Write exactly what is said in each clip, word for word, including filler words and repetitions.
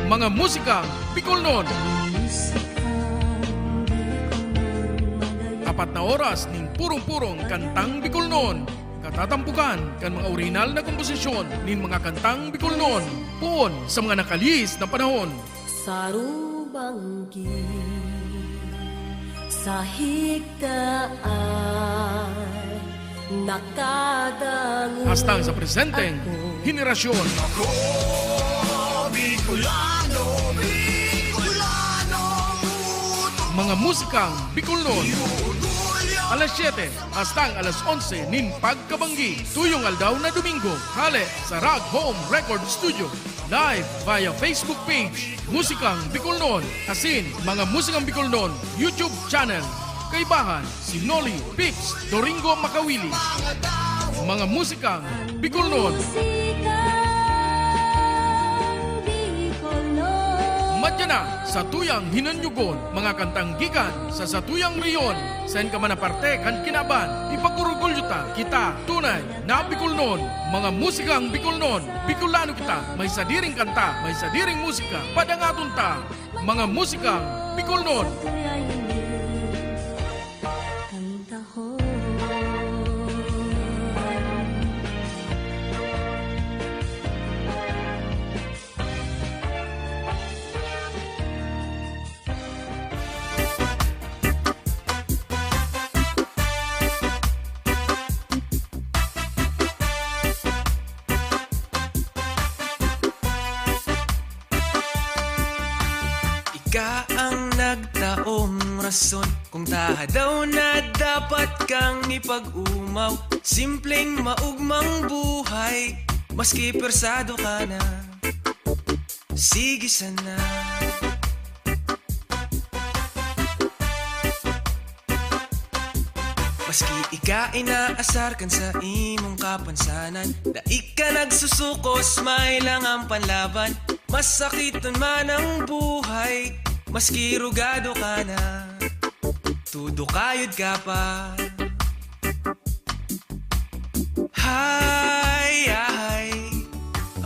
Mga musikang Bicolnon. Apat na oras nin purong-purong kantang Bicolnon. Katatampukan kan mga orihinal na komposisyon nin mga kantang Bicolnon, poon sa mga nakalihis na panahon. Sarubanggi sa higdaan, nakadangog. Hastang sa presenteng ako. Henerasyon. Ako, Bicolano, Bicolano, puto. Mga musikang Bicolnon. Orgulyo. Alas siyete hastang alas onse nin pagkabanggi. Tuyong aldaw na Domingo, hale sa Rag Home Record Studio. Live via Facebook page, Musikang Bicolnon, asin Mga Musikang Bicolnon YouTube channel. Kaibahan, si Noli Pips Doringo Makawili. Mga Musikang Bicolnon. Madya na, satuyang hinanyugon, mga kantang gikan sa satuyang rehiyon, saen ka man na parte kan kinaban, ipag-orgulyo ta, kita, tunay na Bicolnon, mga musikang Bicolnon, Bicolano kita, may sadiring kanta, may sadiring musika, padangaton ta, mga musikang Bicolnon. Ika ang nagtaong rason kung tahadaw na dapat kang ipag-umaw. Simpleng maugmang buhay, maski persado ka na. Sige sana. Maski ika inaasar kan sa imong kapansanan, dai ka nagsusukos, may lang ang panlaban. Masakiton man ang buhay, maski rugado ka na, tudo kayod ka pa. Hay, ahay,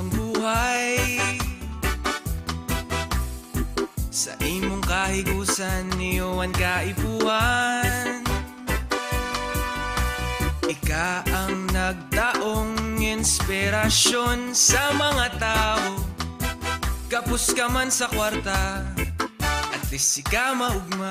ang buhay. Sa imong kahigusan, iyo an kaipuhan. Ika ang nagtaong inspirasyon sa mga tawo. Kapos ka man sa kwarta, at least ika maugma.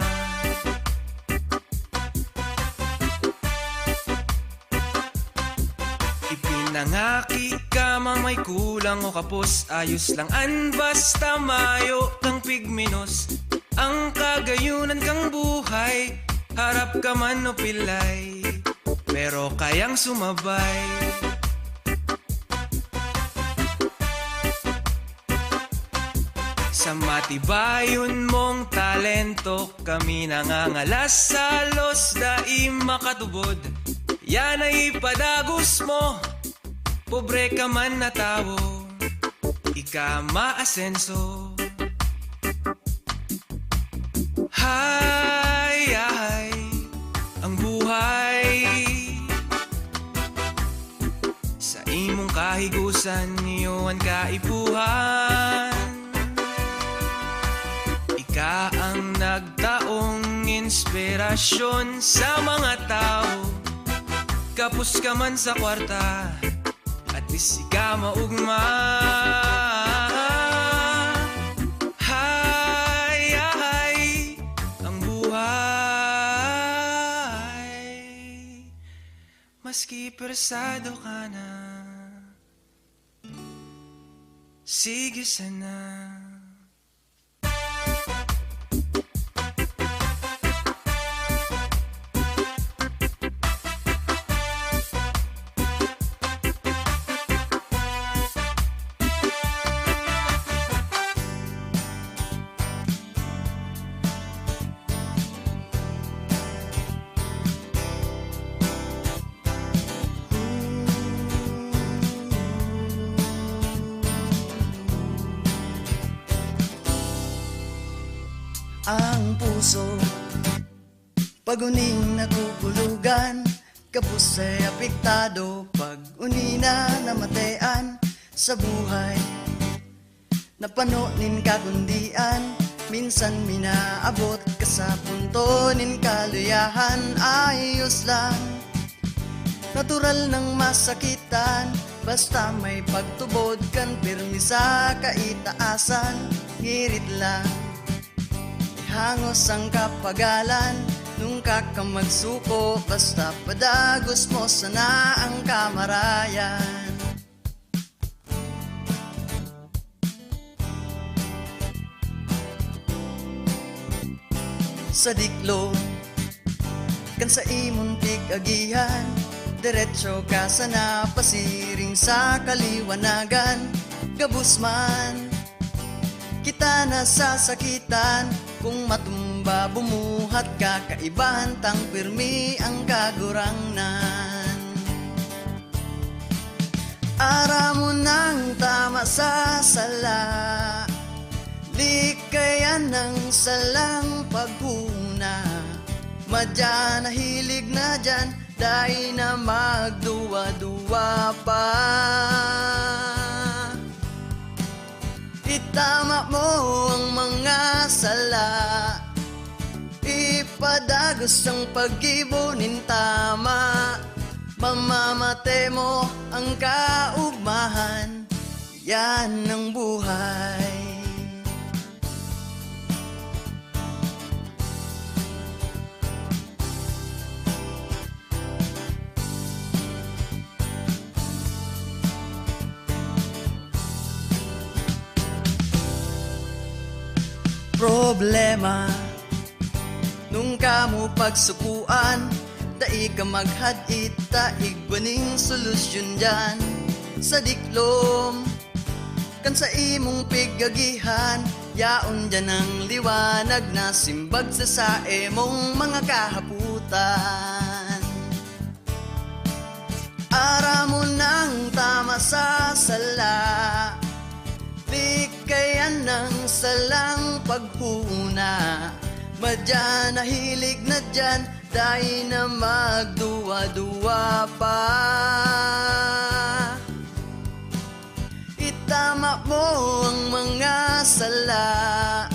Ipinangaki ka man may kulang o kapos, ayos lang an basta mayo kang pigmenos. Ang kagayunan kang buhay, harap ka man o pilay, pero kayang sumabay. Sa matibayon mong talento, kami nangangalas sa los dai makatubod. Yan ay ipadagos mo, pobre ka man na tawo, ika maasenso. Hay, ahay, ang buhay. Sa imong kahigusan, iyo an kaipuhan. Ika ang nagtaong inspirasyon sa mga tawo. Kapos ka man sa kwarta, at least ika maugma. Hay, ahay, ang buhay. Maski persado ka na, sige sana. Ang puso, pag-uning nakukulugan, kapos ay apektado, pag-uni na namatean sa buhay. Napano nin kakundian, minsan minaabot ka sa punto nin kaluyahan, ayos lang. Natural nang masakitan, basta may pagtubod kan pirmi sa kaitaasan, ngirit lang. Ihangos ang kapagalan, nung ka magsuko, basta padagos mo sana ang kamarayan. Sa diklom kan sa imong pig-agihan, diretso ka sana pasiring sa kaliwanagan. Gabos man kita nasasakitan, kung matumba bumuhat ka, kaibahan tang pirmi ang kagurangnan. Aram mo nang tama sa sala, likayan ang salang paghuna. Madya na hilig na dyan, dai na magduwa-duwa pa. Itama mo ang mga sala, ipadagos ang paggibo nin tama. Mamamate mo ang kaugmahan, yan ang buhay. Problema, nung kamo pagsukuan, dai ka maghad-it ta igwa ning solusyon diyan. Sa diklom kan sa imong pig-agihan, yaon diyan ang liwanag na simbag sa saimong mga kahapotan. Aram mo nang tama sa sala, likayan ang salang paghuna. Madya na hilig na dyan, dai na magduwa-duwa pa. Itama mo ang mga sala,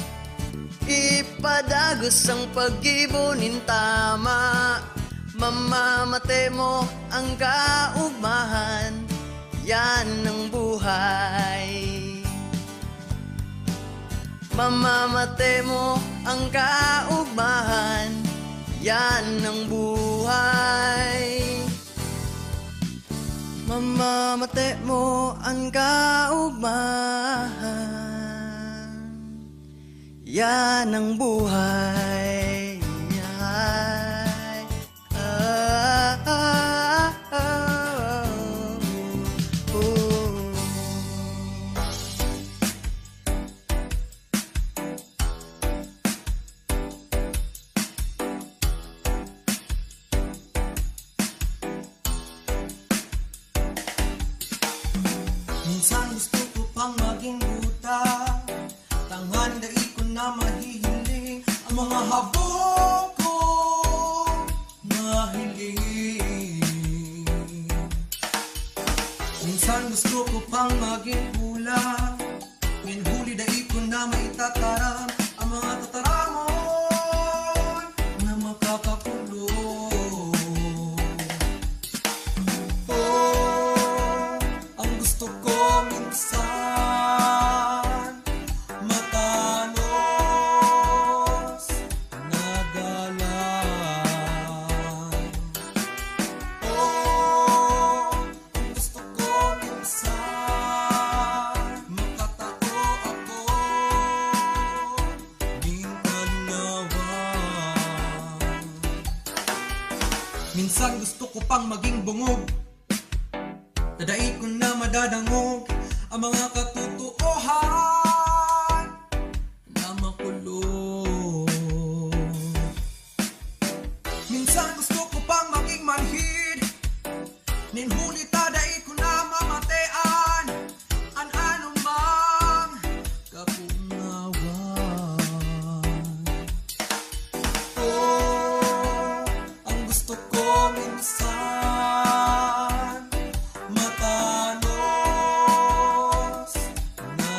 ipadagos ang paggibo nin tama. Mamamate mo ang kaugmahan, yan ang buhay. Mamamate mo ang kaugmahan, yan ang buhay. Mamamate mo ang kaugmahan, yan ang buhay. Ah, ah, ah, ah, oh, oh. Minsan gusto ko pang maging buta, tanganing dai ko na mahihiling ang mga habo ko mahiling. Minsan gusto ko pang maging pula, nin huli dai ko na maitataram ang mga tataramon na makakakulong. Oh, ang gusto ko minsan matanos na dalan. Oh, ang gusto ko minsan makatao ako nin kanawan. Minsan gusto ko pang maging bungog, na dai ko na madadangog ang mga katotoohan na makulog. Minsan gusto ko pang maging manhid, nin huli ta dai ko na mamatean an anumang kapungawan. Oh, ang gusto ko minsan matanos na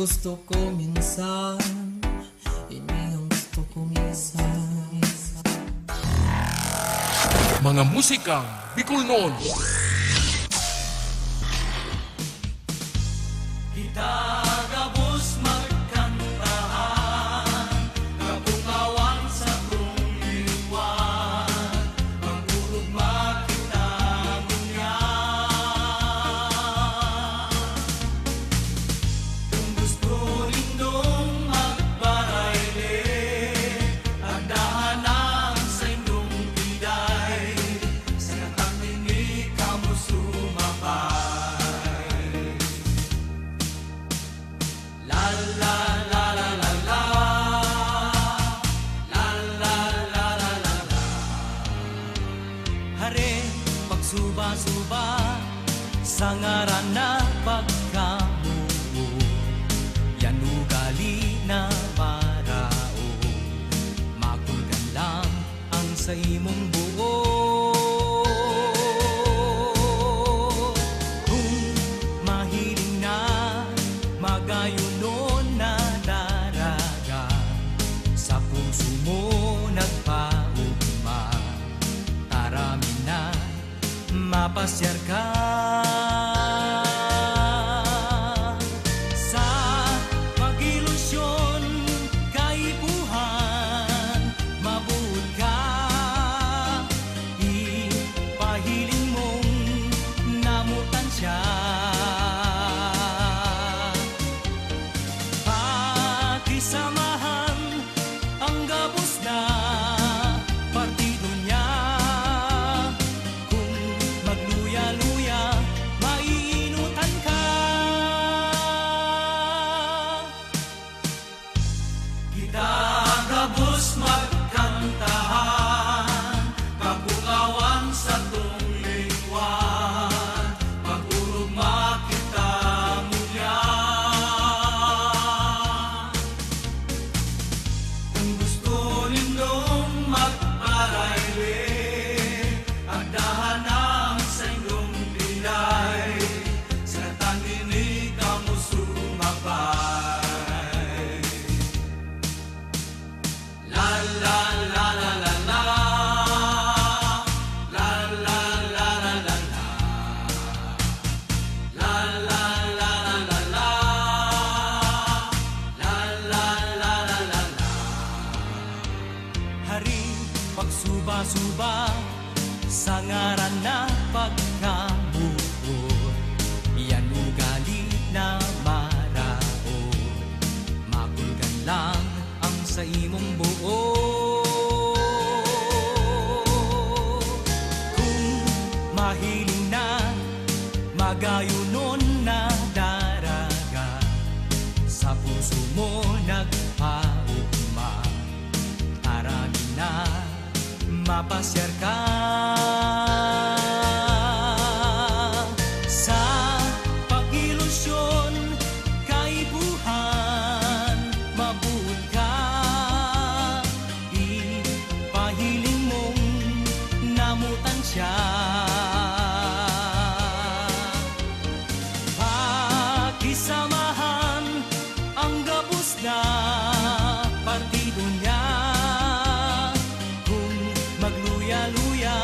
Gusto ko minsan, ini ang gusto ko minsan. Mga musikang Bicolnon. Kita gabos magkantahan, kapungawan sa tong liwat, mag-urugma kita ngunyan. Kung gusto nindong magparayle, agdahan ang saindong biday, sa katang ini kamo sumabay. La, la, la, la, la, la. La, la, la, la, la, la. Hare, pagsuba-suba sa ngaran na pagkamuot, yan ugali na maraot. Makulgan lang ang sa imong buot. Kung mahiling na, magayonon na daraga, sa puso mo nagpaugma, tara mi na, mapasyar ka. Sa pag-ilusyon, kaipuhan, mabuot ka, ipahiling mong namutan siya. Pakisamahan ang gabos na partido niya. Kung magluya-luya, maiinutan ka. Kita gabos magkantahan, kapungawan sa tong liwat, mag-urugma kita ngunyan. Kung gusto nindong magparayle, agdahan ang saindong biday, sa katang ini kamo sumabay. La, la, la, la, la, la. La, la, la, la, la, la. La, la, la, la, la, la. La, la, la, la, la, la. Hare, pagsuba-suba sa ngaran na pagkamoot, yan ugali na maraot. Makulgan lang ang sa imong buot. Kung mahiling na, magayonon na daraga, sa puso mo nagpaugma, tara mi na, mapasyar ka. Sa pag-ilusyon, kaipuhan, mabuot ka, ipahiling mong namutan siya. Pakisamahan ang gabos na partido niya. Kung magluya-luya,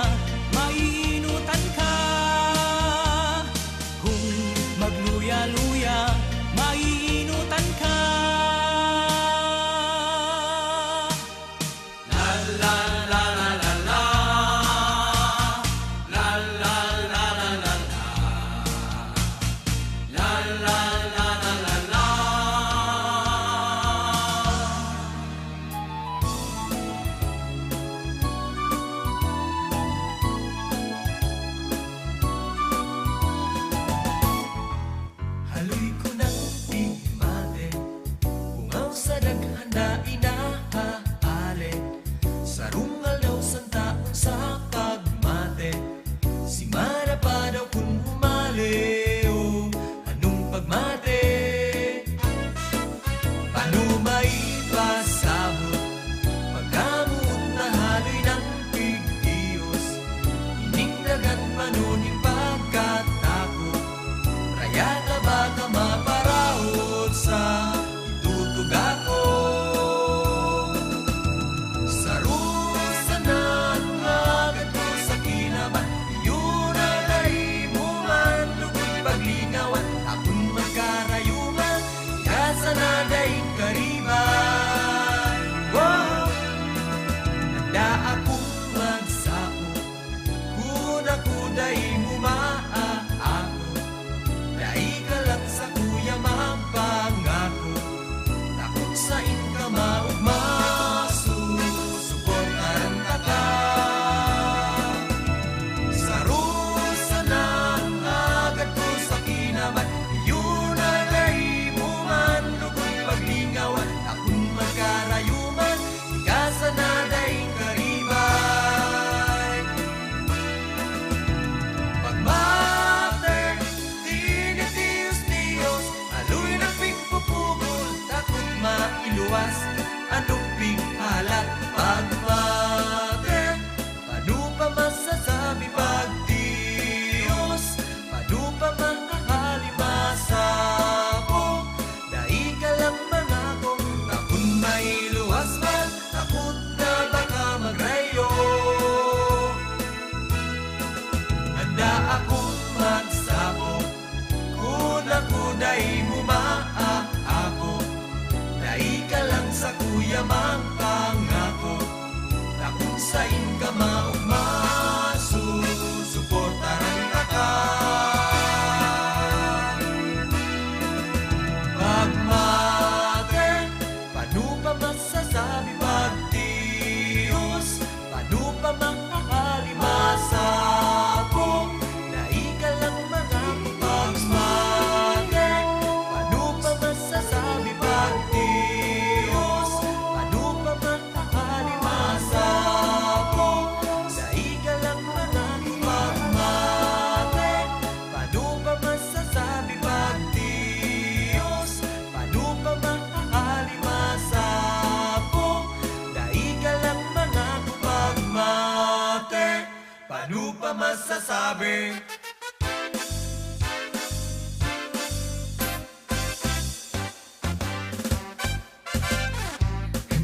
Kan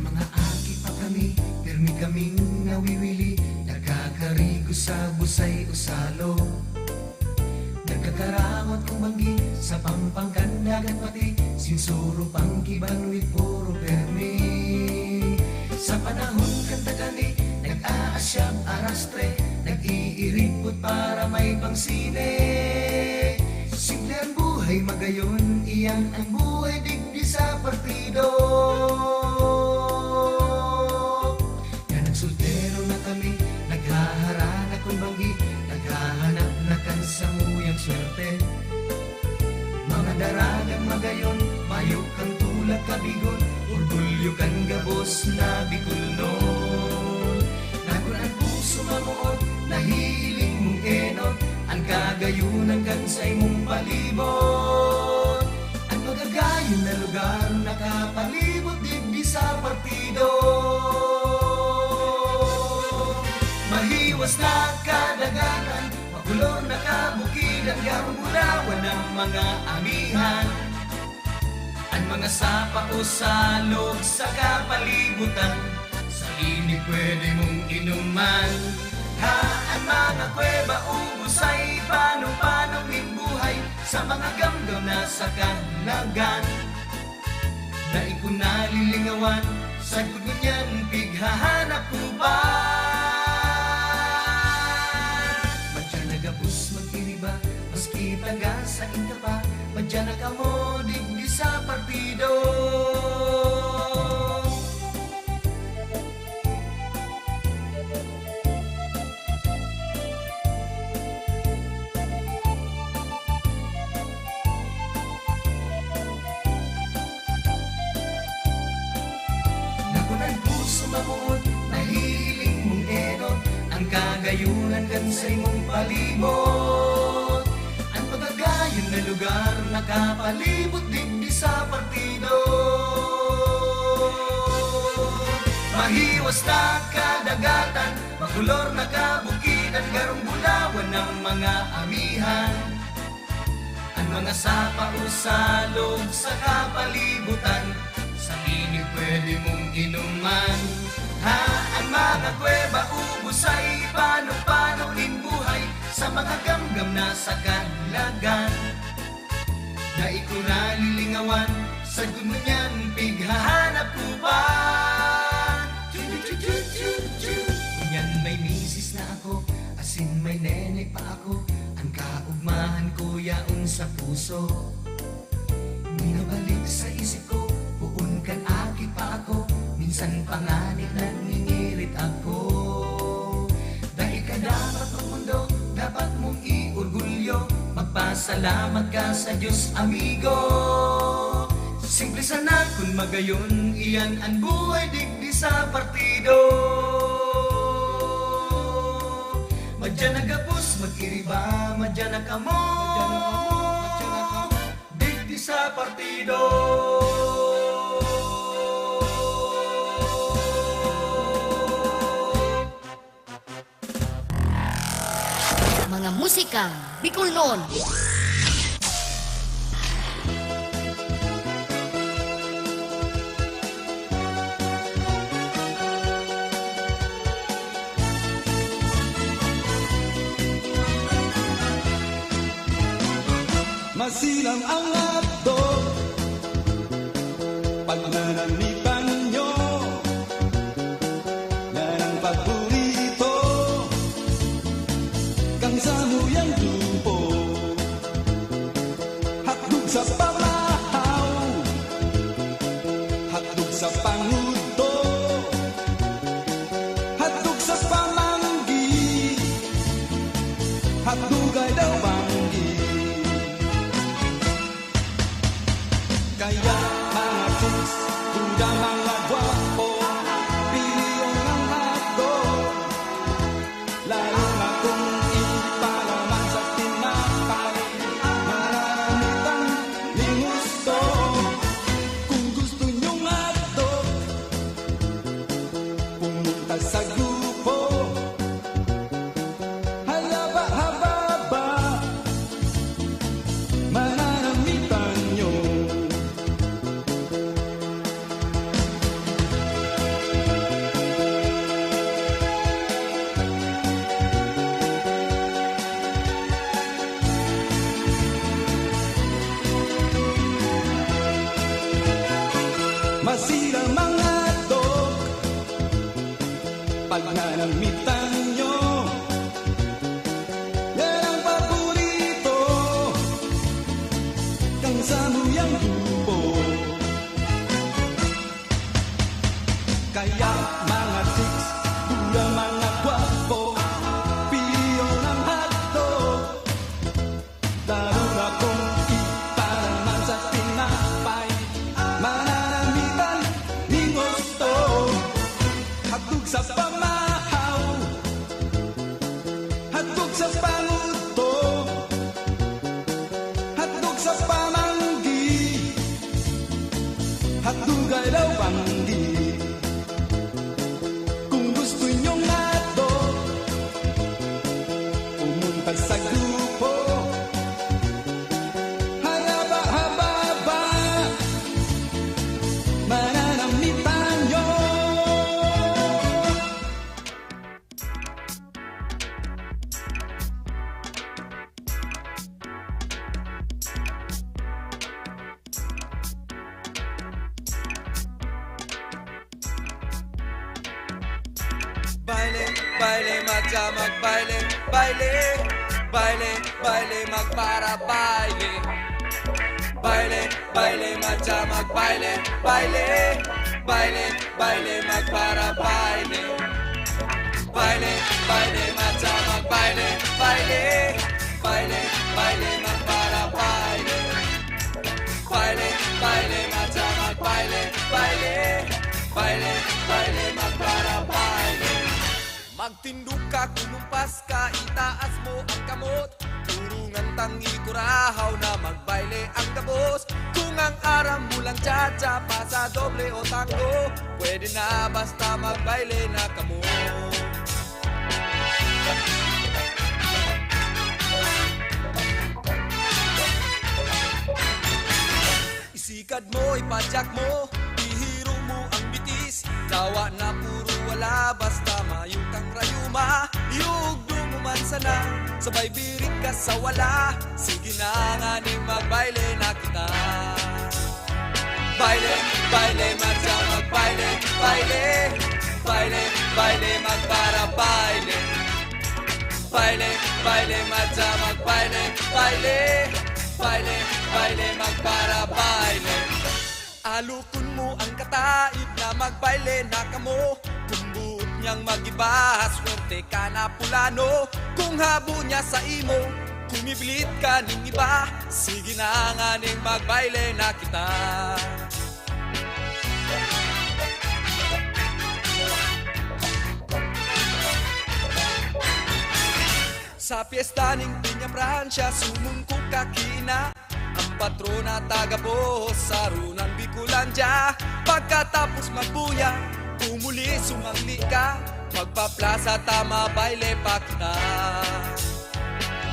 mga aki pa kami, pirmi kaming nawiwili, nagkakarigo sa busay o salo. Nagkakarawat kung banggi sa pampang kan dagat pati, sinsuro pang kibanwit puro pirmi. Sa panahon kan tagani, nag-aasyab arastre, nag-iiripot para may pangsine. Simple ang buhay magayon, iyan ang buhay digdi sa partido. Kan nagsoltero na kami, naghaharana kun banggi, naghahanap na kan samuyang swerte. Mga daragang magayon, mayo kan tulag kabigon, orgulyo kan gabos na Bicolnon. Nakun an puso mamoot, nahihiling mong enot, an kagayunan kan saimong palibot. An magagayon na lugar nakapalibot digdi sa partido. Mahiwas na kadagatan, makulor na kabukidan, garong bulawan ang mga amihan. An mga sapa o salog sa kapalibutan, sa ini pwede mong inuman. Ha, an mga kuweba o busay, pano-pano nin buhay, sa mga gamgam na sa kahulagan. Dai ko nalilingawan, sagkod ngunyan pighahanap ko pa. Madya na gabos mag-iriba, maski taga sain ka pa, madya na kamo digdi sa partido. Nakun an puso mamoot, nahihiling mong enot, ang kagayunan kan saimong palibot. An magagayon na lugar nakapalibot digdi sa partido. Mahiwas na kadagatan, makulor na kabukidan, garong bulawan ang mga amihan. An mga sapa o salog sa kapalibutan, sa ini pwede mong inuman. Ha, an mga kuweba o busay, pano-pano nin buhay, sa mga gamgam na sa kahulagan. Dai ko nalilingawan, sagkod ngunyan pighahanap ko pa. Ngunyan may misis na ako, asin may nene pa ako, an kaugmahan ko yaon sa puso. Minabalik sa isip ko, poon kan aki pa ako, minsan pa ngani nagngingirit ako. Dai ka dapat magmundo, dapat mong iorgulyo, magpasalamat ka sa Diyos, amigo. Simple sana kun magayon, iyan an buhay digdi sa partido. Madya na gabos mag-iriba, madya na kamo digdi sa partido. Mga musikang Bicolnon. Masilang ang hotdog pag nanamitan nyo. Yan ang paborito kang samuyang grupo. Hotdog sa pamahaw, hotdog sa panguto, hotdog sa pamanggi, hotdog ay daw banggi. Kaya mga chicks, duda mga gwapo, pilion ang hotdog. Lalo na kung ipalaman sa tinapay, marami kang lingusto. Kung gusto nyong hotdog, pumunta sa grupo. Halaba, hababa, Pagsagupo, haba-haba, mananamitan nyo. Baile, baile, madya magbaile, baile, baile, baile, magparabaile. Baile, baile, madya magbaile, baile, baile, baile, magparabaile. Baile, baile, madya magbaile, baile, baile, baile, magparabaile. Baile, baile, madya magbaile, baile, baile, baile, magparabaile. Magtindog ka, kumumpas ka, itaas mo ang kamot. Turungan tang ikurahaw na magbaile ang gabos. Kung ang aram mo lang cha-cha, pasodoble o tango, pwede na basta magbaile na kamo. Isikad mo, ipadyak mo, ihiro mo ang bitis. Dawa na puro wala, basta mayo kang rayuma. Iugdo mo man sana, sabay birik ka sa wala. Sige na nganing magbaile na kita. Baile, baile, madya magbaile, baile. Baile, baile, magparabaile. Baile, baile, madya magbaile, baile. Baile, baile, magparabaile. Alokon mo ang kataid na magbaile na kamo. Kung boot niyang mag-iba, swerte ka na pulano. Kung habo niya sa imo, kumiblit ka ning iba. Sige na nganing magbaile na kita. Sa pyesta ning Peña Francia, sumungkog ka kina. Ang patrona taga Bohos, saro ng Bicolandia. Pagkatapos magbuya, umuli sumangli ka. Magpaplasa ta, mabaile pa kita.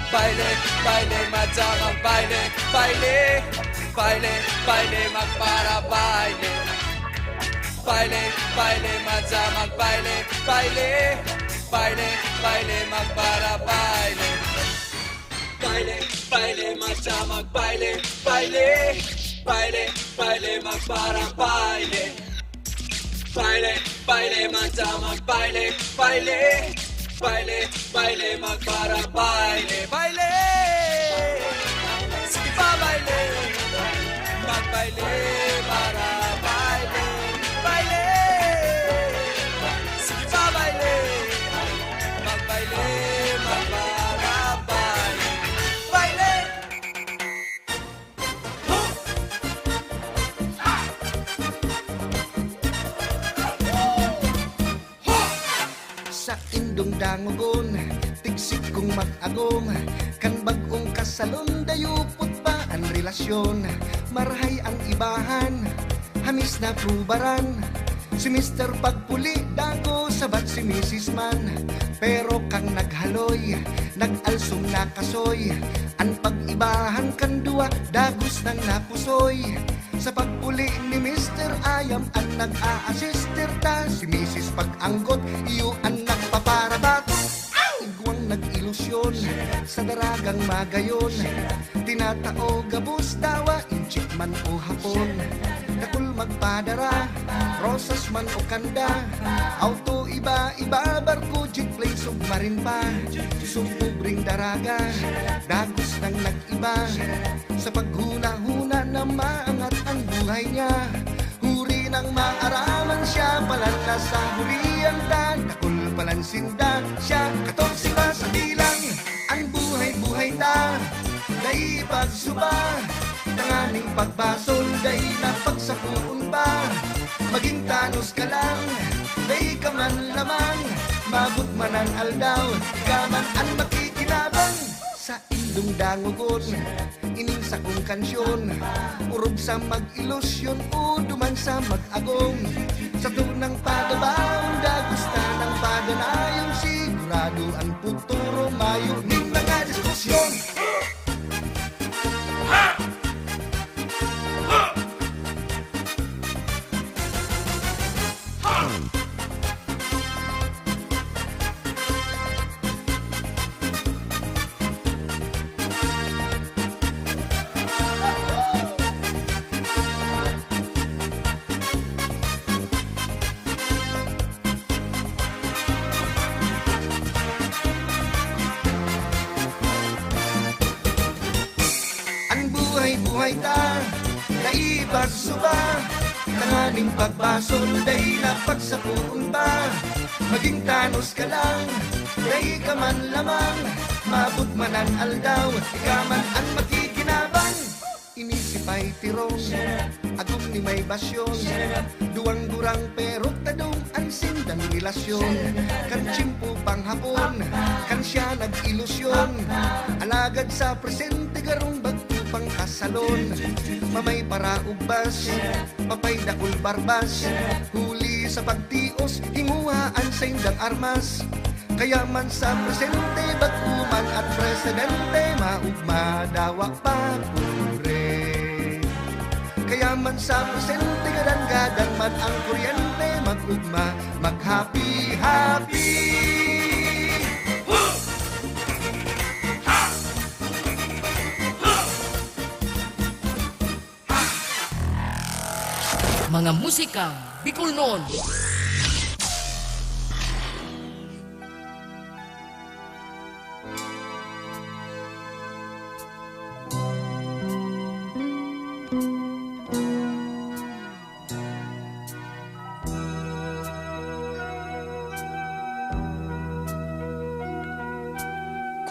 Baile, baile, madya magbaile, baile. Baile, baile, magparabaile. Baile, baile, madya magbaile, baile. Baile, baile, magparabaile. Baile, baile, madya magbaile, baile. Baile, baile, magparabaile. Baile, baile, madya magbaile, baile. Baile, baile, magparabaile, baile. Sige pa, baile. Magbaile, para baile, baile. Sige pa, baile. Magbaile, magparabaile, baile. Saindong dangogon, tigsik kong mag-agom. Kan bag-ong kasalon, dayupot pa an relasyon. Marahay ang ibahan, hamis na kubaran. Si Mister Pagpuli, dago, sabat si Misis man. Pero kan naghaloy, nag-alsong na kasoy. An pag-ibahan kan duwa, dagos nang napusoy. Sa pagpuli ni Mister Ayam an nag-a-assist ta, si Misis Pag-anggot, iyo an nagpaparabat. Igwang nag-ilusyon sa daragang magayon. Tinatao gabos dawa, inchik man o hapon. Dakul magpadara, rosas man o kanda. Auto iba-iba, barko, jet plane, submarine pa. Sububring daraga, dagos nang nag-iba. Sa paghula-hula na maangat ang buhay niya. Huri nang maaraman siya, palan na sa hurian ta. Dakul palan sinda siya, katorse pa sa bilang. Ang buhay-buhay ta, dai pagsuba. Tanganing pagbasol, dai na pagsapuon pa. Maging tanos ka lang, dai ka man lamang. Mabot man an aldaw, ika man an makikinabang. Sa indong dangogon, ining sakong kansyon, orog sa mag-ilusyon o duman sa mag-agom. Sa tunang padabaon, dagos ta nang padanayon, sigurado an futuro mayo nin mga May ta, dai pagsuba, tanganing pagbasol, dai na pagsapoon pa. Maging tanos ka lang, dai ka man lamang, maabot man an aldaw, ika man an makikinabang. Ini si Pay Tirong, agom ni may basyon, duwang gurang pero tadong an sindang relasyon. Kan tiyempo panghapon, kan siya nag-ilusyon, alagad sa presente garong bag-o pang kasalon. Mamay paraugbas, papay dakul barbas, huli sa pagtios, hinguha an saindang armas. Kaya man sa presente, bag-o man an presidente, maugma dawa pa, pobre. Kaya man sa presente, gadan-gadan man ang kuryente, mag-ugma, mag-happy-happy. Mga musikang Bicolnon.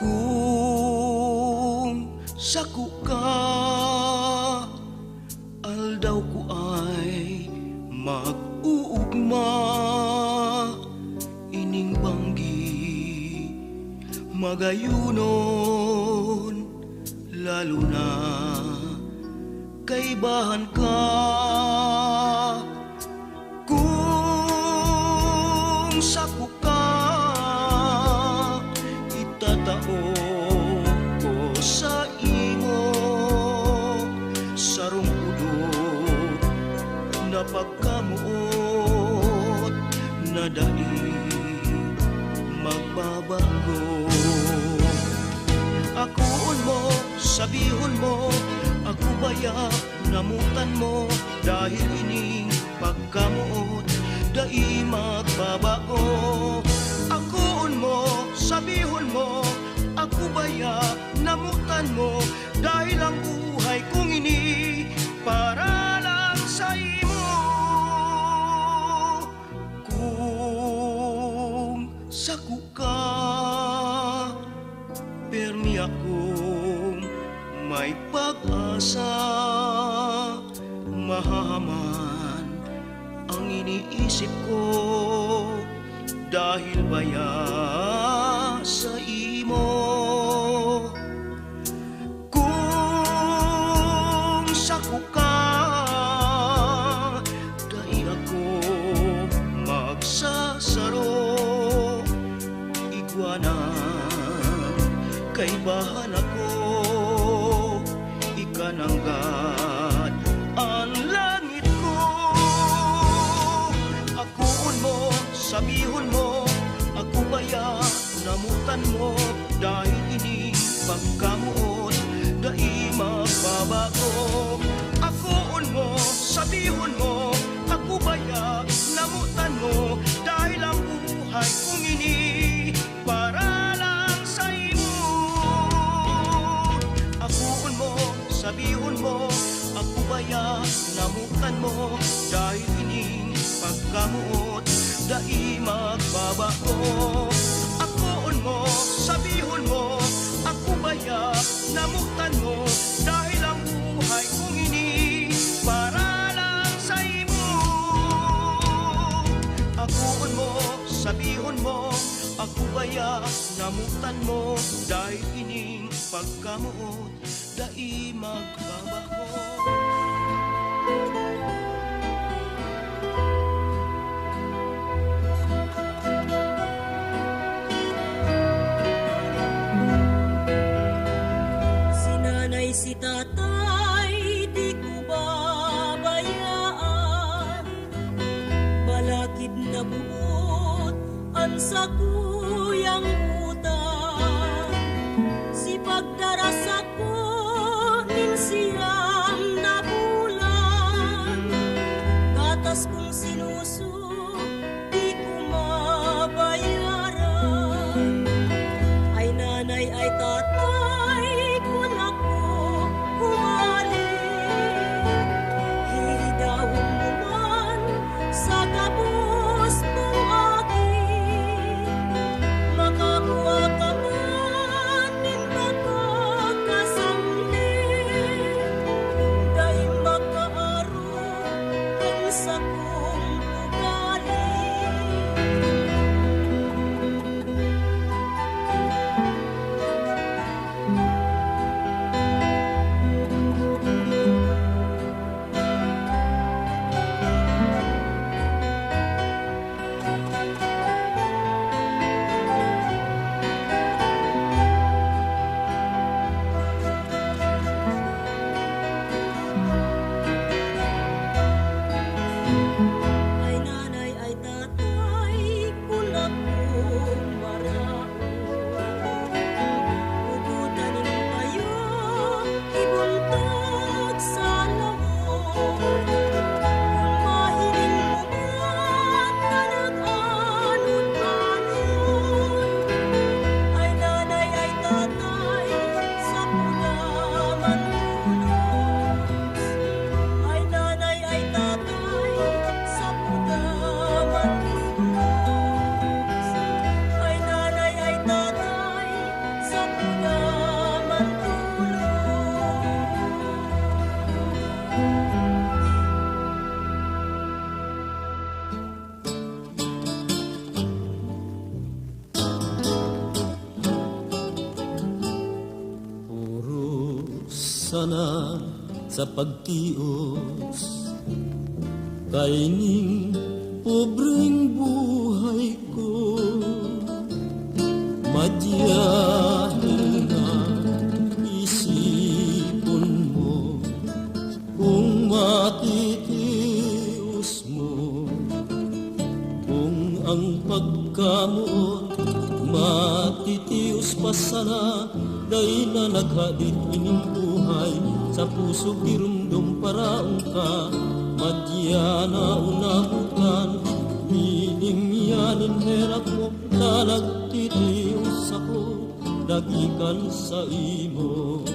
Kung sako ka, aldaw ko ay mag-uugma, ining banggi magayunon, lalo na kaibahan ka. Kung sako ka, itatao ko sa imo sarong pudot na pagkamoot na dai magbabago. Akoon mo, sabihon mo, ako baya namotan mo, dahil ining pagkamoot dai magbabago. Akoon mo, sabihon mo, ako baya namotan mo, dahil ang buhay kong ini para lang sa imo. Kung sako ka, permi akong may pag-asa, mahahaman ang iniisip ko dahil baya sa imo. Kung sako ka, dai ako magsasaro. Igwa na kaibahan ako, ika nanggad an langit ko. Akoon mo, sabihon mo, ako baya namotan mo, dahil ini pagkamoot dai magbabago. Akoon mo, sabihon mo, ako baya namotan mo, dahil ang buhay kong ini para lang sa imo. Akoon mo, sabihon mo, ako baya namotan mo, dahil ining pagkamoot dai magbabago. Akoon mo, sabihon mo, ako baya namotan mo, dahil ang buhay kong ini para lang sa imo. Akoon mo, sabihon mo, ako baya namotan mo, dahil ining pagkamoot dai magbabago. Si nanay, si tatay, di ko babayaan. Balakid na boot an sakuyang utang. Si pagdara sako nin siyam na bulan, gatas kong sinuso, di ko mabayaran. Ay nanay, ay tatay, kun ako sana sa pagtios kaining pobreng buhay ko. Madyahil na isipon mo kung matitios mo, kung ang pagkamoot matitios pa sana, dai na naghadit ining buhay, sa pusog giromdom paraong ka, madya na unabutan, hiling ya nin herak mo, ta nagtitios ako na gikan saimo.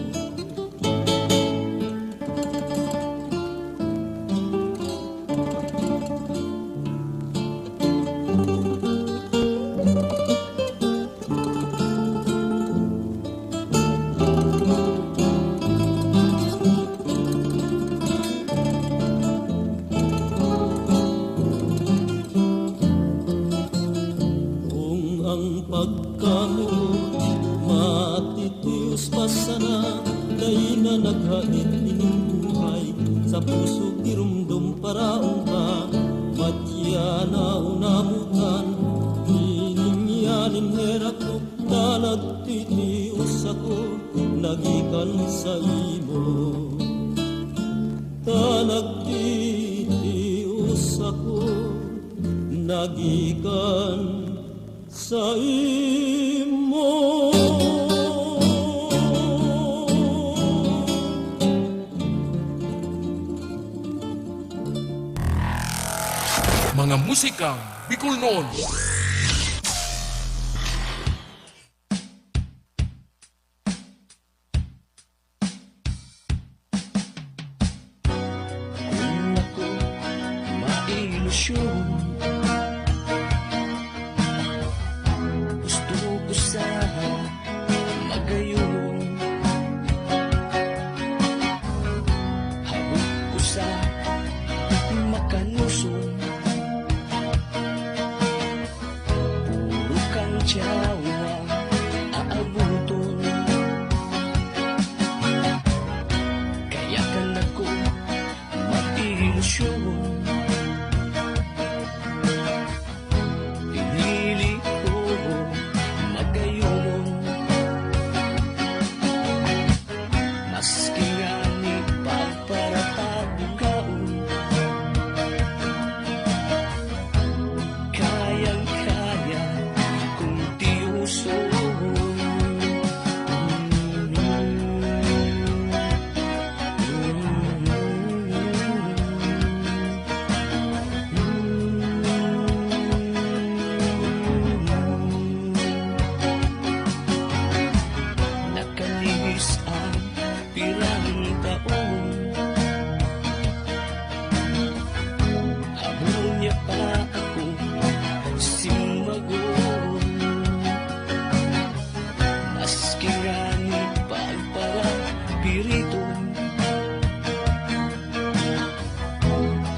Kung ang pagkamoot matitios pa sana, dai na naghadit ining buhay, sa pusog giromdom paraong ka, madya na unabutan, hiling ya nin herak mo, ta nagtitios ako na gikan saimo. Ta nagtitios ako na gikan saimo. Mga musikang Bicolnon. Kung ako mailusyon, gusto ko sana magayon. Hawig ko sa makanuson, puro kantyaw ang aabuton. Kaya kan ako mailusyon, pinili ko magayon. Maski ngani pagparatabukaon, kayang-kaya kong tiuson. Nakalihis ang pirang taon, habo niya pa ako simagon. Maski ngani pagparapiriton,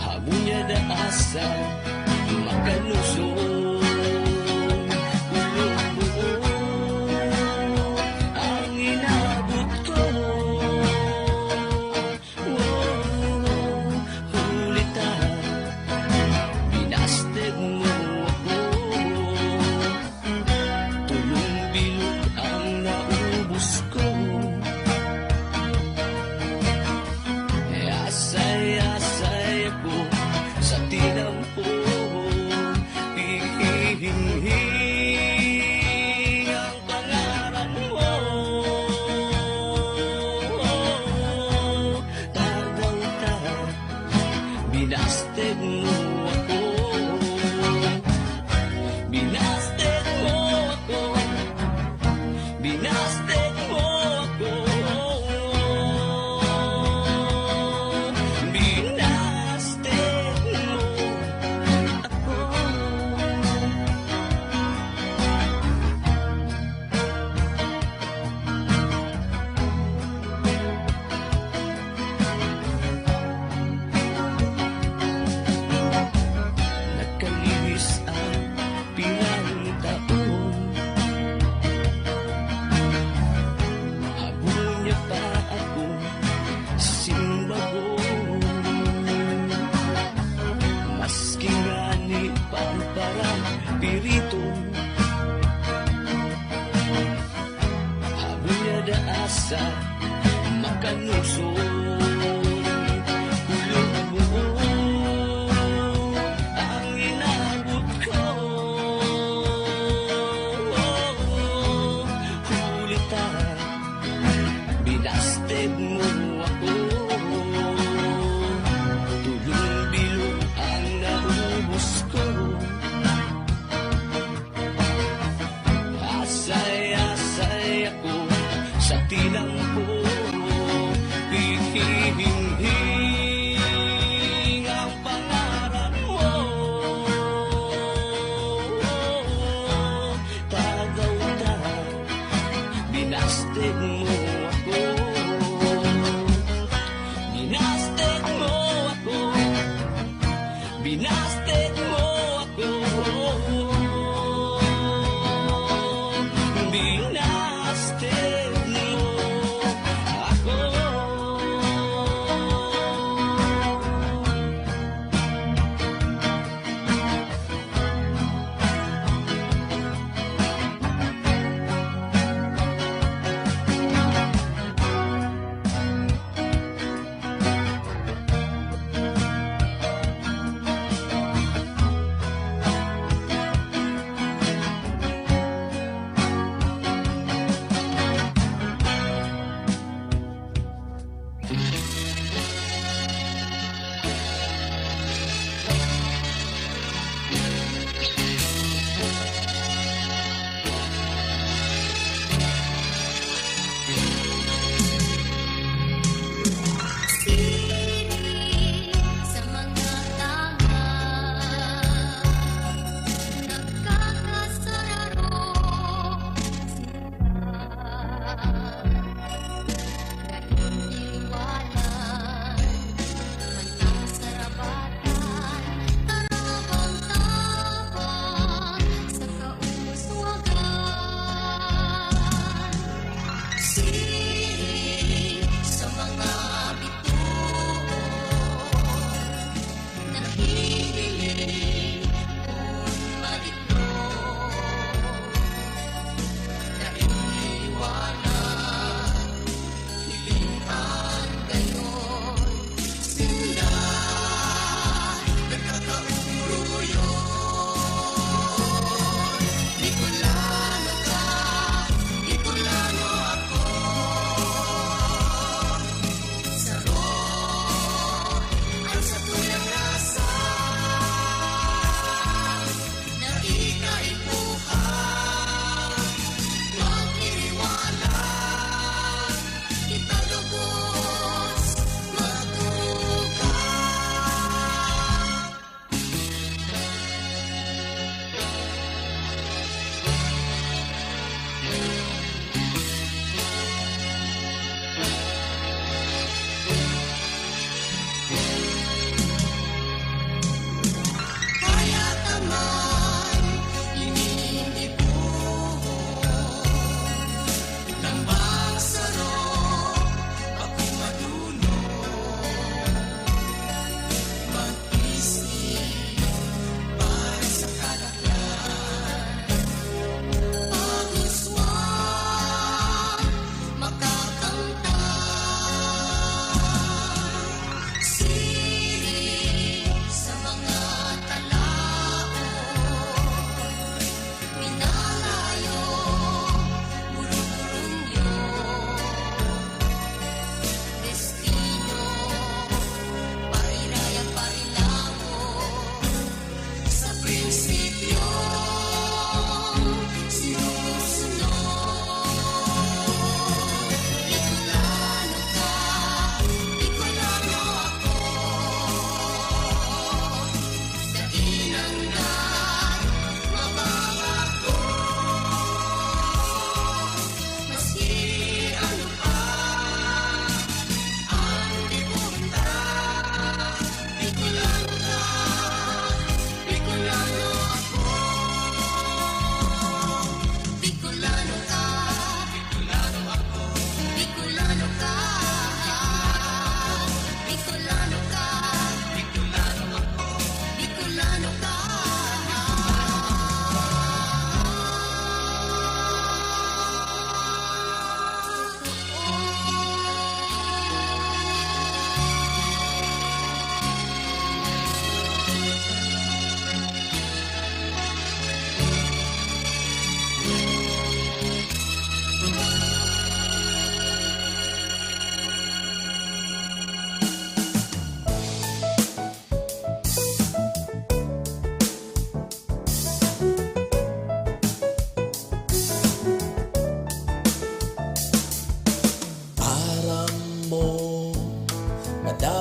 habo niya da asa makalusong. Kulong-buo ang inabot ko. Huli ta, binasted mo ako. Tulong bilog ang naubos ko. Makanuson, kulog mo ang inabot ko. Huli ta, binasted mo ako. Tulong bilog ang naubos ko. Asay-asay ako sa tilang ko, hihinghing ang pangaran mo. Tagaw ta, binasted mo ako. Binasted mo ako. Binasted mo ako. Binasted mo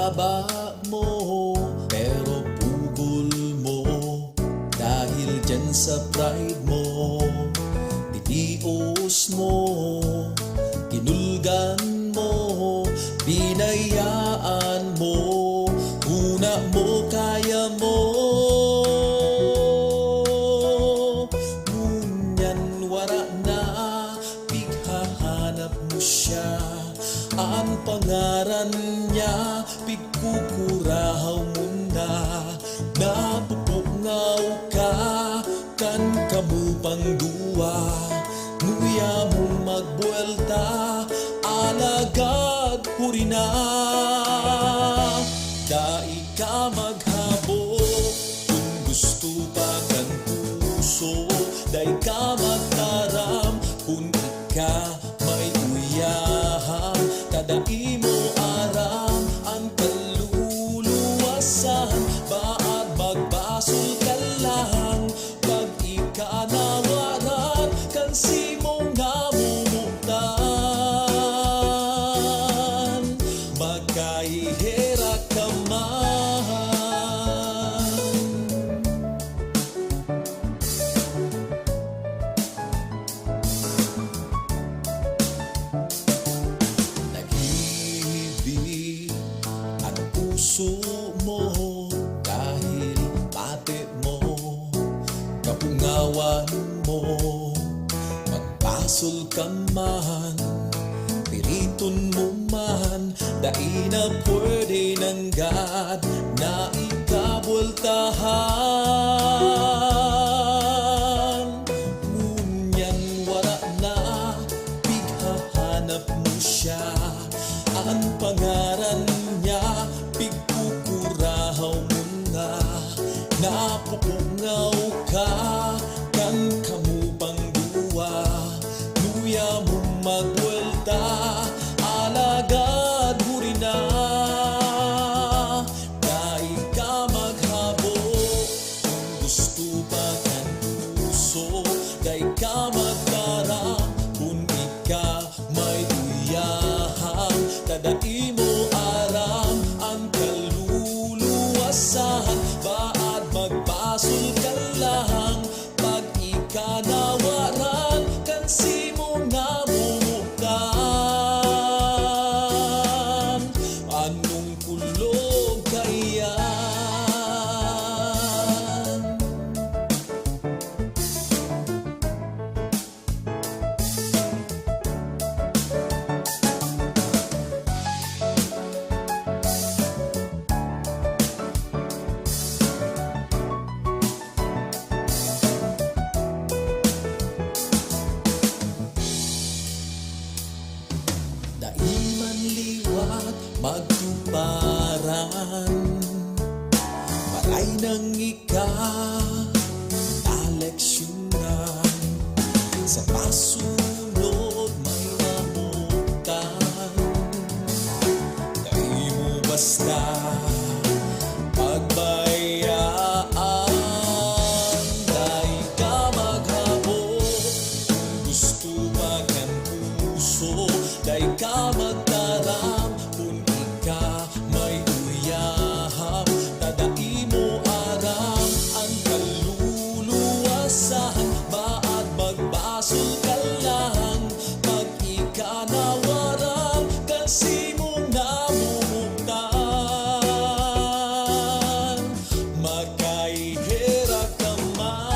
Haba mo, pero pugol mo. Dahil dyan sa pride mo, tinios mo, kinulgan mo, binayaan mo, una mo, kaya mo. Ngunyan wara na, pighahanap mo siya. An pangaran niya, pigkukurahaw mo na. Napupungaw ka, kan kamo pang duwa. Nguya mo magbuwelta, alagad huri na. Dai ka maghabok, kun gusto pa kan puso. Dai ka magtaram, kun ika may uyahang. Ta dai mo aram an kaluluwasan. Baad magbasol ka lang, pag ika nawaran kan simong namomotan. Makaheherak ka man. Naghihibi an puso mo dahil pati mo, kapungawan mo. Magbasol ka man, piriton mo man, dai na pwede nanggad na ikabultahan. Ngunyan wara na, pighahanap mo siya. An pangaran niya, pigkukurahaw mo na. Napupungaw ka, kan kamo pang duwa. Luya mo magbuwelta, alagad huri na. Dai ka maghabok, kun gusto pa kan puso. Dai ka magtaram, kun ika may uyahang. Ta dai mo aram an kaluluwasan. Baad magbasol ka lang, pag ika nawaran kan simong namomotan. Anong kulog kaiyan? Dai man liwat magtuparan, maray nang ika naleksyonan. Sa pasunod may mamotan, dai mo basta pagbayaan. Dai ka maghabok, kun gusto pa kan puso. Dai ka magtaram, kun ika may uyahang. Ta dai mo aram an kaluluwasan. Baad magbasol ka lang, pag ika nawaran kan simong namomotan. Makaheherak ka man.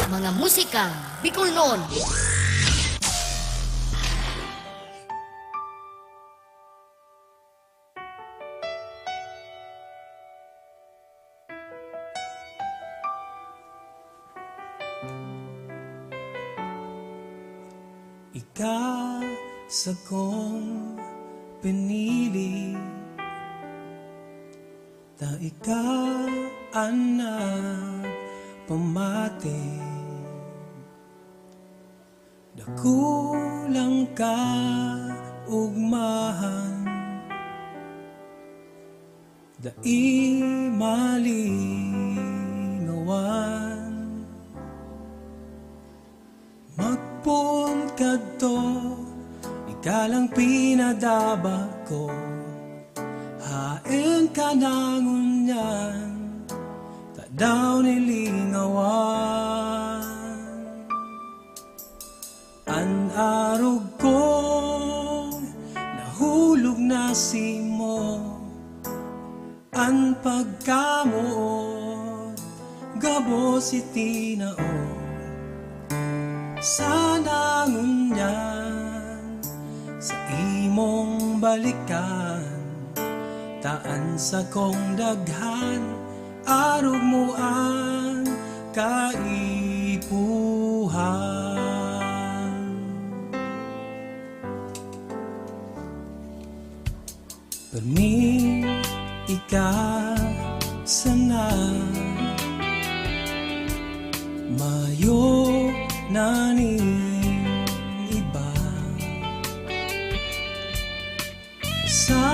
Mga musikang Bicolnon. Ika sakong pinili, ta ika an nagpamati. Dakulang kaugmahan, Dai malingawan. Magpoon kadto, ika lang pinadaba ko. Haen ka na ngunyan, tadaw nilingawan. An arog ko nahulog na simo, an pagkamoot gabos itinao. Sana ngunyan sa imong balikan, ta an sakong daghan, arog mo an kaipuhan. Permi ika sana, mayo na nin iba. Sa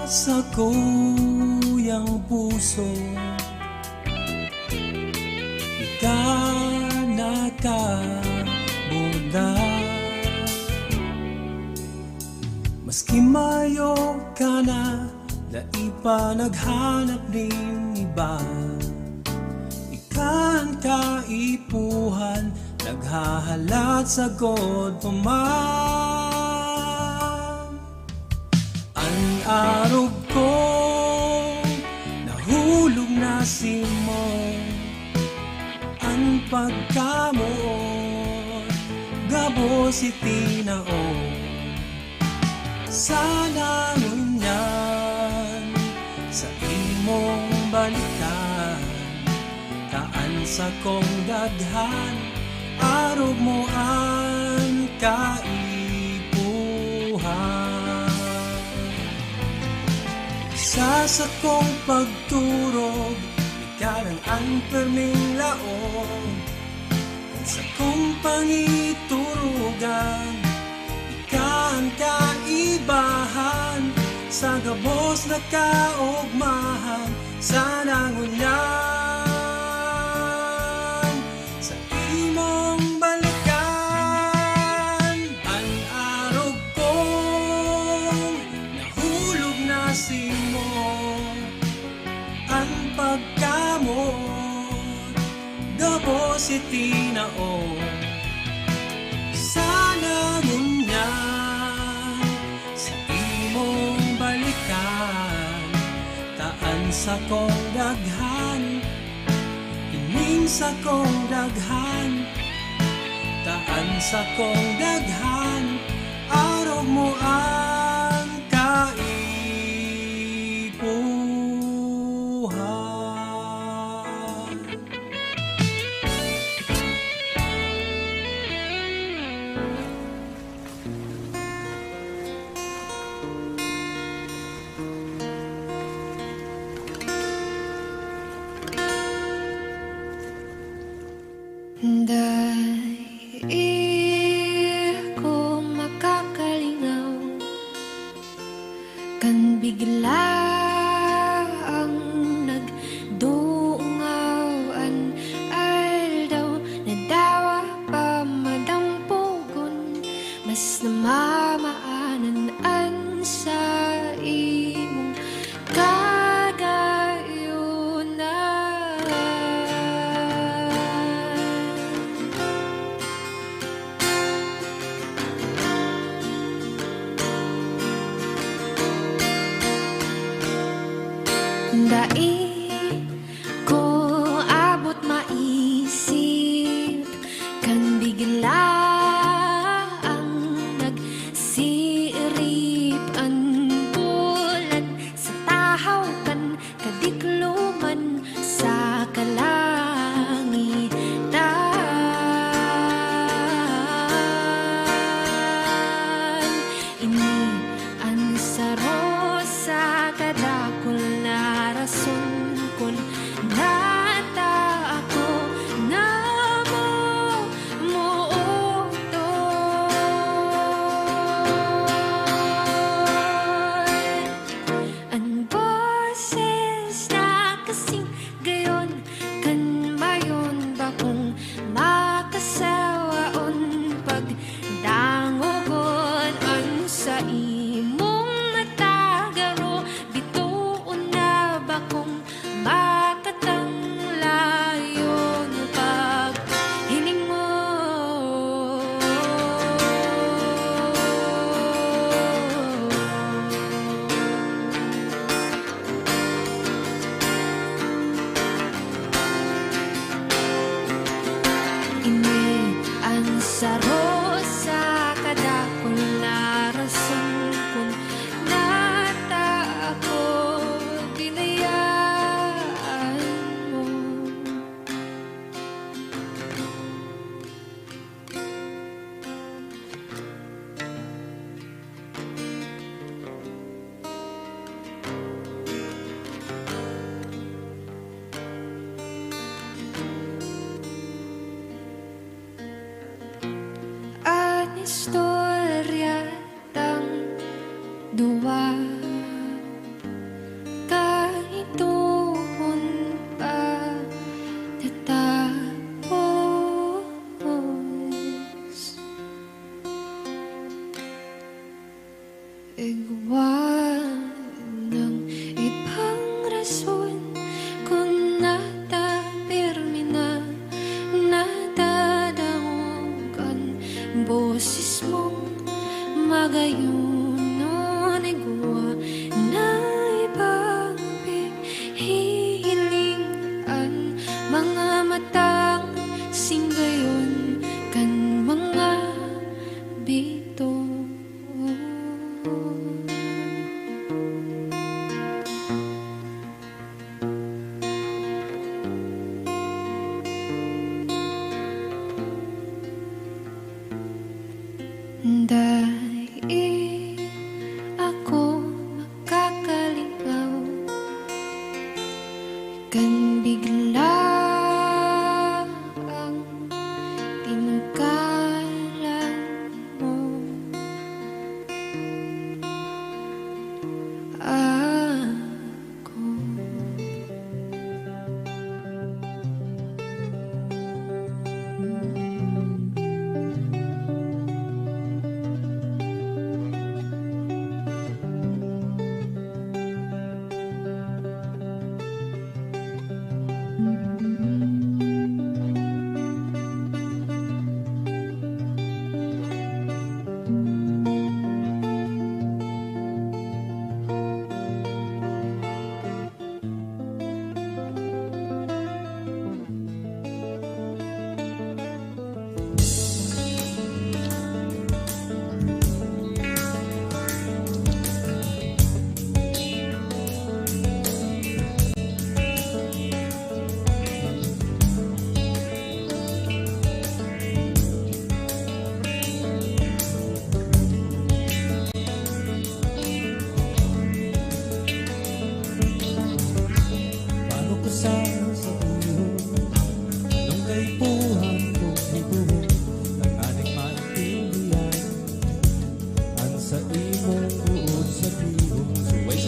sakuyang puso, ika nakabuda. Maski mayo ka na, dai pa naghanap nin iba. Ika an kaipuhan, naghahalat sagkod pa man. An arog ko nahulog na simo, an pagkamoot gabos itinao. Sana ngunyan sa imong balikan, ta an sakong daghan, arog mo an kaipuhan. Sa sakong pagturog, ika lang an perming laog. An sakong pangiturugan, ika an kaibahan sa gabos na kaogmahan. Sana ngunyan sa imong balikan, an arog kong nahulog na simo, an pagkamoot gabos itinao. Sana ngunyan sa imong balikan, ta an sakong daghan, ining sakong daghan, ta an sakong daghan, arog mo an kaipuhan. Dai ko makakalingaw kan biglaang nagdungaw an aldaw, na dawa pa madampugon, mas namamaanan an saimong kagayonan. Dai ko abot maisip kan biglaang nagsirip an bulan sa tahaw kan kadikloman sa kalangitan. Ini an saro sa kadakul na rason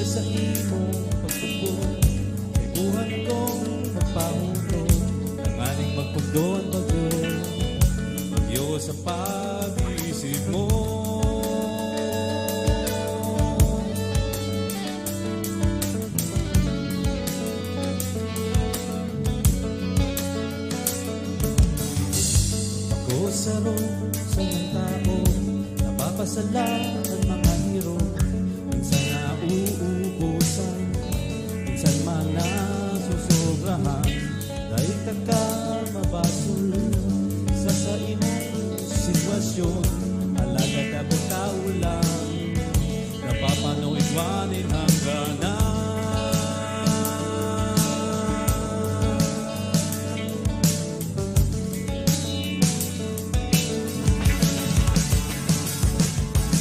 Sa imong pagtubod, kaipuhan kong magpahunod, tanganing magpundo an bagyo, bagyo sa pag-iisip mo. Ako saro sa mga tao, napapasala an mga hirong, minsan nauubusan, minsan man nasusobrahan. Dai taka mabasol sa saimong sitwasyon, alagad ako tao lang, napapano igwa nin hangganan.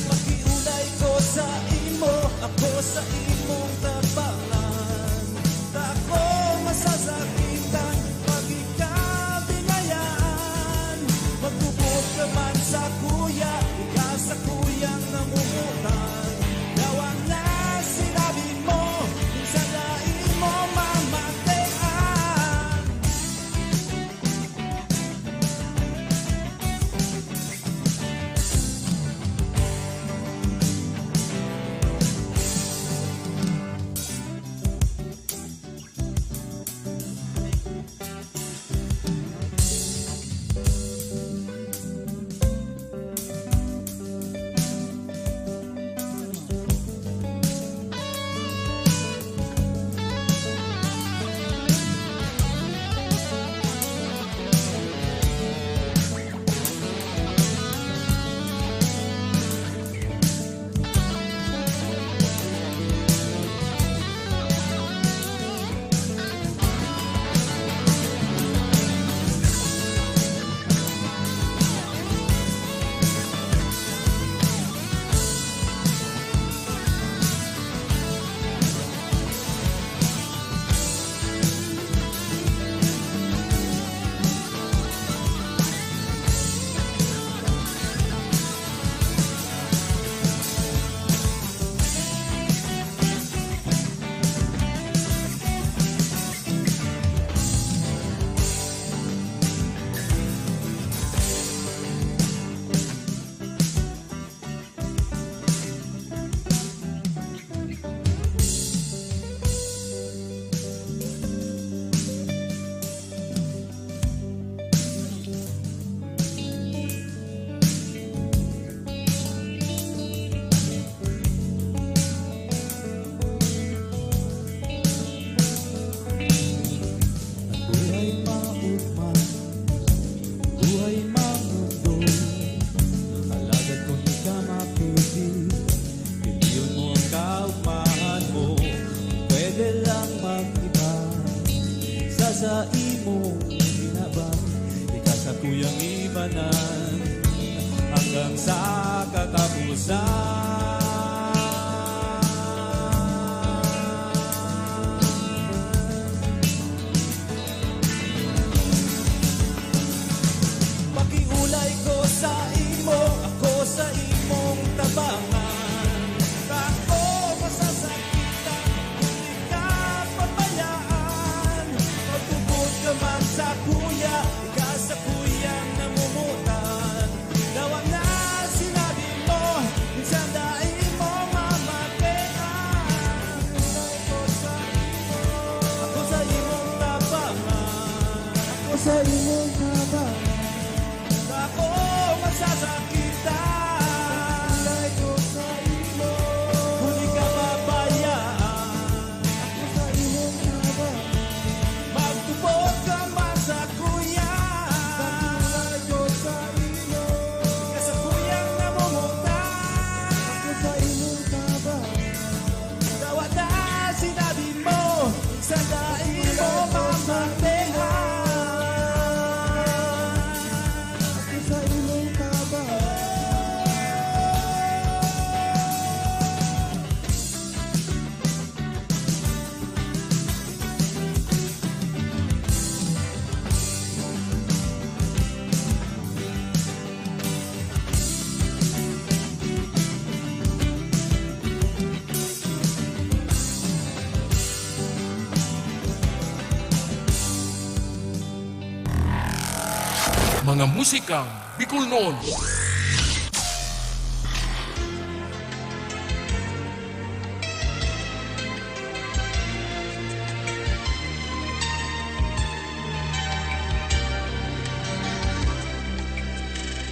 Pakiulay ko sa imo, ako sa imong tabangan. Tako masasakitan pag ikaw binayaan. Magtubod ka man sa kuya, ika sa kuyang namumutan. Yawan na sinabi mo, minsan dai mo mamatian. Buhay maugma, buhay mamundo, alagad kung di ka mapili, piliyon mo ang kaugmahan mo. Pwede lang mag-iba sa, sa imong ginaban, ika sa kuyang ibanan hanggang sa katapusan. Pakiulay ko sa imo, ako sa imong tabangan. Ako masasakitan, kung di ka pabayaan. Magtubod ka man sa kuya, ika sa kuyang namumutan. Dawa na sinabi mo, minsan dai mo mamatian. Ako sa imong tabangan. Ako sa imong tabangan. Ako masasakitan. Ako sa imo. Kung di ka pabayaan. Ako sa imong tabangan. Magtubod ka man sa kuya. Ako sa imo. Ika sa kuyang namumutan. Ako sa imong tabangan. Dawa na sinabi mo, sa dai mo mamatian. Mga musikang Bicolnon.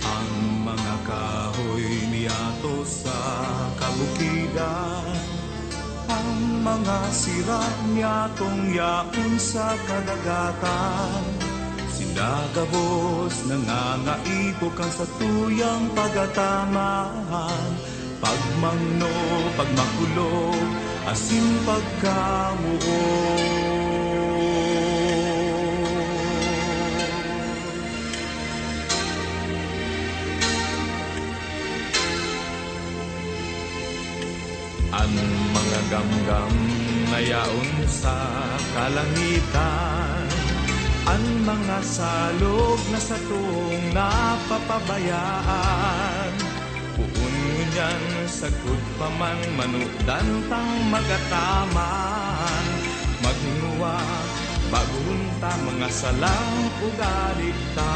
Ang mga kahoy miato sa kabukidan, ang mga sira miyatong yaon sa kadagatan. Sinda gabos nangangaipo kan satuyang pagataman, pagmangno, pagmakulog, asin pagkamoot. An mga gamgam na yaon sa kalangitan, an mga salog na satong napapabayaan, poon ngunyan sagkod pa man manodan tang magataman, magngua, bagohon ta mga salang ugali ta.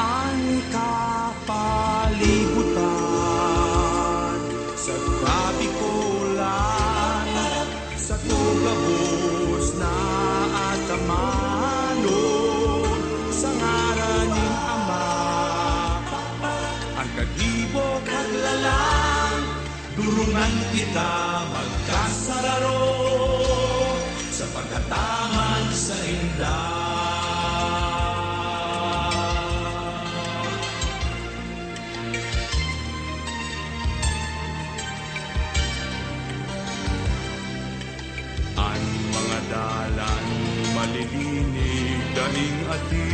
An kapalibutan sa kapikulan, sato gabos na atamanon sa ngaran nin Ama. An kagibo kaglalang, durungan kita magkasararo sa pagataman sainda. An mga dalan malilinig, daing ati,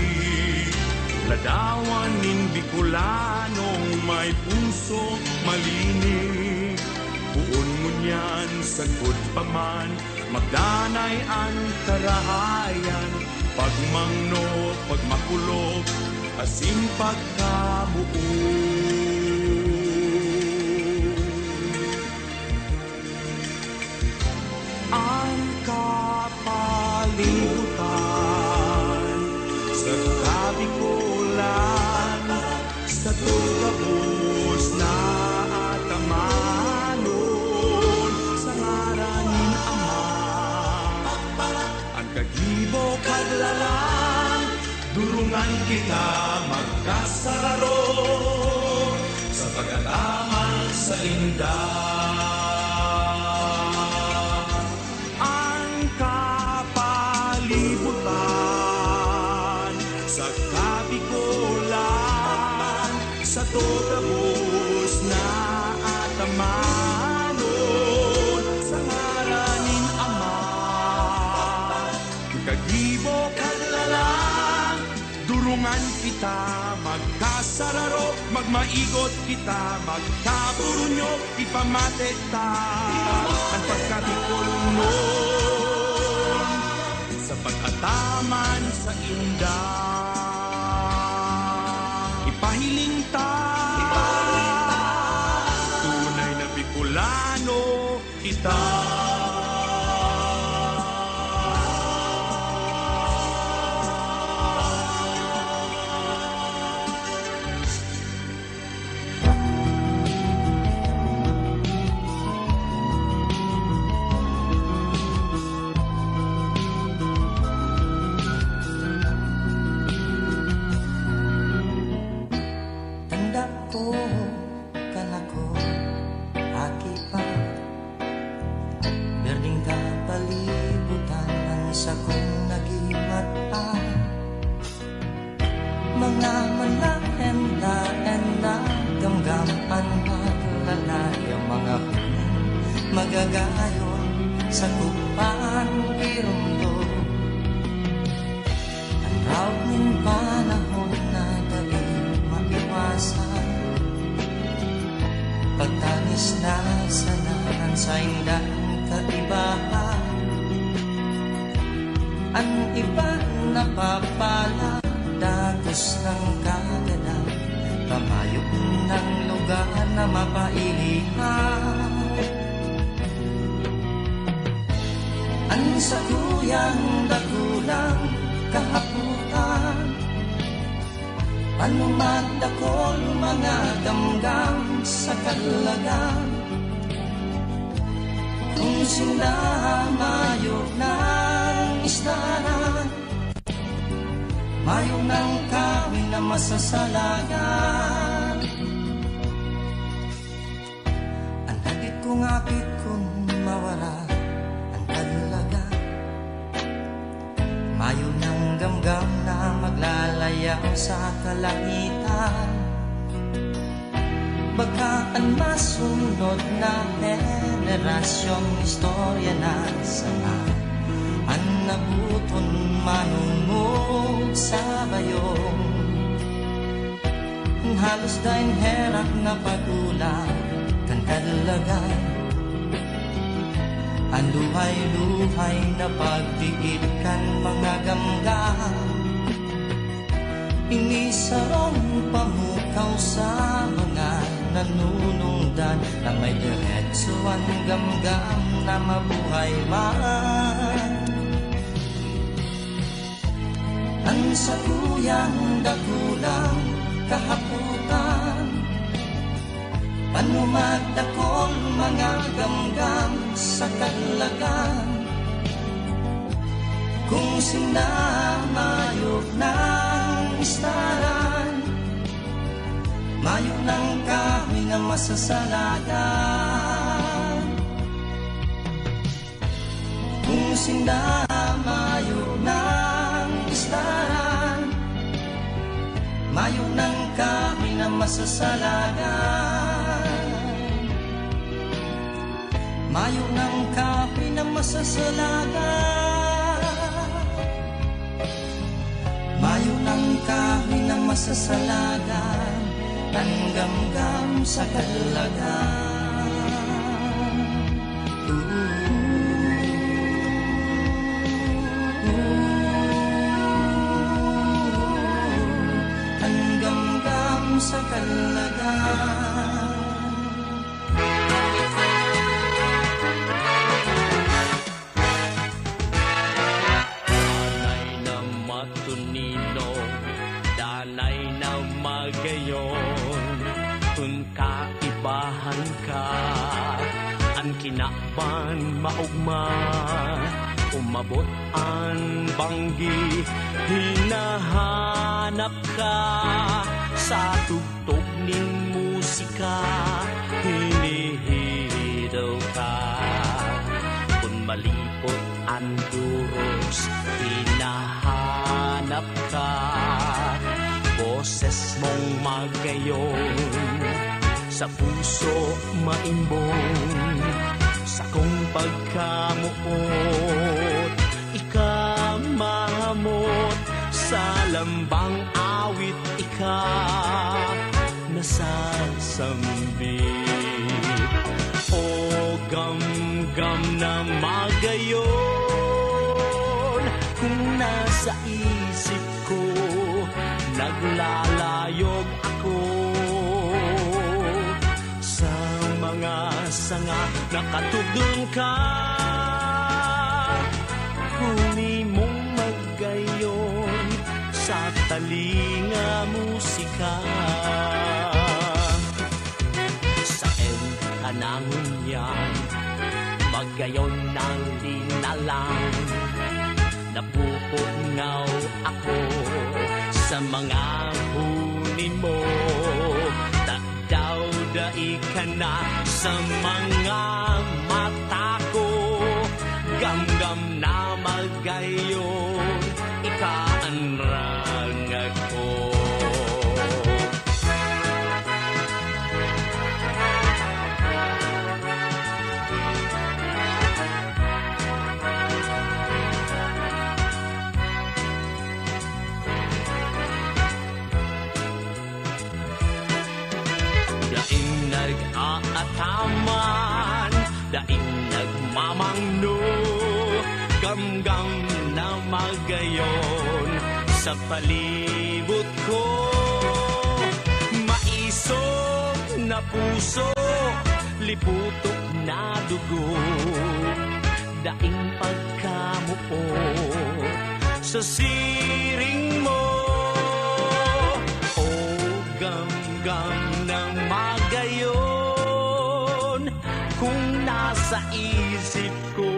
ladawan nin Bicolanong may puso malinig. Poon ngunyan sagkod pa man, magdanay an karahayan, pagmangno, pagmakulog, asin pagkamoot. An kapalibutan sa kabikulan, sato gabos na atamanon sa ngaran nin Ama. An kagibo kaglalang, durungan kita magkasararo sa pagataman sainda. An kapalibutan sa kabikulan, sato gabos na atamanon sa ngaran nin Ama. Kagibo kaglalang, durungan kita magkasararo, magmaigot kita, magkaburunyo, ipamate ta an pagkabikolnon sa pag-ataman sainda. Ipahiling ta, tunay na Bicolano kita. Tanda ko, kan ako aki pa, berdeng kapalibutan an sakong naging mata. Mga manaenda-enda, gamgam an maglalaya, mga huling magagayon, sakupan, iromdom. An raot nin panahon na dai maiwasan, pagtangis na sana an saindang kaibahan. An iba napapala, dagos nang kagadan, pamayo nang lugar na mapailihan. An Sakuyang dakulang kahapotan, panumadakol mga gamgam sa kalagan. Kung sinda mayo nang istaran, mayo nang kahoy na masasalagan. An hagit kong apit kun mawara an kalagan, mayo nang gamgam na maglalayaw sa kalangitan. Baka an masunod na henerasyon, istorya na sana an naboton manongod sa bayong halos daing herak na pag-ola kan kalagan. An luhay-luhay na pagtiit kan mga gamgam, ini sarong pamukaw sa mga nanunungdan na may diretso an gamgam na mabuhay man. An sakuyang dakulang kahapotan, panumadakol mga gamgam sa kalagan. Kung sinda mayo nang istaran, mayo nang kahoy na masasalagan. Kung sinda mayo nang istaran, mayo nang kahoy na masasalagan. Mayo nang kahoy na masasalagan. Mayo nang kahoy na masasalagan, an gamgam sa kalagan. An gamgam sa kalagan. Danay na matunino, danay na magayon, kun kaibahan ka, an kinaban maogma, umabot an banggi, hinahanap ka sa tug- tog nin musika, hinihidaw ka. Kun malipot an doros, hinahanap ka. Boses mong magayon, sa puso maimbong, sakong pagkamoot, ika mahamot sa lambang awit. Ika nasasambit, o gamgam na magayon. Kung nasa isip ko, naglalayog ako sa mga sanga, nakatugdon ka, huli mong mag- gayon sa talinga musika. Saen ka na ngunyan, magayon na linalang. Napupungaw ako sa mga huni mo. Tagdaw dai ka na sa mga mata ko. Gamgam na mag- gayon, ika an rangag ko. Daing nag-aataman, daing nagmamangno, gamgam na magayon sa palibot ko. Maisog na puso, liputok na dugo. daing pagkamoot sa siring mo. O gamgam ng magayon, kung nasa isip ko,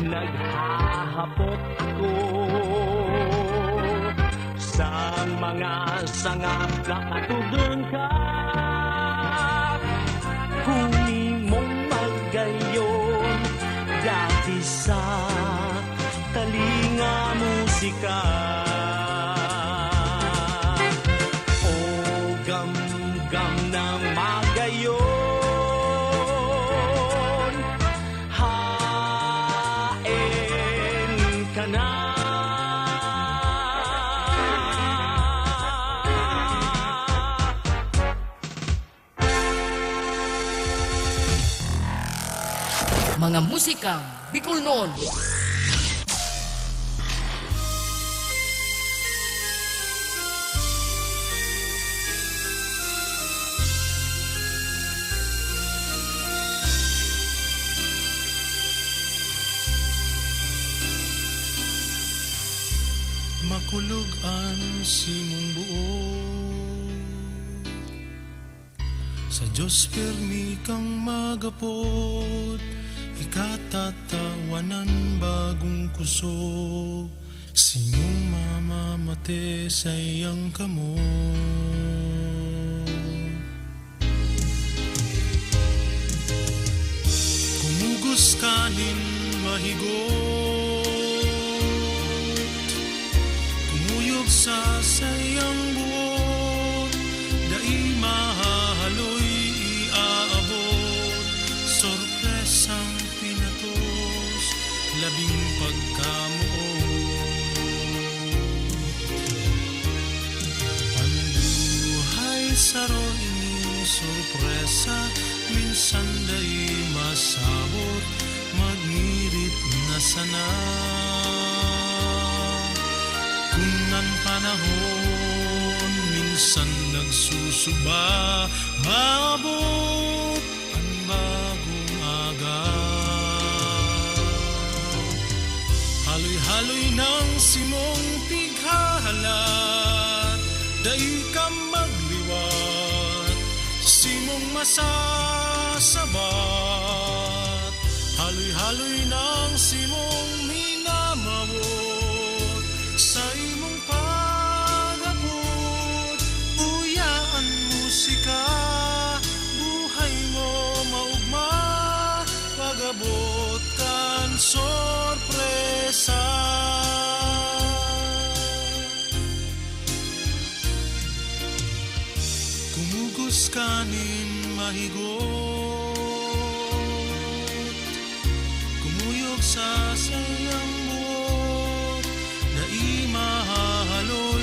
naghahapot ako sa mga sanga na katugdon ka. Huni mong magayon, dati sa talinga musika. O gamgam ng magayon, haen ka na. Mga musikang Bicolnon. Makulog an simong buot. Sa Diyos pirmi kang magapot, ikatatawanan bagong kusog, simong mamamate saiyang kamot. Kumugos ka nin mahigot, kumuyog sa saiyang buot, dai mahahaloy iaabot, sorpresang pinatos, labing pagkamoot. An buhay saro ining sorpresa, minsan dai masabot, magngirit na sana. Kun an panahon minsan nagsusuba, maabot an bagong aga. Haloy-haloy nang simong pighahalat, dai ka magliwat, simong masasabat. Haloy-haloy nang simong minamawot, sa imong pag-abot, uya an musika, buhay mo maugma, pag-abot kan sorpresa. Kumugos ka nin mahigot, kumuyog sa saiyang buot, dai mahahaloy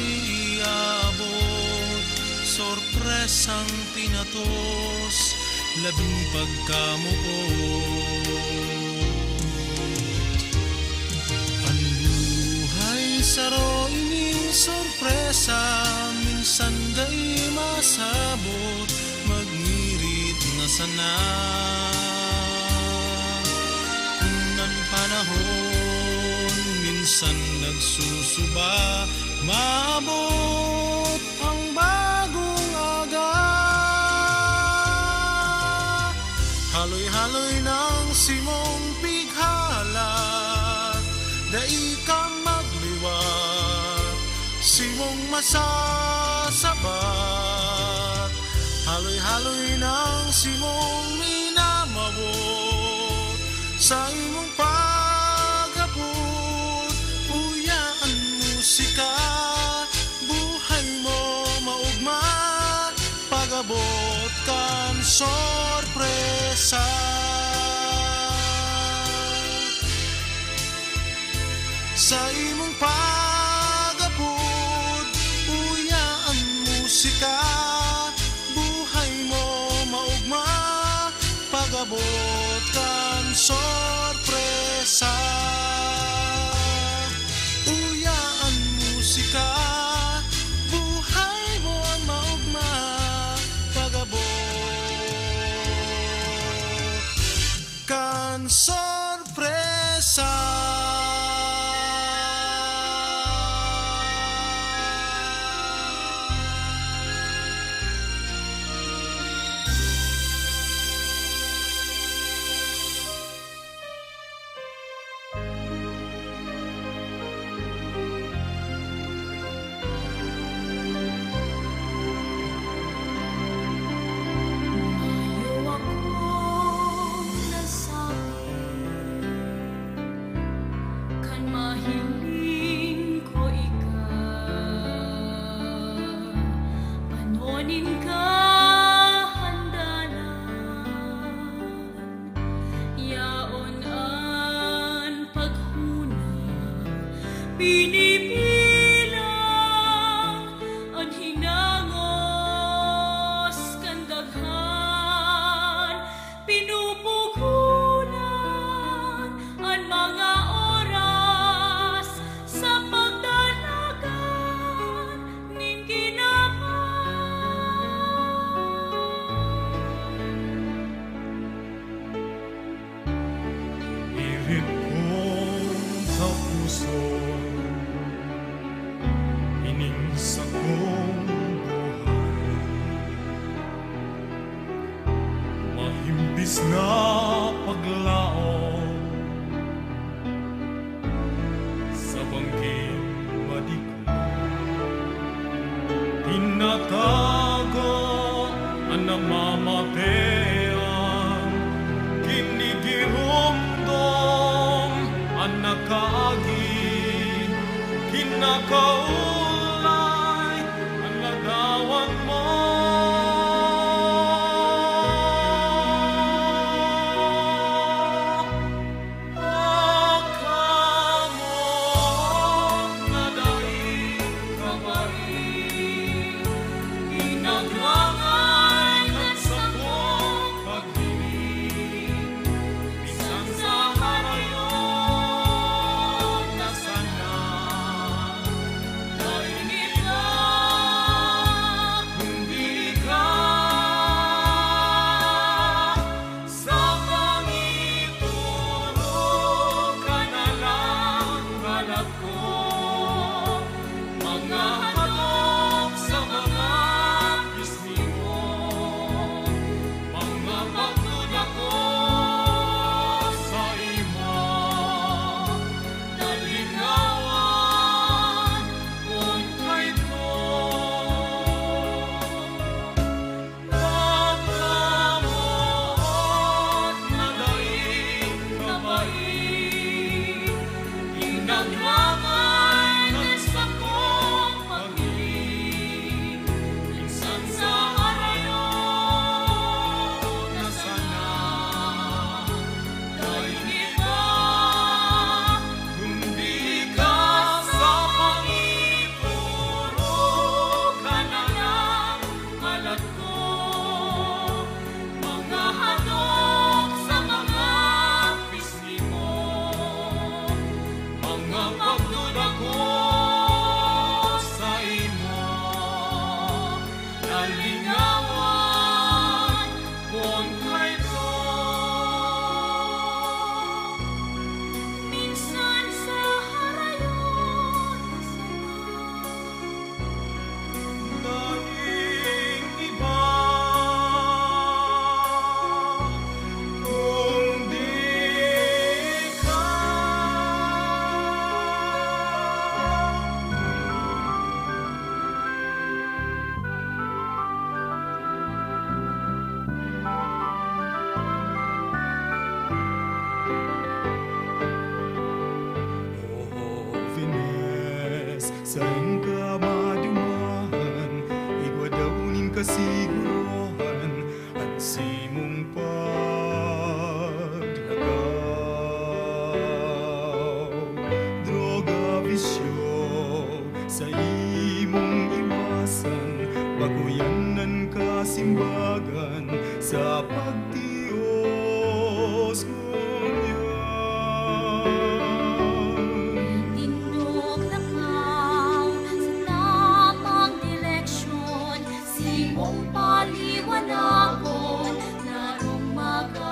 iaabot, sorpresang pinatos, labing pagkamoot. An buhay saro ining sorpresa, minsan dai masabot, magngirit na sana. Kun an panahon minsan nagsusuba, maabot ang bagong aga. Haloy-haloy nang simong pighalat, dai ka magliwat, simong masasabat. Haloy-haloy nang simong minamawot, sa imong pag-abot, uya an musika, buhay mo maugma, pag-abot kan sorpresa. Sa imong pag-apod, uya an musika, buhay mo maugma, pag-abot kan sorpresa. Uya an musika, buhay mo an maugma, pag-abot kan sorpresa. Sa Mayo akong nasabi kan mahiling ko ika. Panonin ka handalan, yaon an paghuna, binibilang an hinangos kan daghan, pinupugonan an mga oras sa pagdalagan nin kinaban. Irit ko sa puso ining sakong buhay. Mahimbis na paglaom sa bangking madiklo. Tinatago an namamatean, ginigiromdom an nakaagi, kinakaulay an ladawan mo. Pagkamoot na daing kapain, inagrangay kan sakong paghiling, minsan sa harayon na sana, daing iba, kundi ikaw. Sa pangitoro ka na lang, balat ko, mga hadok sa mga pisngi mo, mga pagduda ko sa imo, nalingawan kun kaidto. Pagkamoot na daing kapain, inagrangay kan sakong paghiling, minsan sa harayon na sana, daing iba, kundi ika. Sa pangitoro ka na lang, balat ko, mga hadok sa mga pisngi mo, mga pagduda ko sa imo, nalingawan kun kaidto. Minsan sa harayon na sana, daing iba kundi ikaw. O Venus, saen ka maduman? Igwa daw nin kasiguruhan an simong paglakaw. Droga, bisyo, saimong iwasan, bago yan an kasimbagan sa pagtios ngunyan. Tindog lakaw sa tamang direksyon, simong paliwanagon, narong magkakayo.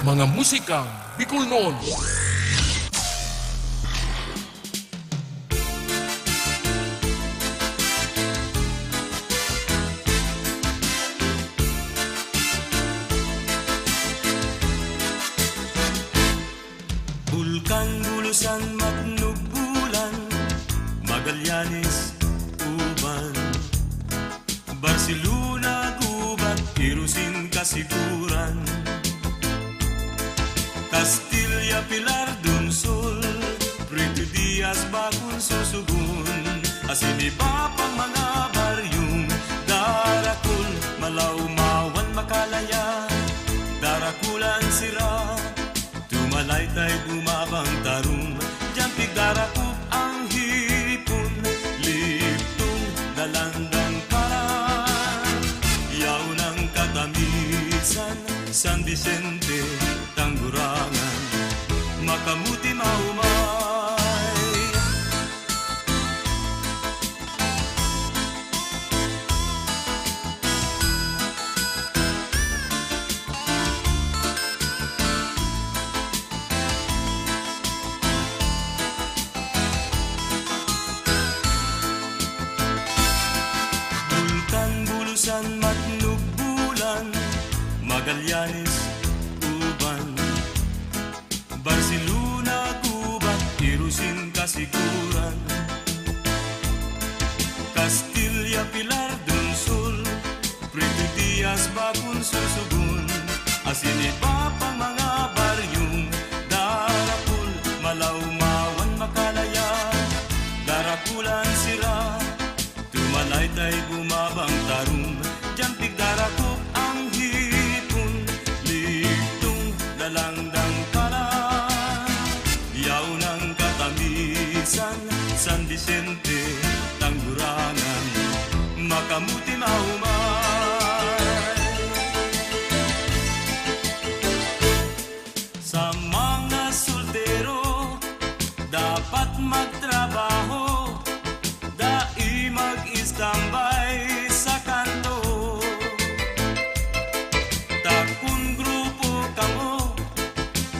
Mga musikang Bicolnon. Bulkan, Bulusan, Matnog, Bulan, Magallanes, Uban, Barcelona, Gubat, Irosin, Casiguran, Castilla, Pilar, Donsol, Prito Diaz, Bacon, Susugon, asin iba pang mga baryong Darakul, Malaumawan, Makalaya, Darakulan, Sira, Tumalaytay, Bumabang, Tarom, diyan pigdarakop ang hipon, Libtong, Dalandang, Paran, yaon ang katamisan, San Vicente, Tanggurangan, makamuti maumay. Bulkan, Bulusan, Matnog, Bulan, Magallanes, Uban, Barcelona, Gubat, Irosin, Casiguran, Castilla, Pilar, Donsol, Prito Diaz, Bacon, Susugon, asin iba pang mga baryong Darakul, Malaumawan, Makalaya, Darakulan, Sira, Tumalaytay, Bumabang, Tarom, diyan pigdarakop ang hipon, Libtong, Dalandang, Paran, yaon ang katamisan, San Vicente, Tanggurangan, makamuti maumay. Sa mga soltero, dapat magtrabaho, dai mag-istambay sa kanto. Ta kun grupo kamo,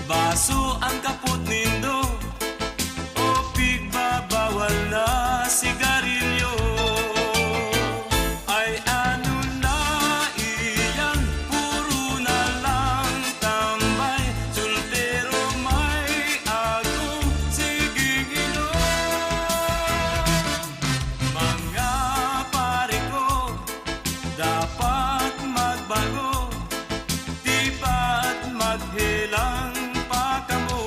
baso ang kapot nindo, o pigbabawal na sigarilyo. Ay ano na iyan, puro na lang tambay, soltero may agom, sige inom. Mga pare ko, dapat magbago, dapat maghelang pa kamo.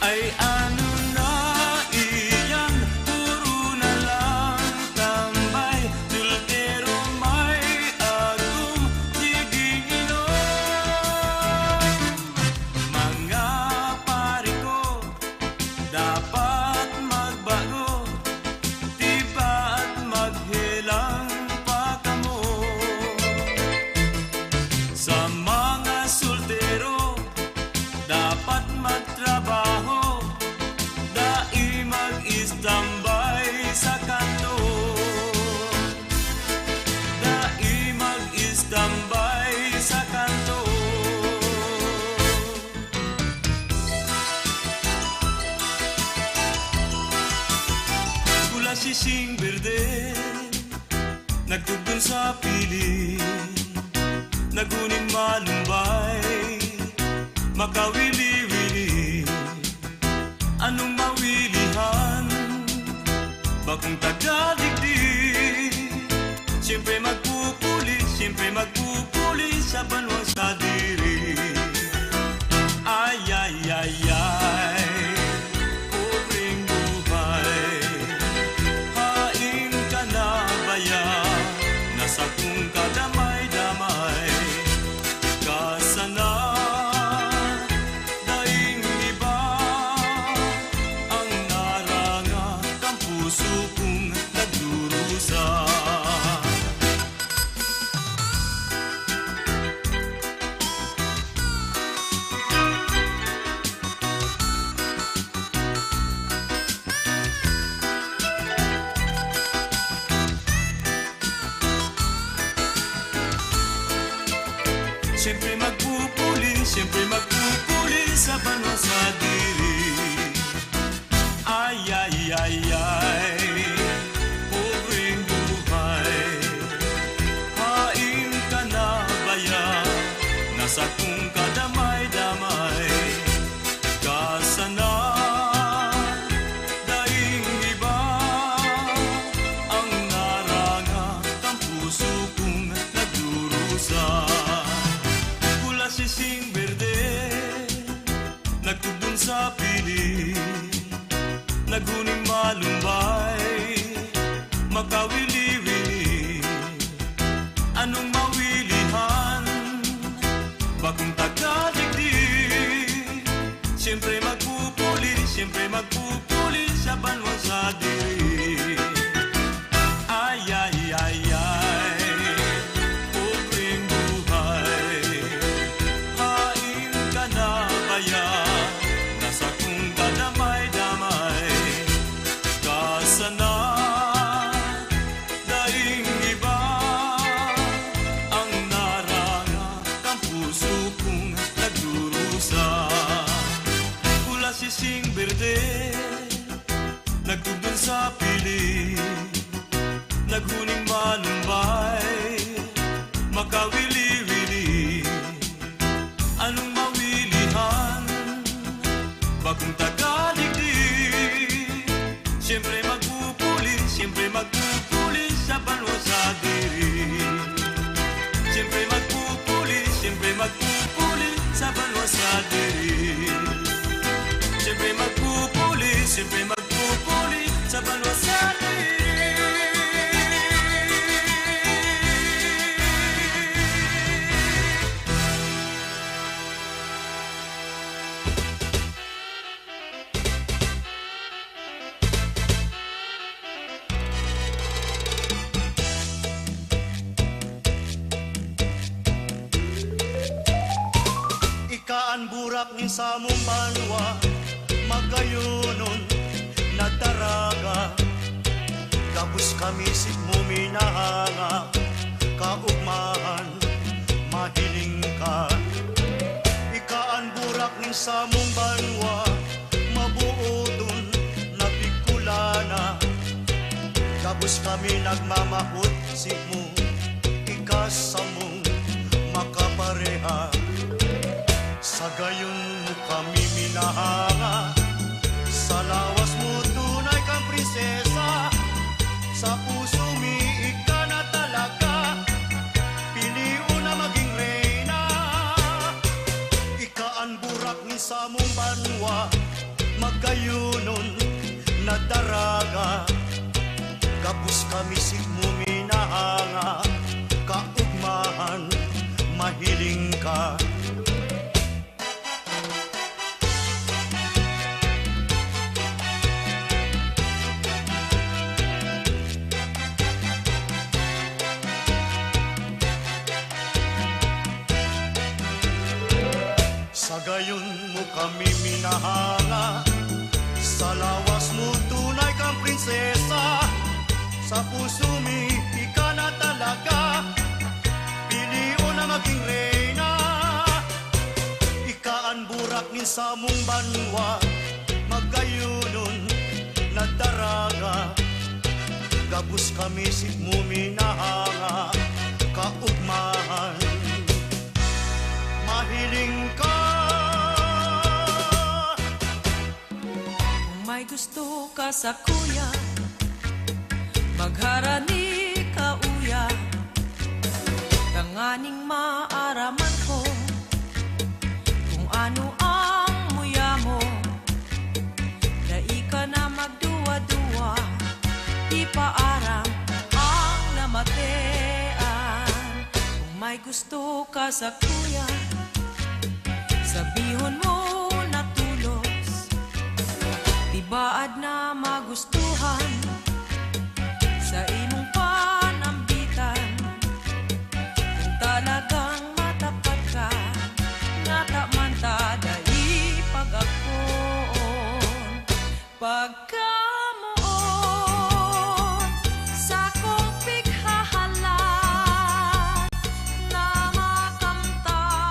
Ay ano na iyan, puro na lang tambay, soltero may agom, sige inom. Mga pare ko, dapat magbago, dapat maghelang pa kamo. Sa mga soltero, dapat magtrabaho, dai mag-istambay sa kanto. Dai mag-istambay sa kanto. Pula, siising, berde, nagtugdon sa pili, naghuning malumbay, makawili-wili. Anong mawilihan? Bakong taga digdi. Siyempre magpupuli, siyempre magpupuli sa banwang sadiri. Ay, ay, ay, ay, pobreng buhay. Hain ka na baya na sakong kadamay-damay? Ika sana, daing iba ang naranga kan puso kong nagdurusa. Siyempre magpupuli, siyempre magpupuli sa banwa sadiri. Ay, ay, ay, ay, pobreng buhay. Hain ka na baya na sakong kadamay-damay ka sana. Daing iba ang naranga kan puso kong nagdurusa. Pula, siising, berde, nagtugdon sa pili, naghuning malumbay, makawili-wili. Anong mawilihan? Bakong taga digdi. Siyempre magpupuli, siyempre magpupuli sa banwa sadiri. Ay, ay, ay, ay, pobreng buhay. Hain ka na baya na sakong kadamay-damay ka sana. Daing iba ang naranga kan puso kong nagdurusa. Pula, siising, berde, nagtugdon sa pili, naghuning malumbay, makawili-wili. Anong mawilihan? Bakong taga digdi. Siyempre magpupuli, siyempre magpupuli sa banwa sadiri. Siyempre magpupuli, siyempre magpupuli sa banwa sadiri. Siyempre magpupuli, siyempre magpupuli sa banwa sadiri. Ika an burak nin samong banwa, magayonon na daraga. Gabos kami simo minahanga, kaogmahan mahiling ka. Ika an burak nin samong banwa, mabuoton na Bicolana. Gabos kami nagmamahot simo, ika samong makapareha. Sa gayon mo kami minahanga, sa lawas mo tunay kang prinsesa. Sa puso mi ika na talaga, pilion na maging reyna. Ika an burak nin samong banwa, magayonon na daraga. Gabos kami simo minahanga, kaogmahan mahiling ka. Sa gayon mo kami minahanga, sa lawas mo tunay kang prinsesa. Sa puso mi ika na talaga, pilion na maging reyna. Ika an burak nin samong banwa, magayonon na daraga. Gabos kami simo minahanga, kaogmahan mahiling ka. Kung may gusto ka sakuya, magharani ka, uya, tanganing maaraman ko kung ano ang muya mo. Dai ka na magduwa-duwa, ipaaram ang namatean. Kung may gusto ka sakuya, sabihon mo na tolos, tibaad na magustuhan sa imong panambitan. Kung talagang matapat ka, ngata man ta dai pag-agkoon. Pagkamoot sakong pighahalan na makamtan.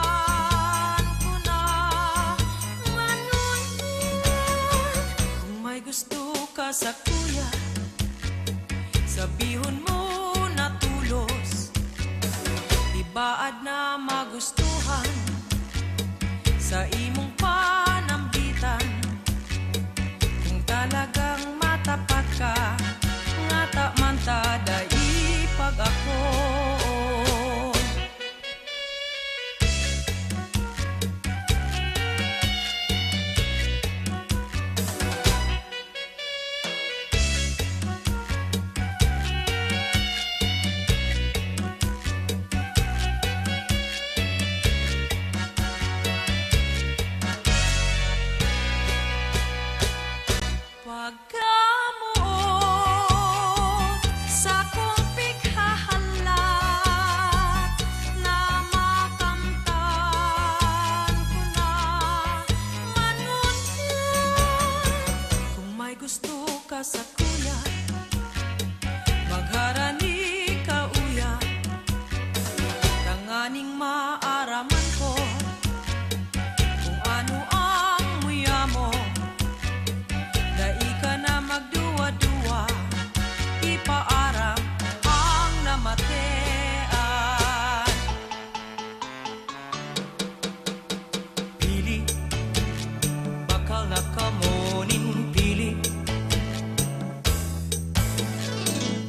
sa imong panambitan. Kung talagang matapat ka, ngata man ta dai pag-ako. Pagkamoot sakong pighahalat na makamtan ko na man ngunyan. Kung may gusto ka sakuya, magharani ka uya, tanganing maaraman ko kung ano ang muya mo. Dai ka na magduwa-duwa, ipaaram ang namatean. Pili, bakal na kamo nin pili.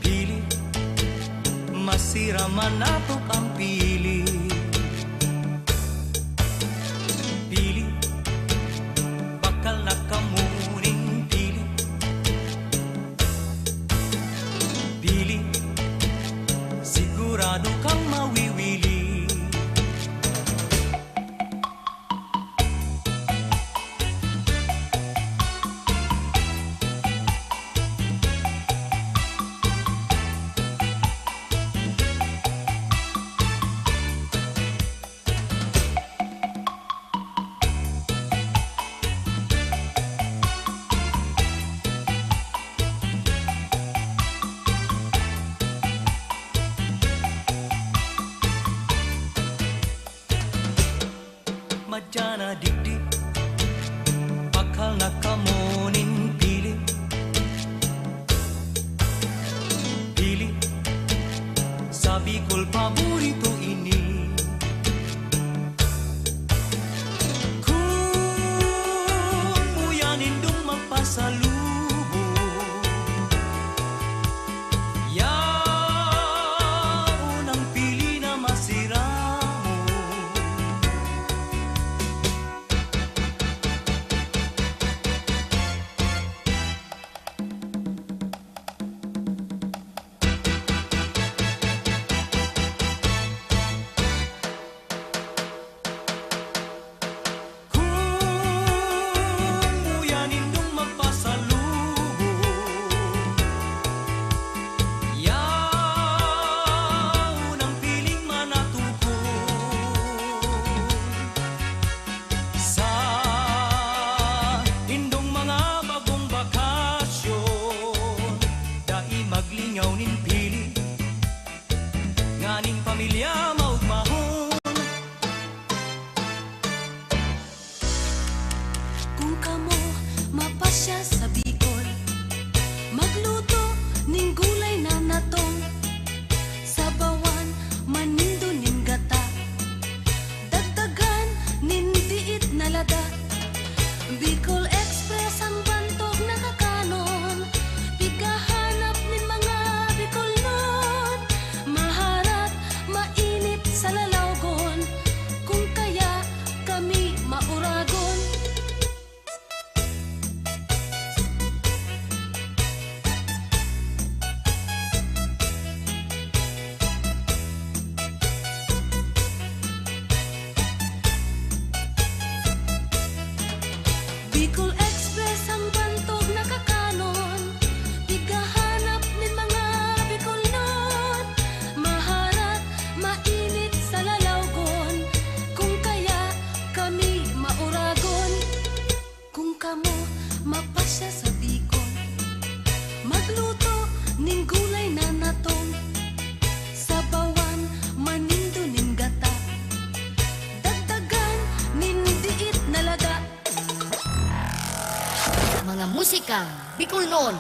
Pili, masira man natok ang pili. Pili, bakal na kamo nin pili. Pili, sigurado kang mawiwili. Madya na digdi, bakal na kamo nin pili. Pili, sa Bicol paborito ini. Kun muya nindong magpasalubong, yaon ang pili na masiramon. Kun muya nindong magpasalubong, yaon ang piling manatugon. Sa indong mga bagong bakasyon, dai maglingaw nin pili, nganing pamilya maugmahon. Kung kamo mapasya sa Bicol, magluto nin gulay na natong, sabawan manindo nin gata, dagdagan nin diit na lada. Bicol Express an bantog na kakanon, pighahanap nin mga Bicolnon. Maharat, mainit sa lalawgon, kun kaya kami mauragon. Bicol Express an bantog na kakanon, pighahanap nin mga Bicolnon. Maharat, mainit sa lalawgon, kun kaya kami mauragon. Kung kamo mapasya sa Bicol, magluto nin gulay na natong, sabawan manindo nin gata, dagdagan nin diit na lada. Mga musikang Bicolnon.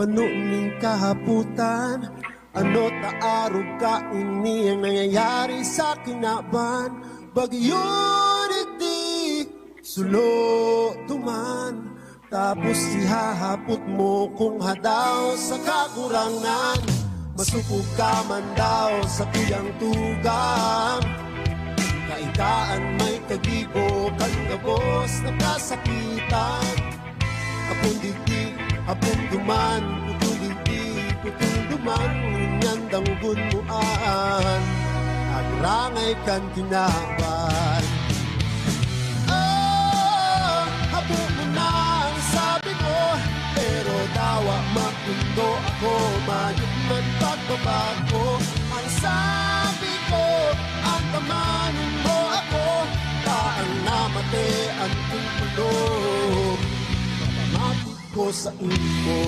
Pano ning kahapotan? Ano ta arog kaini ang nangyayari sa kinaban? Bagyo digdi, sulo duman. Tapos ihahapot mo kung hadaw sa kagurangnan. Masupog ka man daw sa kuyang tugang. Kaikaan may kagibo kan gabos na kasakitan. Apon digdi, apon duman, putol digdi, putol duman, ngunyan dangogon mo an nagrangay kan kinaban. Oh, habo mo na ang sabi mo, pero dawa magpundo ako, mayo man pagbabago. Ang sabi ko, ang tamanon mo ako, ta ang namate an kong kulog. Mapamati ko sa imo.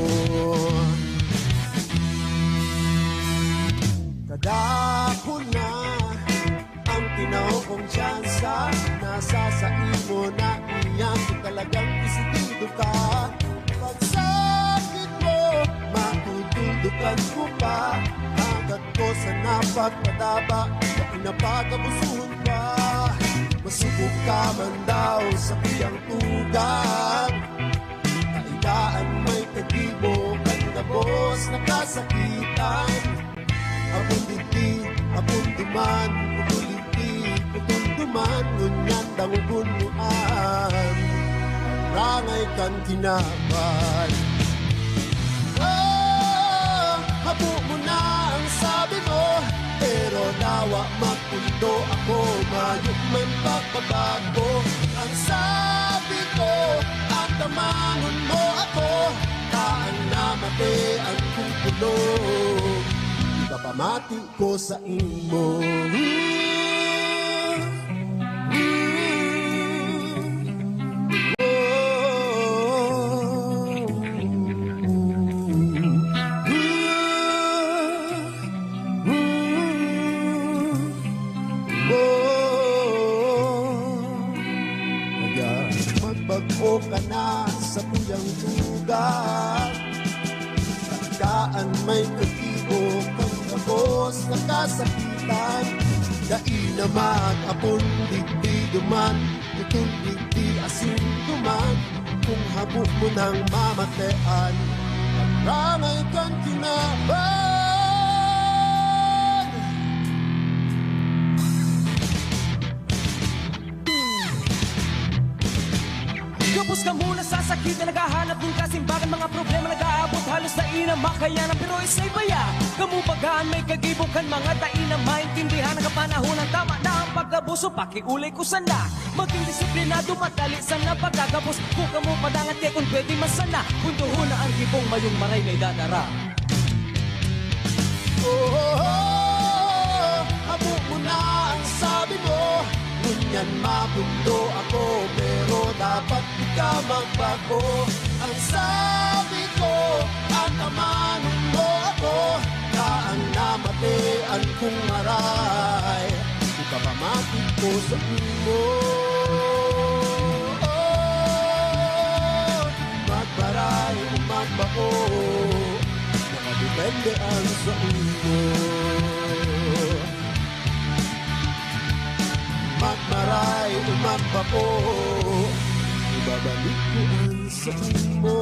Kadako na ang tinaw kong tsansa, nasa sa imo na iyan. Kung talagang desidido ka, pagsakit mo, matutuldukan ko pa. Hanggat ko sana pagpadaba, na pinapagabusuhon pa. Masubok ka man daw sa kuyang tugang. Kaigaan may kagibo kan gabos na kasakitan. Apon digdi, apon duman, putol digdi, putol duman, ngunyan dangogon mo an rangay kan kinaban. Oh, habo mo na ang sabi mo, pero dawa magpundo ako, mayo man pagbabago. Ang sabi ko, atamanon mo ako, ta ang namate an kong kulog. Ipapamati ko sa imo. Kaya magbag-o ka na sa kuyang tugang. Pagkaan may kagibo kan gabos na kasakitan. Dai na mag-apon digdi duman, itong digdi asin duman. Kung habo mo nang mamatean, rangay kan kinaban. Gabos kamo nasasakit na naghahanap nin kasimbagan, mga problema nag-aabot, halos dai na makayanan, pero isay baya kamo baga an may kagibo kan mga dai na maintindihan. Ang kapanahonan, tama na ang pagkabos o pakiulay ko sana. Maging disiplinado, madali sana pagkagabos. Kung kamo padangat kay kun pwede man sana, pundohon na ang gibong mayong maray na idadara. Oh, habo mo na ang sabi mo, ngunyan mabundo ako, pero dapat di ka magbago. Ang sabi ko, atamanon mo ako, na ang namate an kong maray, ipapamati ko sa imo. Magmaray o magbako, nakadepende an sa imo. Magmaray o magbako, ibabalik ko an sa imo.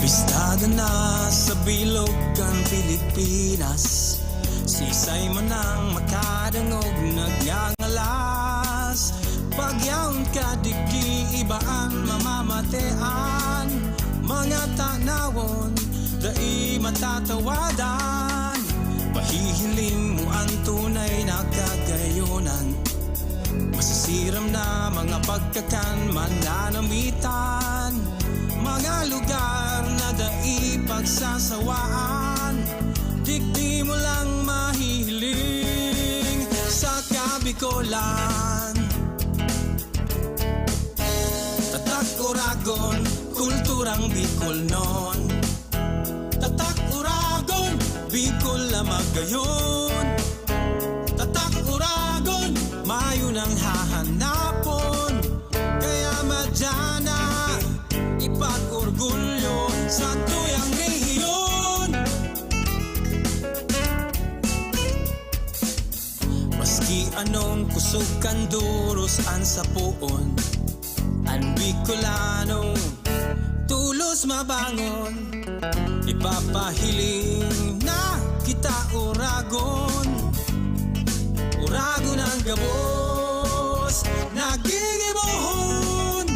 Bistada na sa bilog kan Pilipinas, siisay man ang makadangog nagngangalas. Pagyaon ka digdi, iba an mamamatean, mga tanawon dai matatawadan. Pahihiling mo an tunay na kagayonan. Masisiram na mga pagkakan, mananamitan, Mga lugar na dai pagsasawaan, digdi mo lang mahihiling sa Kabikolan. Tatak Oragon, kulturang Bikolnon. Tatak Oragon, Bikol na magayon. Tatak Oragon, mayo nang hahanapon. Kaya madya na, ipag-orgulyo sa tuyang rehiyon. Maski anong kusog kan duros an sapoon, an Bicolano tolos mabangon. Ipapahiling na kita, Oragon. Oragon ang gabos, nagigibohon.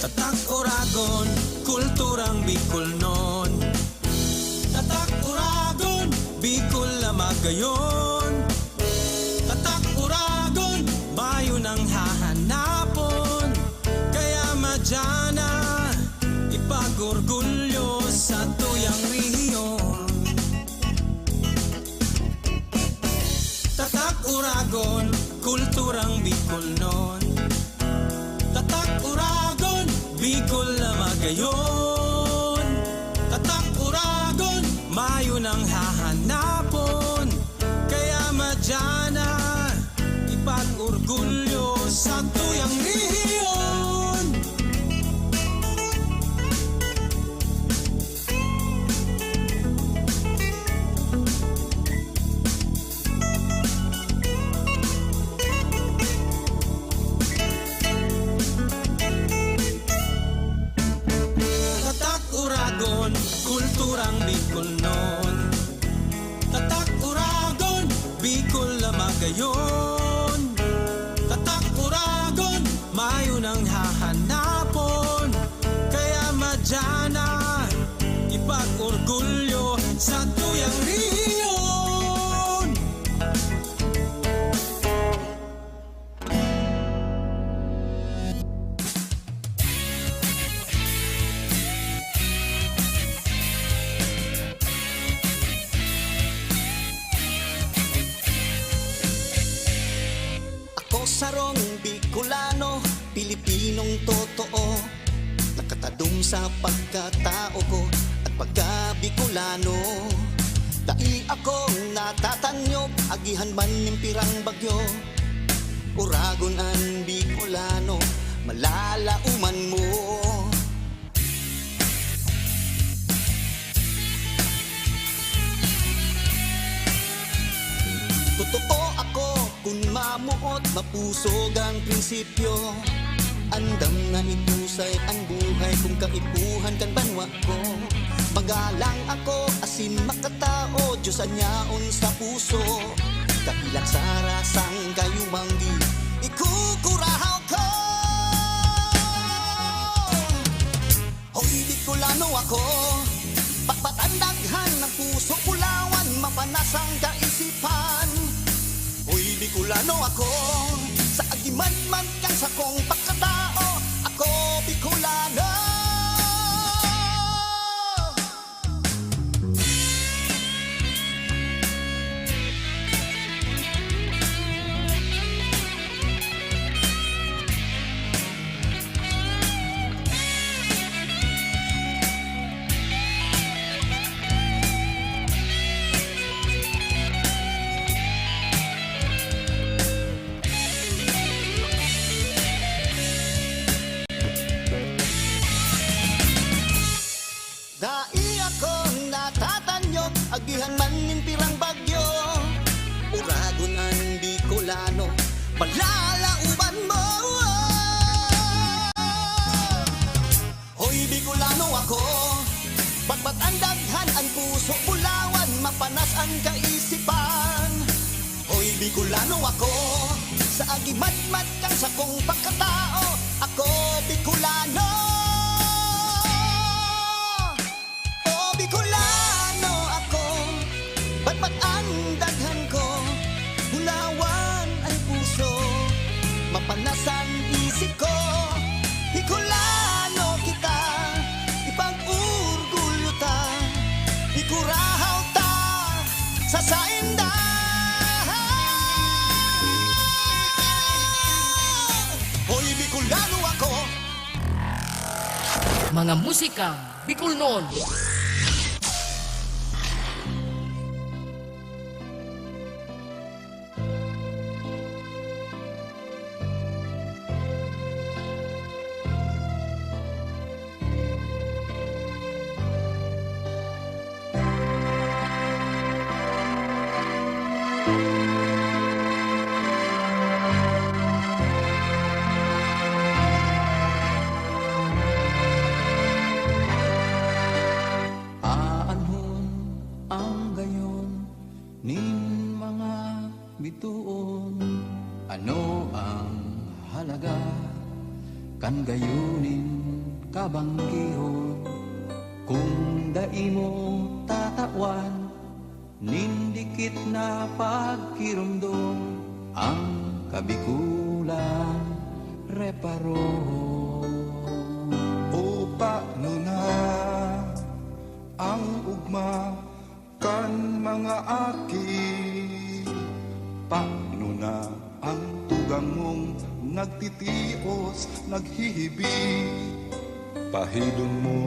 Tatak Oragon, kulturang Bikolnon. Tatak Oragon, Bikol na magayon. Tatak Oragon, mayo nang hahanapon. Kaya madya na, ipag-orgulyo sa tuyang rehiyon. Tatak Oragon, kulturang Bikolnon. Tatak Oragon, Bikol na magayon. Tatak Oragon, mayo nang hahanapon. Kaya madya na, ipag-orgulyo sa tuyang rehiyon. Tatak Oragon, kulturang Bikolnon. Tatak Oragon, Bikol na magayon. Tatak Oragon, mayo nang hahanapon. Kaya madya na, ipag-orgulyo sa tuyang rehiyon. Ako sarong Bicolano, Pilipinong totoo. Nakatadom sa pagkatao ko at pagka-Bicolano. Dai ako natatanyog, agihan man nin pirang bagyo. Oragon an Bicolano, malalaoman mo. Totoo ako kun mamoot, mapusog ang prinsipyo. Andam na itusay an buhay kong kaipuhan kan banwa ko. Magalang ako asin makatao, Diyos an yaon sa puso. Kabilang sa rasang kayumanggi, ikukurahaw ko. Hoy, Bicolano ako, patpat an daghan, ang puso bulawan, mapanas ang kaisipan. Hoy, Bicolano ako, sa agimadmad kan sakong pagkatao, ako Bicolano. Dai ako natatanyog, agihan man nin pirang bagyo. Oragon an Bicolano, malalaoman mo. Hoy, Bicolano ako, patpat an daghan, an puso bulawan, mapanas an kaisipan. Hoy, Bicolano ako, sa agimadmad kan sakong pagkatao, ako Bicolano. O Bicolano ako, patpat an daghan ko, bulawan an puso, mapanas an isip ko. Bicol- Kurahaw ta sa sainda. Hoy, Bicolano ako. Mga musikang Bicolnon. Aanhon ang gayon nin mga bitoon? Ano ang halaga kan gayo nin kabanggihon? Kun dai mo tatawan nin dikit na pagkiromdom, ang kabikulan reparohon. O paano na ang ugma kan mga aki? Paano na ang tugang mong nagtitios, naghihibi? Pahidon mo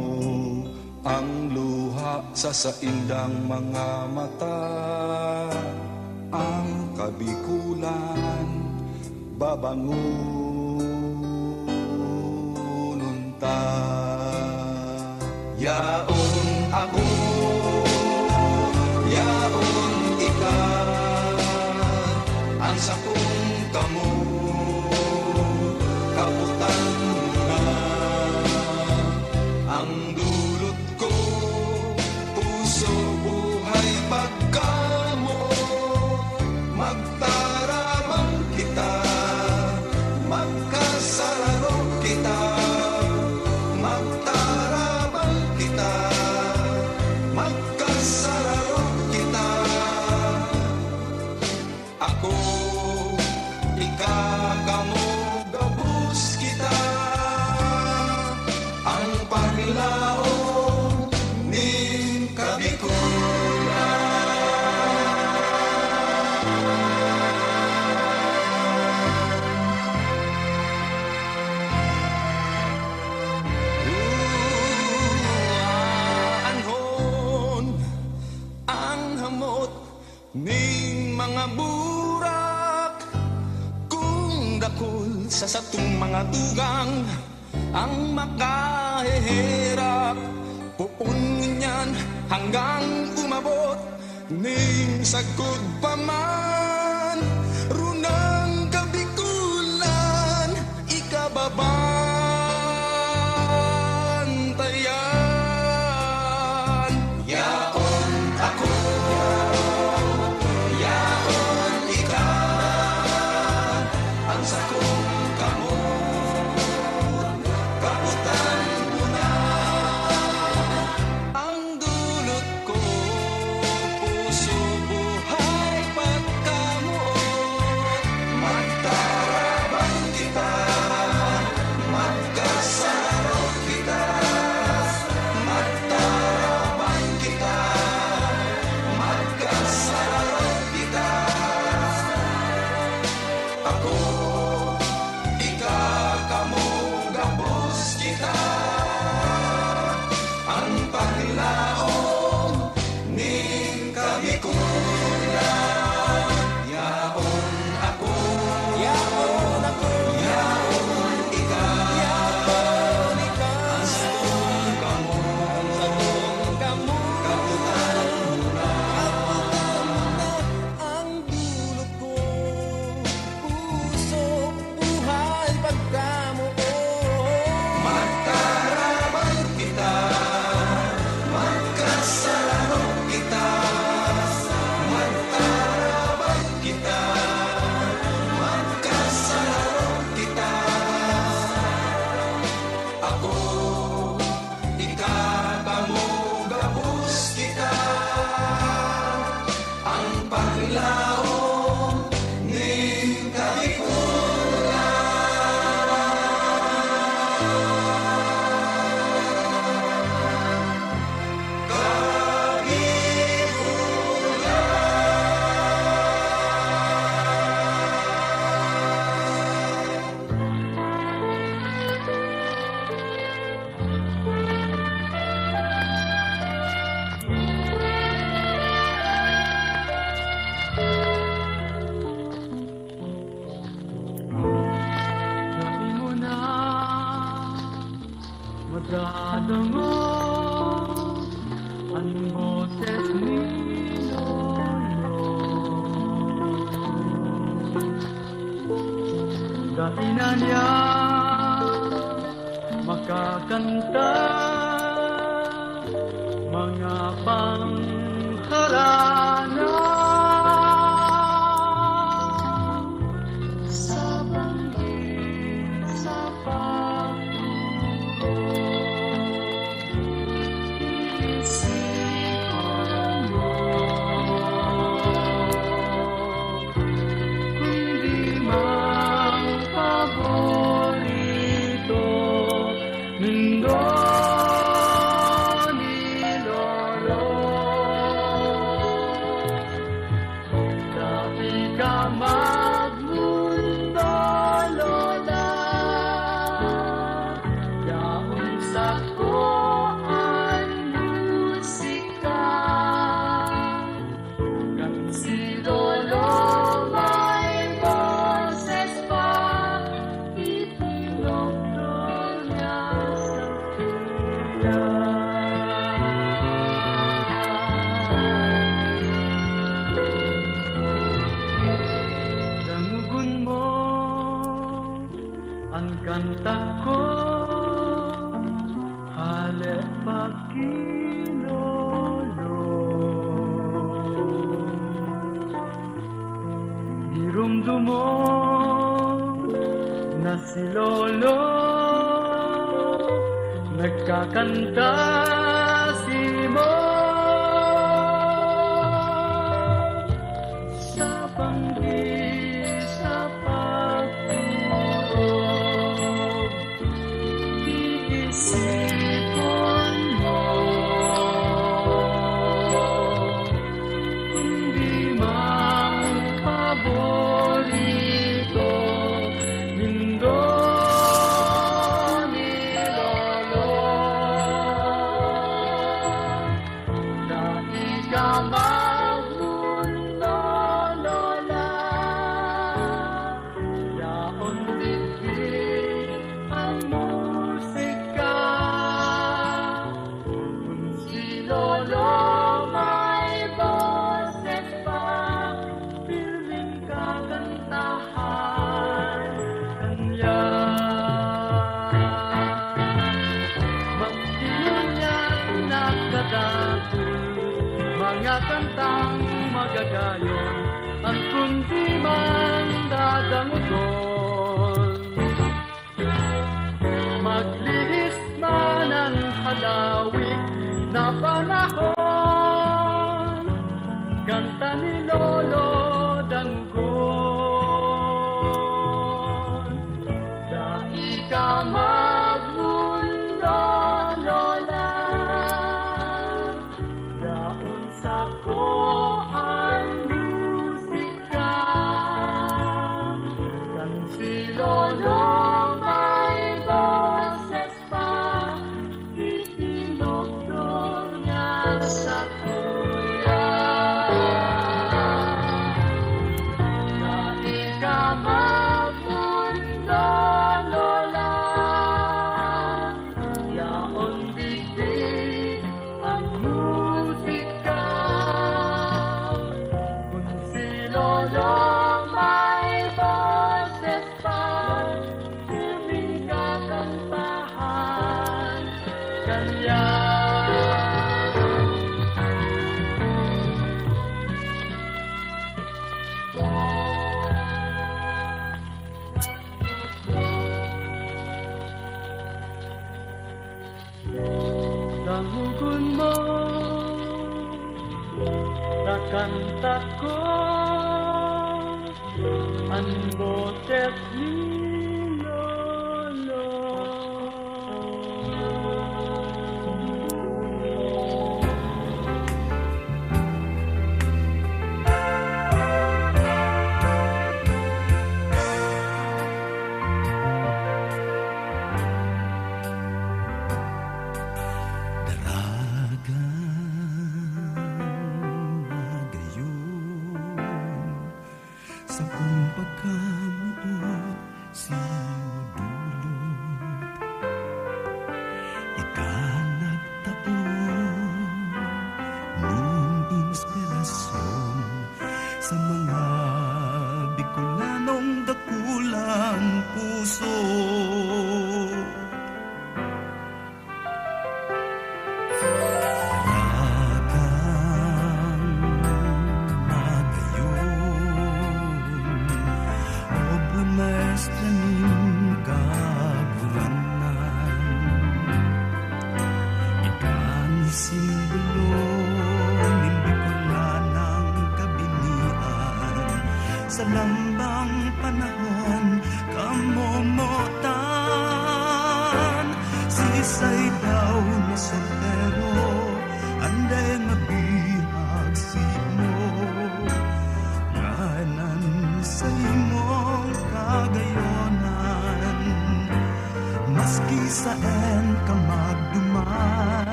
ang luha sa saindang mga mata. Ang kabikulan babangonon ta. Yaon ako, yaon ika, ang sakong kamot, kapotan mo na. Ang dulot ko, puso, buhay, pagkamoot. Magtarabang kita, magkasararo kita. Magtarabang kita, magkasararo kita. Ako, ika, kamo, gabos kita, ang panglaom nin kabikulan. Anhon ang hamot ning mga burak, kun dakul sa satong mga tugang ang makaheherak, poon ngunyan hanggang umabot ning sagkod pa man, runang kabikulan, ikababantayan. Yaon ako, yaon ika, ang sakong kamot, kapotan mo na. Ang dulot ko, puso, buhay, pagka Ina niya makakanta, mga pangharana sa banggi, sa pagtubod. Isipon mo, kundi mang paborito nindo ni Lolo. Dai ka magmundo, Lola, yaon sako an musika. Kan si Lolo may boses pa, ipinokdol niya sa kuya. Dangogon mo an kanta ko, hale pa ki Lolo. Giromdomon na si Lolo, nagkakanta simo sa banggi, sa pagtubod. Iisipon mo, kundi mang paborito nindo ni Lolo. Dai ka magmundo, Lola, yaon digdi an musika. Kun si Lolo may boses pa, pirming kakantahan kanya. Magtingon niya nagkadakul, mga kantang magagayon, an kundi man dadangogon. Maglihis man an halawi na panahon, kanta ni Lolo dangogon. Dai ka magmundo, Lola, yaon sako an musika. Kan si Lolo may boses pa, itinukdo niya sa kuya. Dai ka magmundo, Lola, yaon digdi an musika. Kun si Lolo may boses pa, pirming kakantahan kanya. Dangogon mo, kakanta ko an boses ni Lolo. Daragang magayon, sakong pagkamoot, siyo dulot. Ika nagtao nin inspirasyon sa mga Bicolanong dakulang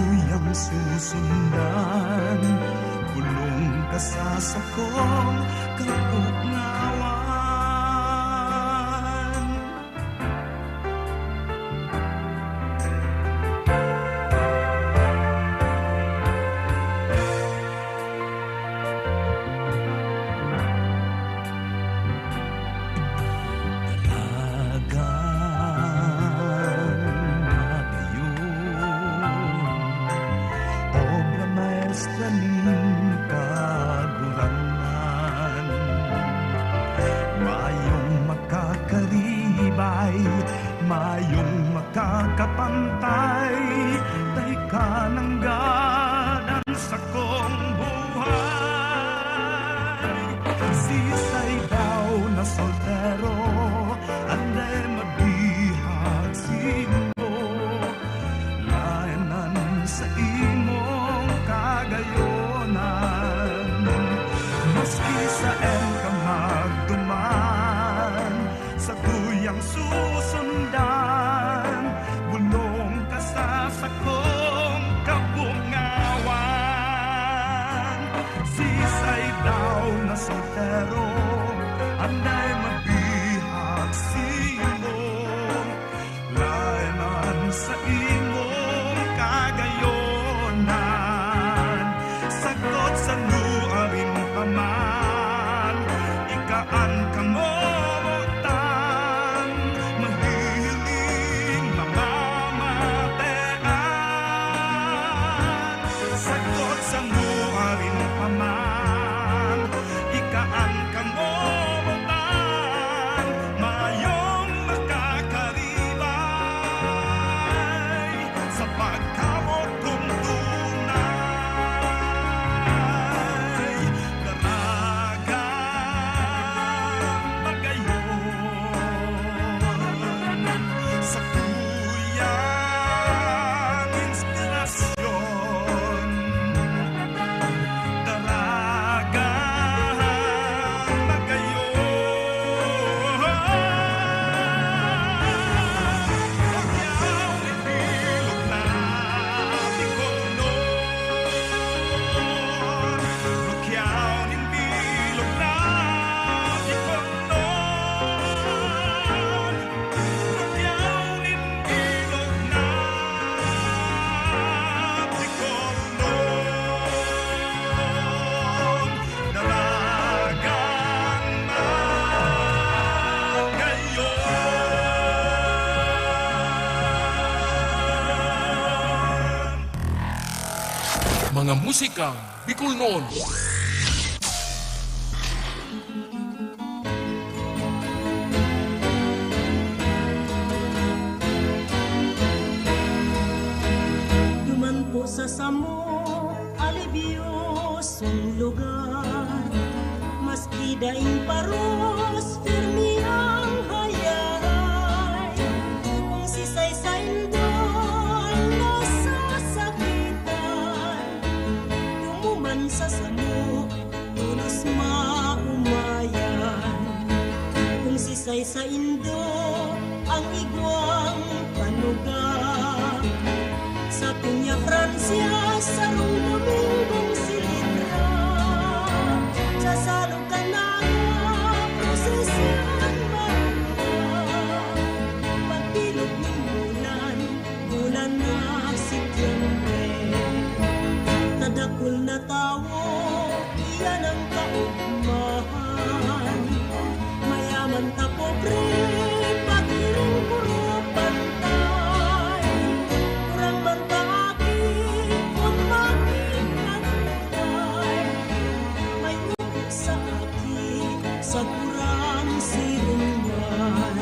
Kuyang susundan, bulong ka sa sakong kabungawan. Dalagang magayon, obra maestra nin Kagurangnan. Mayong makakaribay, mayong makakapantay, ta ika nanggad an sakong buhay. Sisay daw na soltero an dai mabihag simo, laenan sa imong kagayonan. Maski saen ka magduman, sakuyang susundan, bulong ka sa sakong kabungawan. Sisay daw na soltero an dai mabihag simo, laenan sa imong kagayonan. Sagkod sa nuarin pa man, ika an kamotan, mahihiling, mamamatean. Sagkod sa nuarin pa man, ika an kamotan, mayong makakaribay sa pagkamot kong tunay. Daragang magayon, sakuyang inspirasyon. Daragang magayon, rukyaw nin bilog na Bicolnon. Rukyaw nin bilog na Bicolnon. Rukyaw nin bilog na Bicolnon. Daragang magayon. Mga musikang Bicolnon. Duman po sa samo, alibyosong lugar, maski daing paros, pirmi ang hayahay. Kung sisay saindo ang nasasakitan, dumuman sa samo, tolos maomayan. Kung sisay saindo ang igwang panuga, sa Peña Francia, sarong Domingong si Litra, sa Salog kan Naga, prosesyon maruga, pagbilog nin bulan, bulan na Setyembre. Tadakul na tawo, iyan ang kaugmahan. Mayaman ta pobre, paghiring puro pantay. Kurang man ta aki, kun magin magulay. May ubo sa aki, sa kurang siring man.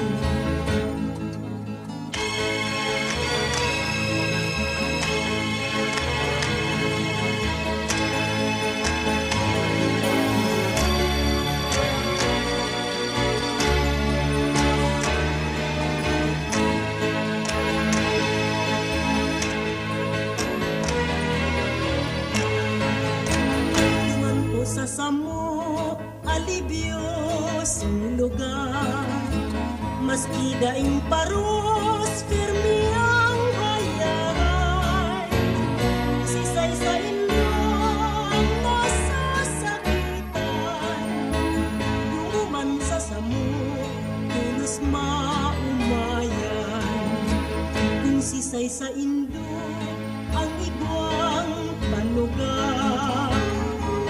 Duman po sa samo, alibyosong lugar, maski daing paros, pirmi ang hayahay. Saindo ang nasasakitan, duman sa samo, tolos maomayan. Kun sisay saindo ang igwang panuga,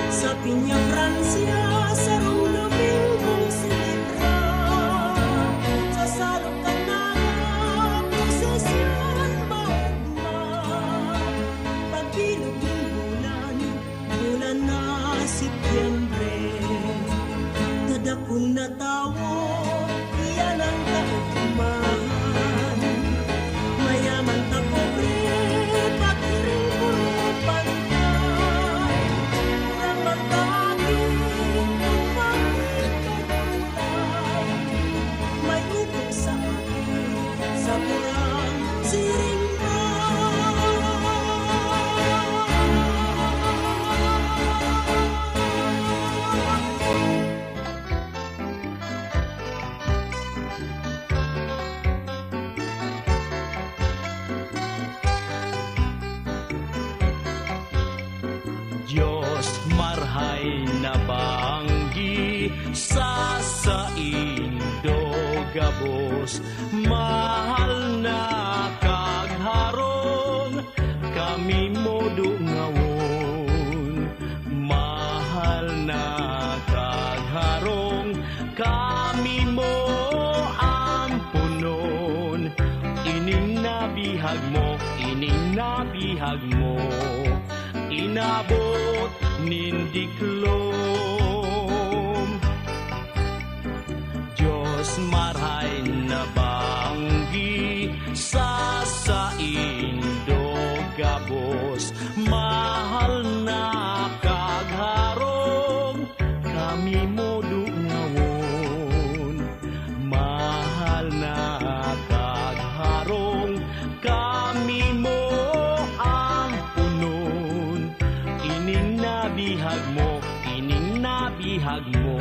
sa Peña Francia, sarong domingong selebra, sa Salog kan Naga, prosesyon maogma, pagbilog nin bulan, bulan na Setyembre. Kadakul na tawo, iyan ang kaogmahan. Mayaman ta pobre, paghiring puro pantay. Kurang man ta aki, kun makipakulay. May utok sa aki, sa kurang siring na. Dios, marahay na banggi sa saindo gabos, mahal na kagharong, kami mo dungawon. Mahal na kagharong, kami mo amponon. Ining nabihag mo, ining nabihag mo, inabot nin diklom. Dios, marahay na banggi sa saindo gabos, mahal na kagharong, kami mo dungawon. Mahal na kagharong, kami mo amponon. Ining nabihag mo, ining nabihag mo,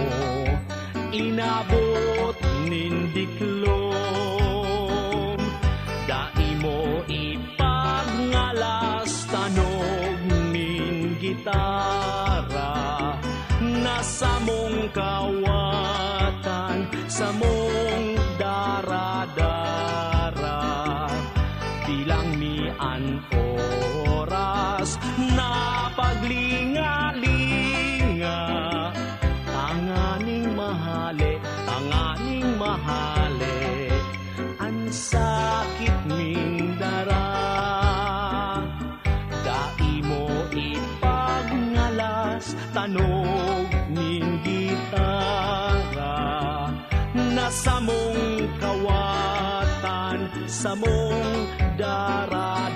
inabot nin diklom. Dai mo ipagngalas, tanog nin gitara, na samong kawatan, samong daradara. Bilang mi an oras na paglingalinga, tanganing mahale, tanganing mahale an sakit ming dara. Dai mo ipagngalas, tanog nin gitara, na samong kawatan, samong daradara.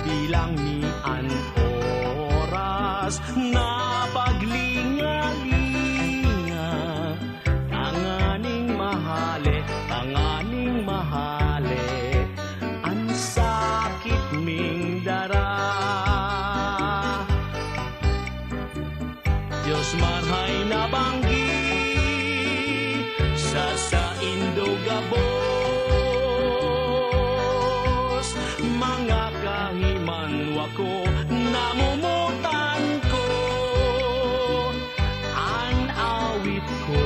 Bilang mi an oras na paglingalinga, tanganing mahale, tanganing mahale an sakit ming dara. Dios, marahay na banggi sa saindo gabos, mga kahimanwa ko, namomotan ko an awit ko.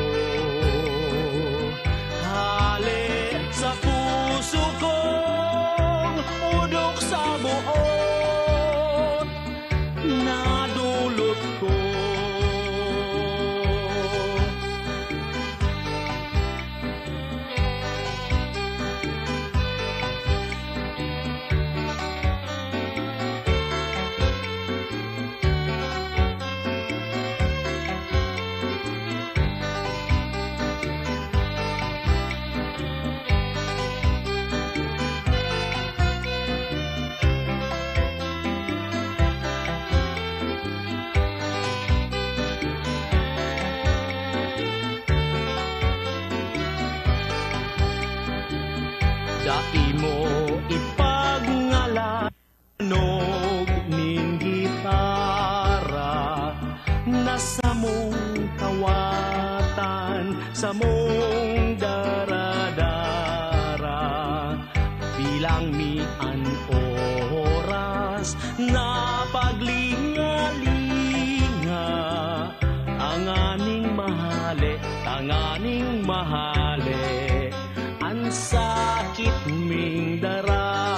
Hale sa puso kong udok sa buot nadulot ko. Dai mo ipagngalan, tanog nin gitara, na samong kawatan, samong daradara. Bilang mi an oras, Napaglingalinga tanganing mahale, tanganing mahale an sakit ming dara.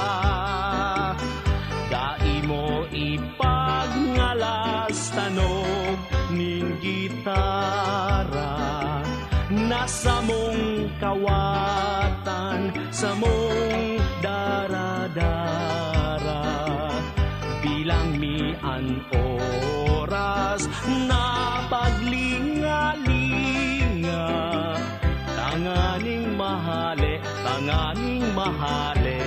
Dai mo ipagngalas tanog ning gitara na samong kawatan, samong daradara. Bilang mi an oras na paglingalinga, tanganing mahale, tanganing mahale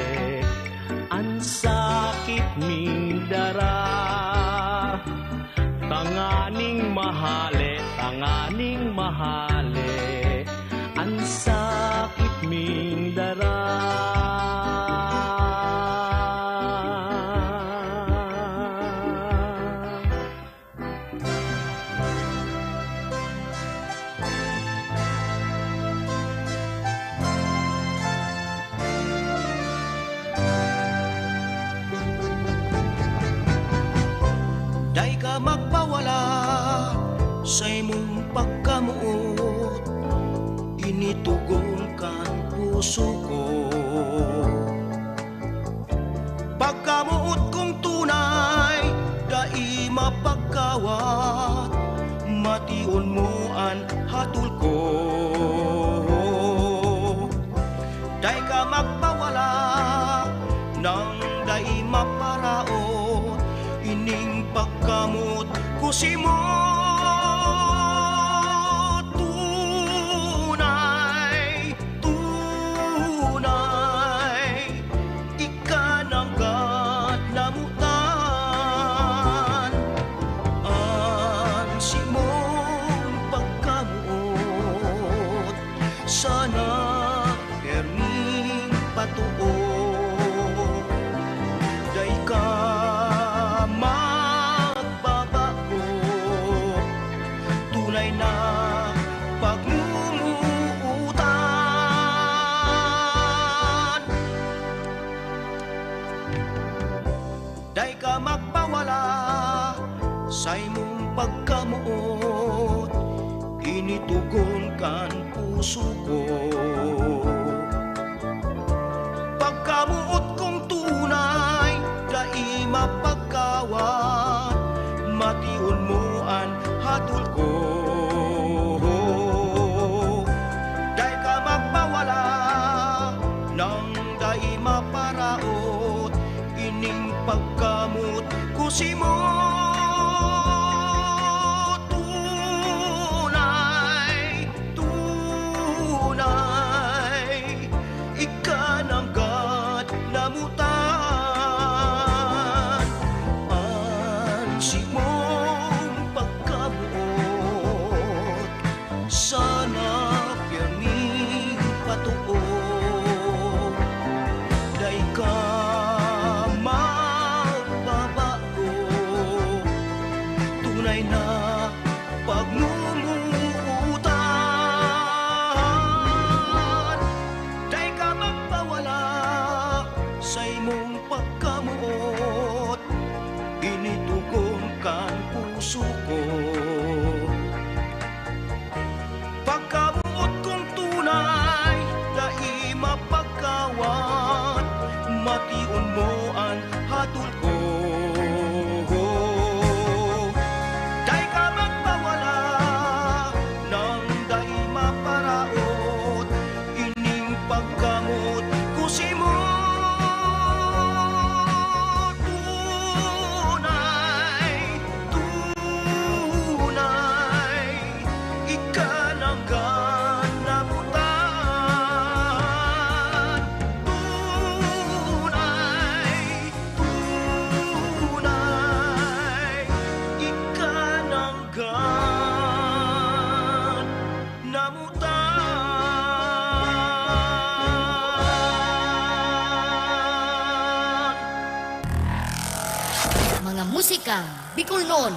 an sakit ming dara. Tanganing mahale, tanganing mahale an sakit ming dara. Dai ka magpawala sa imong pagkamoot, ini tugon kan puso ko. Pagkamoot kong tunay, dai mapagkawat, mation mo an hatol ko. Dai ka magpawala nang dai maparaot ining pagkamoot ko simo. Tunay, tunay, ika nanggad namotan an simong pagkamoot. Sana perming patoo, dai ka magbabago, tunay na pagmumuutan. Dai ka magpawala sa imong pagkamoot, ini tugon kan puso ko. Pagkamoot kong tunay, dai mapagkawat, mation mo an hatol ko. Dai ka magpawala nang dai maparaot ining pagkamoot ko simo. Tunay, tunay, ika nanggad namotan an simong pagkamoot. Sana pirming patoo, dai ka magbabago, tunay na pagmumuutan. Dai ka magpawala sa imong pagkamoot, ini tugon kan puso ko. Pagkamoot kong tunay, dai mapagkawat, mation mo an hatol ko. Dai ka magpawala nang dai maparaot ining pagkamoot ko simo. Tunay, tunay, ika nanggad namotan. Tunay, tunay, ika nanggad namotan. Mga musika Bicolnon.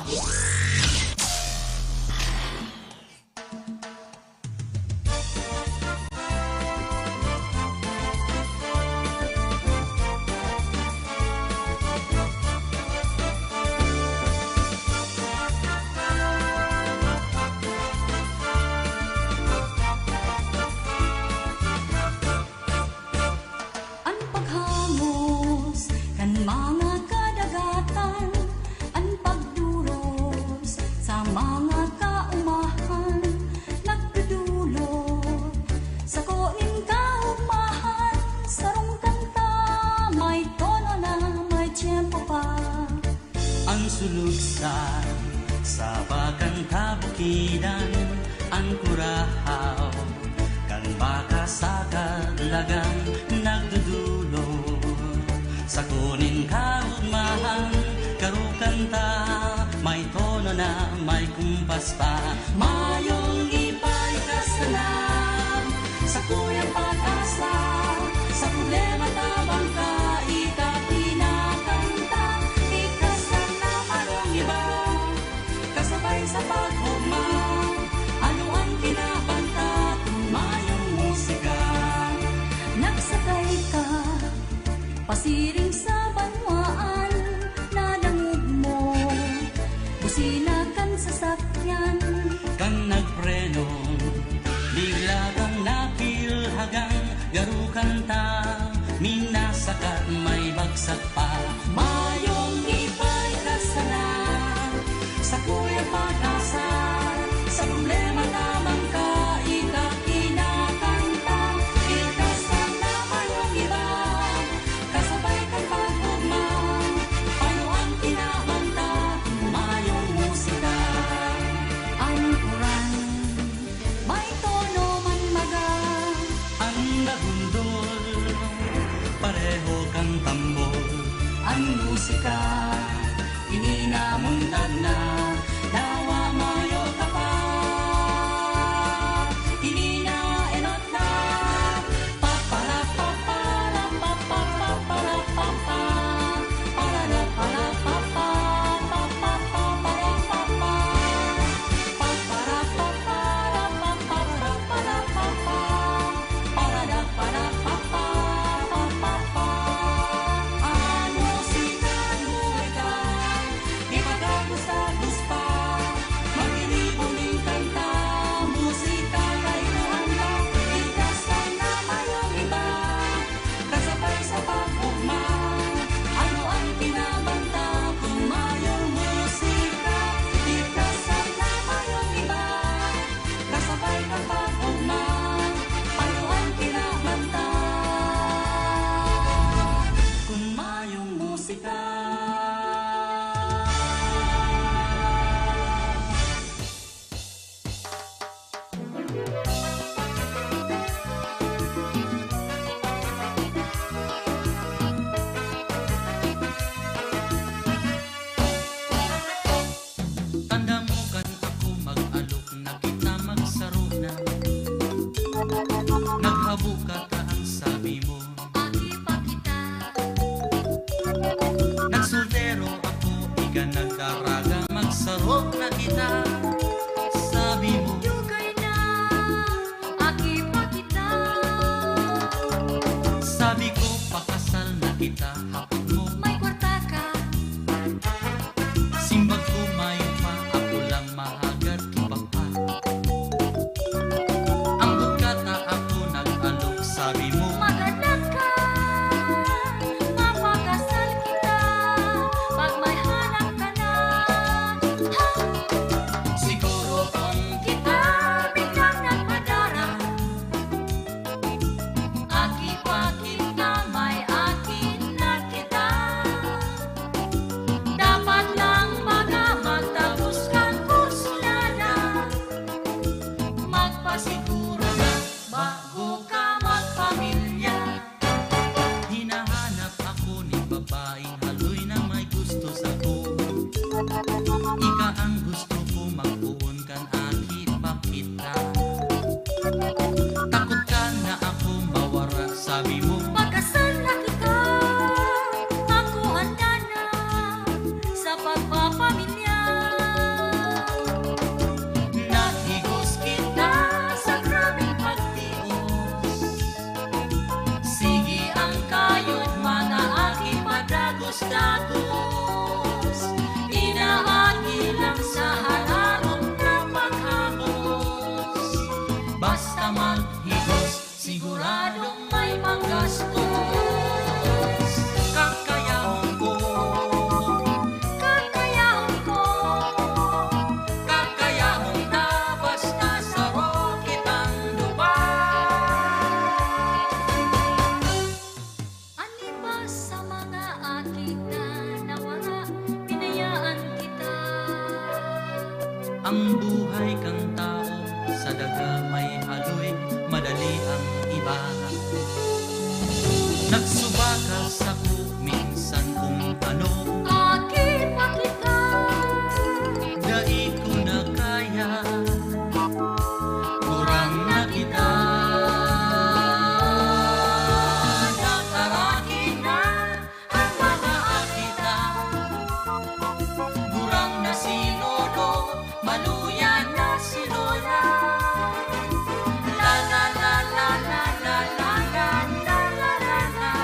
An sulugsan sa bakan kabukidan, an kurahaw kan baka sa kadlagan nagdudulog. Sa kuning kaugmahan, karukan ta, may tono na, may kumpas pa. Mayong ipaikasala sa kuyang pag-asa, sa problema tabang ka, ika kinakanta, ikasal na parong iba. Kasabay sa pag-ugma, ano ang kinabanta kun mayong musika? Nagsakay ka pasiring sa banwaan, nadangog mo busina kan sasakyan. Kan nagpreno, bigla kang napilhagan, garukan ta, minasakat, may bagsak pa. Mayong ipaikasala sa kuyang pag-asa, sa problema tabang ka, ika kinakanta, ikasal na mayong iba, kasabay kan pag-ugma. Ano ang kinabanta kun mayong musika? An uran may tono man baga, an dagundol pareho kan tambol. An musika, ini na muntad na, dawa mayo ka pa. Ini na enot na. Kasabay sa pag-ugma, ano ang kinabanta kun mayong musika? Ikasal na mayong iba, kasabay kan pag-ugma, ano ang kinabanta kun mayong musika? Tanda mo kan ako mag-alok na kita magsaro na. Naghabok ka ta ang sabi mo. Aki pa kita. Nagsoltero ako, ika nagdaraga, magsaro na kita. Sabi mo. Dugay na, aki pa kita. Sabi ko, pakasal na kita, hapot mo. May kwarta ka. Simbag ko, mayo pa, ako lang mahagad, kipapa. Ang butka ta ako nag-alok, sabi mo. Maghanap ka, mapakasal kita, pag may hanap ka na. Ha? Siguro kung kita biglang nagpadara, aki pa kita, may akin na Ang buhay kan tawo sa daga may haloy, madali ang iba. Nagsuba ka sako minsan kung ano. Aki pa kita. Dai ko na kaya. Gurang na kita. Nataraki na ang mga akita. Gurang na si Lolo, maluya na si Lola. La, la, la, la, la, la, la, la, la, la, la, la.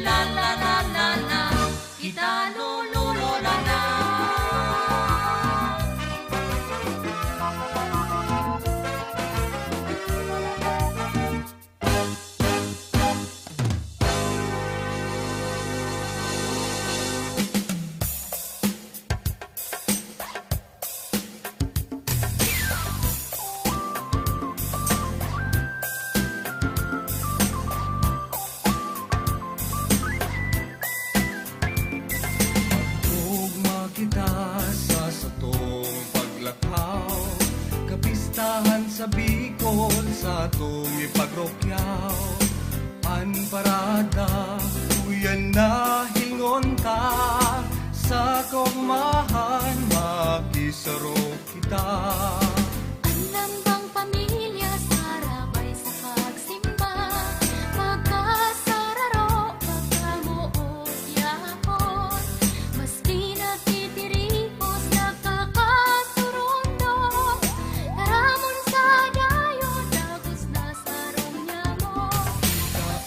La, la, la, la, la. Kita lolo, lola na. Magtugma kita sa satong paglakaw, kapistahan sa Bicol, satong ipagrokyaw. An parada, uyan na hingon ta, sa kaogmahan makisaro kita. An lambang pamilya sarabay sa pagsimba, pagkasararo, pagkamoot, yapon. Maski nagtitiripos, nagkakasurundong, taramon sa dayon, dagos na sarong nyamo.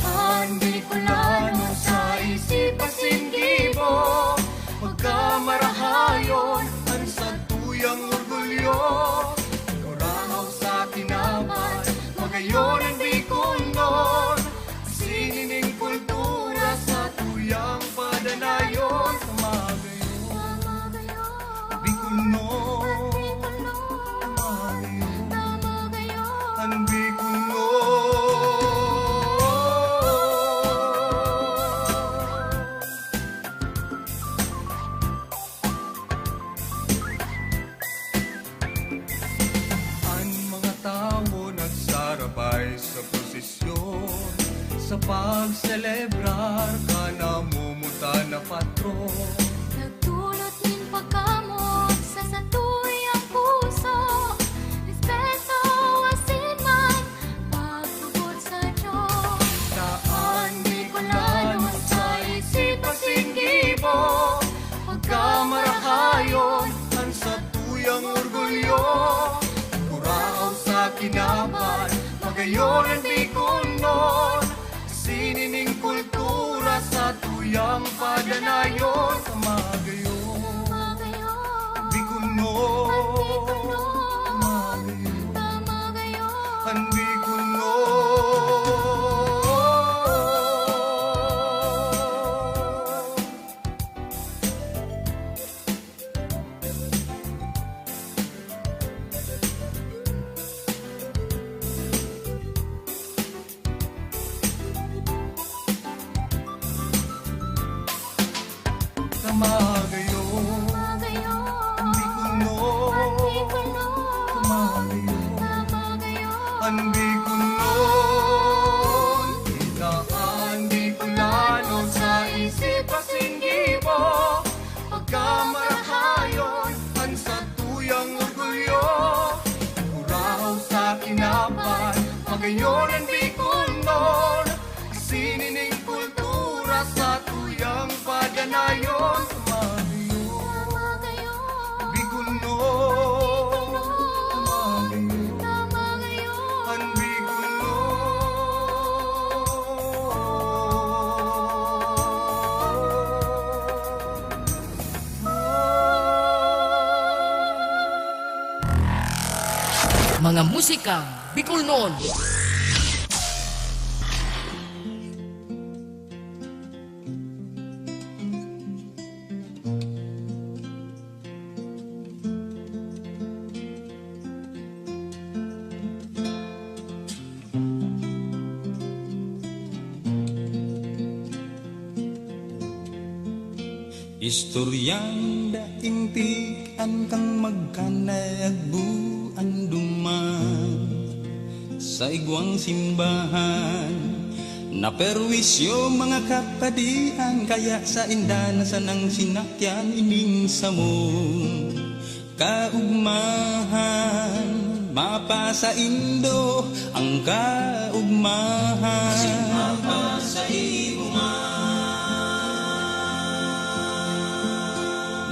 An Bicolano sa isip asin gibo, pagkamarahayon, an satuyang orgulyo. Kurahaw sa kinaban, magayon an Bicolnon. Sining kultura sa tuyang padanayon. Magayon, Bicolnon. Magayon, an Bicolnon. An mga tawo nagsarabay sa prosesyon, sa pagselebrar kan namumutan na patron. Nagdulot nin pagkamot sa satuyang puso, respeto asin man pagtubod sa Dios. Ta an Bicolano sa isip asin gibo, pagkamarahayon an satuyang orgulyo. Kurahaw sa kinaban, magayon an Bicolnon. Sining kultura sa tuyang padanayon. Magayon, Bicolnon. Magayon, an Bicolnon. Kamagayon, Bicolnon. Kamagayon, Bicolnon. Kita an Bicolano sa isip asin gibo. Pagkamarahayon, an satuyang orgulyo. Kurahaw sa kinaban, magayon an Bicolnon. Sining kultura sa tuyang padanayon. Magayon, Bicolnon. Magayon, an Bicolnon. Mga musikang Bicolnon. Istoryang daing tikan kang magkanagbuan duman sa igwang simbahan. Naperwisyo mga kapadian, kaya sainda na sanang sinakyan ining samong kaugmahan. Mapasaindo ang kaugmahan. Asin mapasaindo man.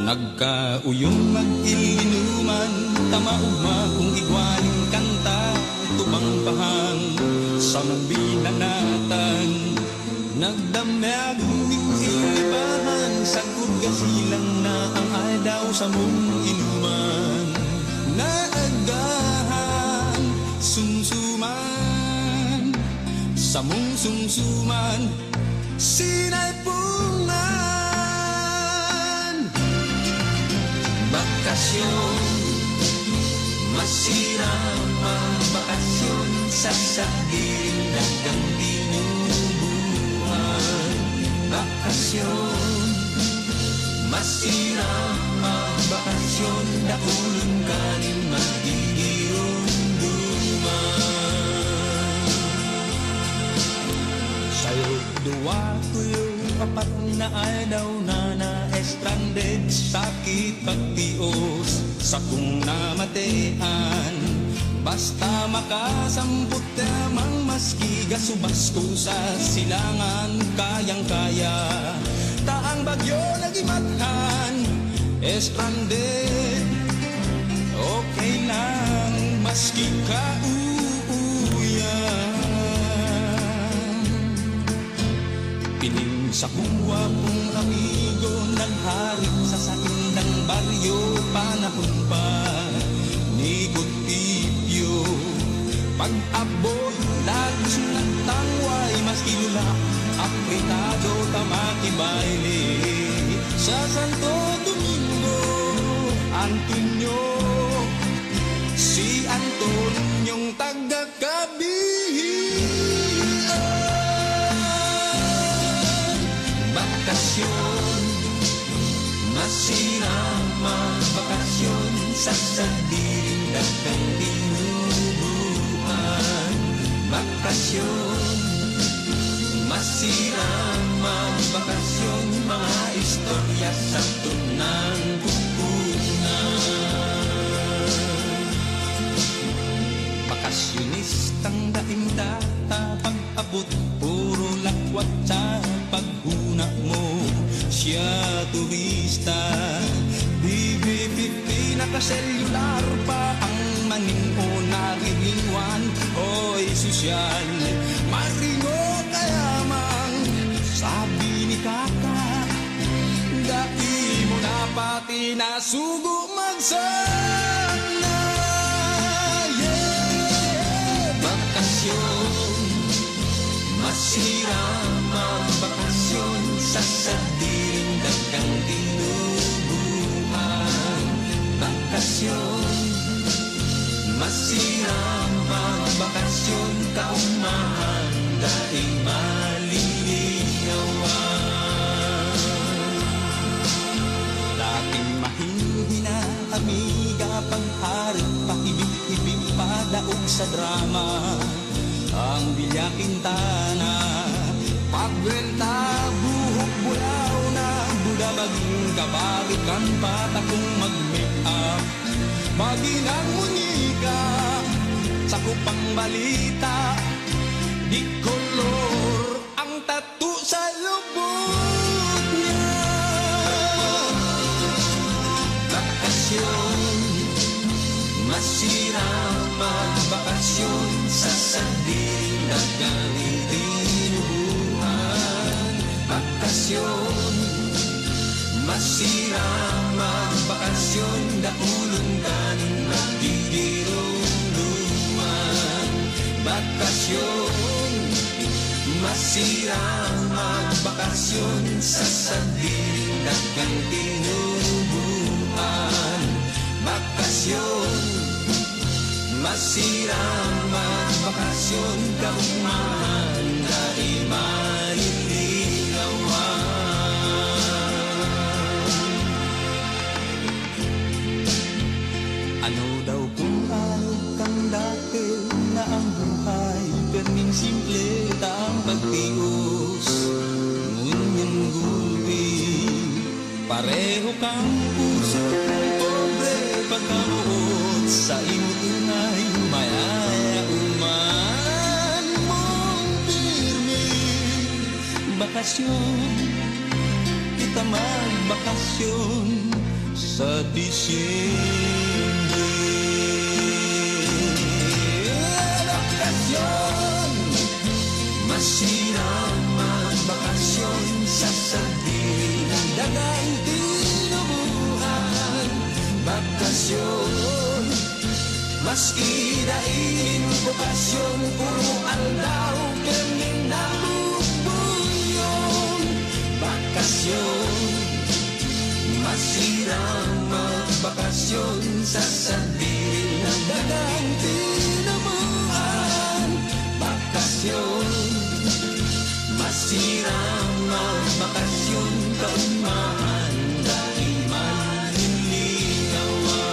Nagkauyong mag-ilinuman, tama ugma kung igwa nin kanta, tubang pahang sa binanatan. Nagdamyag ning ilibahan, sagkod gasilang na ang aldaw samong inuman. Naagahan, sumsuman, samong sumsuman, sinaypungan. Bakasyon, masirang mga bakasyon sa sadiring dagang tinubuhan. Bakasyon, masirang mga bakasyon, dakulon ka nin magdidurumduman. Sayo, duwa, tulo, apat na aldaw na na-stranded, sakit pagtios, sakong namatean. Basta makasampot lamang, maski gasubas ko sa silangan, kayang-kaya. Ta ang bagyo nag-imathan, stranded, okay lang, maski kauuyan. Ining sakong gwapong amigo nagharit sa saindang baryo, panahon pa ni Concepcion. Pag-abot, lagos nagtangway, maski lula, apretado ta makibayle. Sa Santo Domingo, Antonio, si Antonyong taga Kabihian. Bakasyon, masirang mga bakasyon sa sadiring dagang tinubuhan. Bakasyon, masirang mga bakasyon, mga istorya sa tunang kukunan. Bakasyonistang daing data, pag-abot, puro lakwat sa paghuna mo. Siya turista, B B fifty, nakaselular pa ang maning-o, nariningwan. Hoy, sosyal, maringo ka lamang, sabi ni Kaka. Dai mo na pati nasugo magsana. Yeah! Bakasyon, masirang mga bakasyon sa sadiring dagang tinubuhan. Bakasyon, masirang mga bakasyon, kaumahan, daing malilinawan. Dating mahinhina, amiga, pagharit, pahibi-hibi, padaog sa drama. Ang Villa Quintana, pagwenta, buhok bulaw na, buda maging kabarikan, patakong mag-make-up. Maginang munyika, sakop ang balita, di kolor ang tattoo sa lubot niya. Bakasyon, masirang mga bakasyon sa sadiring dagang tinubuhan. Bakasyon, masirang mga bakasyon, dakulon ka nin magdidurumduman. Bakasyon, masirang mga bakasyon sa sadiring dagang tinubuhan. Bakasyon, masirang mga bakasyon, kaumahan, daing malilinawan. Ano daw kung arog kang dati na ang buhay perming simple ta ang pagtios? Ngunyan gulpi, pareho kang puso, pobre pagkamuot, sa imo tunay mayaya uman mong pirmi. Bakasyon, kita magbakasyon sa Disyembre. Bakasyon, masirang magbakasyon sa sadiri ng dagang tinubuan. Bakasyon, maski dai nin bokasyon, puro aldaw pirming nabubuyong. Bakasyon, masirang magbakasyon sa sadiri ng dagang tinubuan. Bakasyon, masirang magbakasyon, kaugmaan dai man lingawan.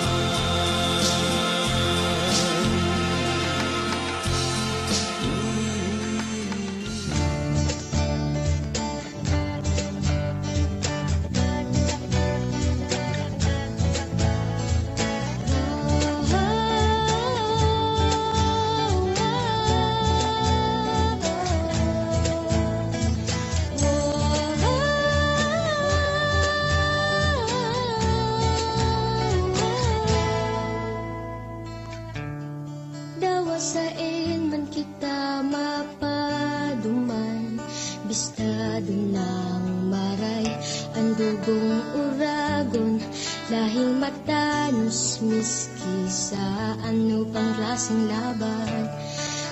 Dawa saen man kita mapaduman, bistado nang maray an dugong uragon, lahing matanos miski sa ano pang klaseng laban.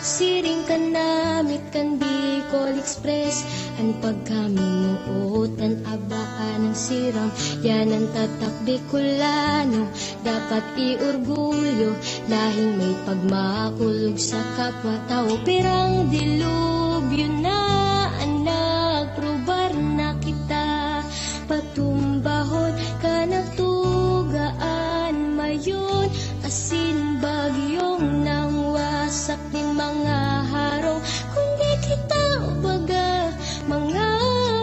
Siring kan namit kan Bicol Express, an pagkaminuot, an abaan, an siram, yan an tatak Bicolano. Dapat iorgulyo, lahing may pagmakulog sa kapwa-tawo. Pirang dilubyo na an nagprobar na kita patumbahon, kan nagtugaan mayon, asin bagyong nangwasak nin mga harong. Kundi kita, baga, mga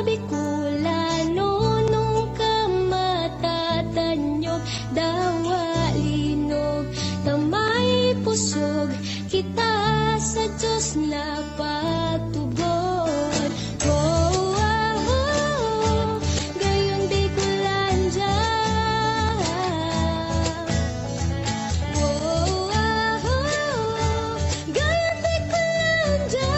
Bicolano, nung ka matatanyog, dawa linog, ta may pusog kita sa Diyos na pagtubod. Oh, ah, oh, gayon Bicolandia. Oh, ah, oh, gayon Bicolandia.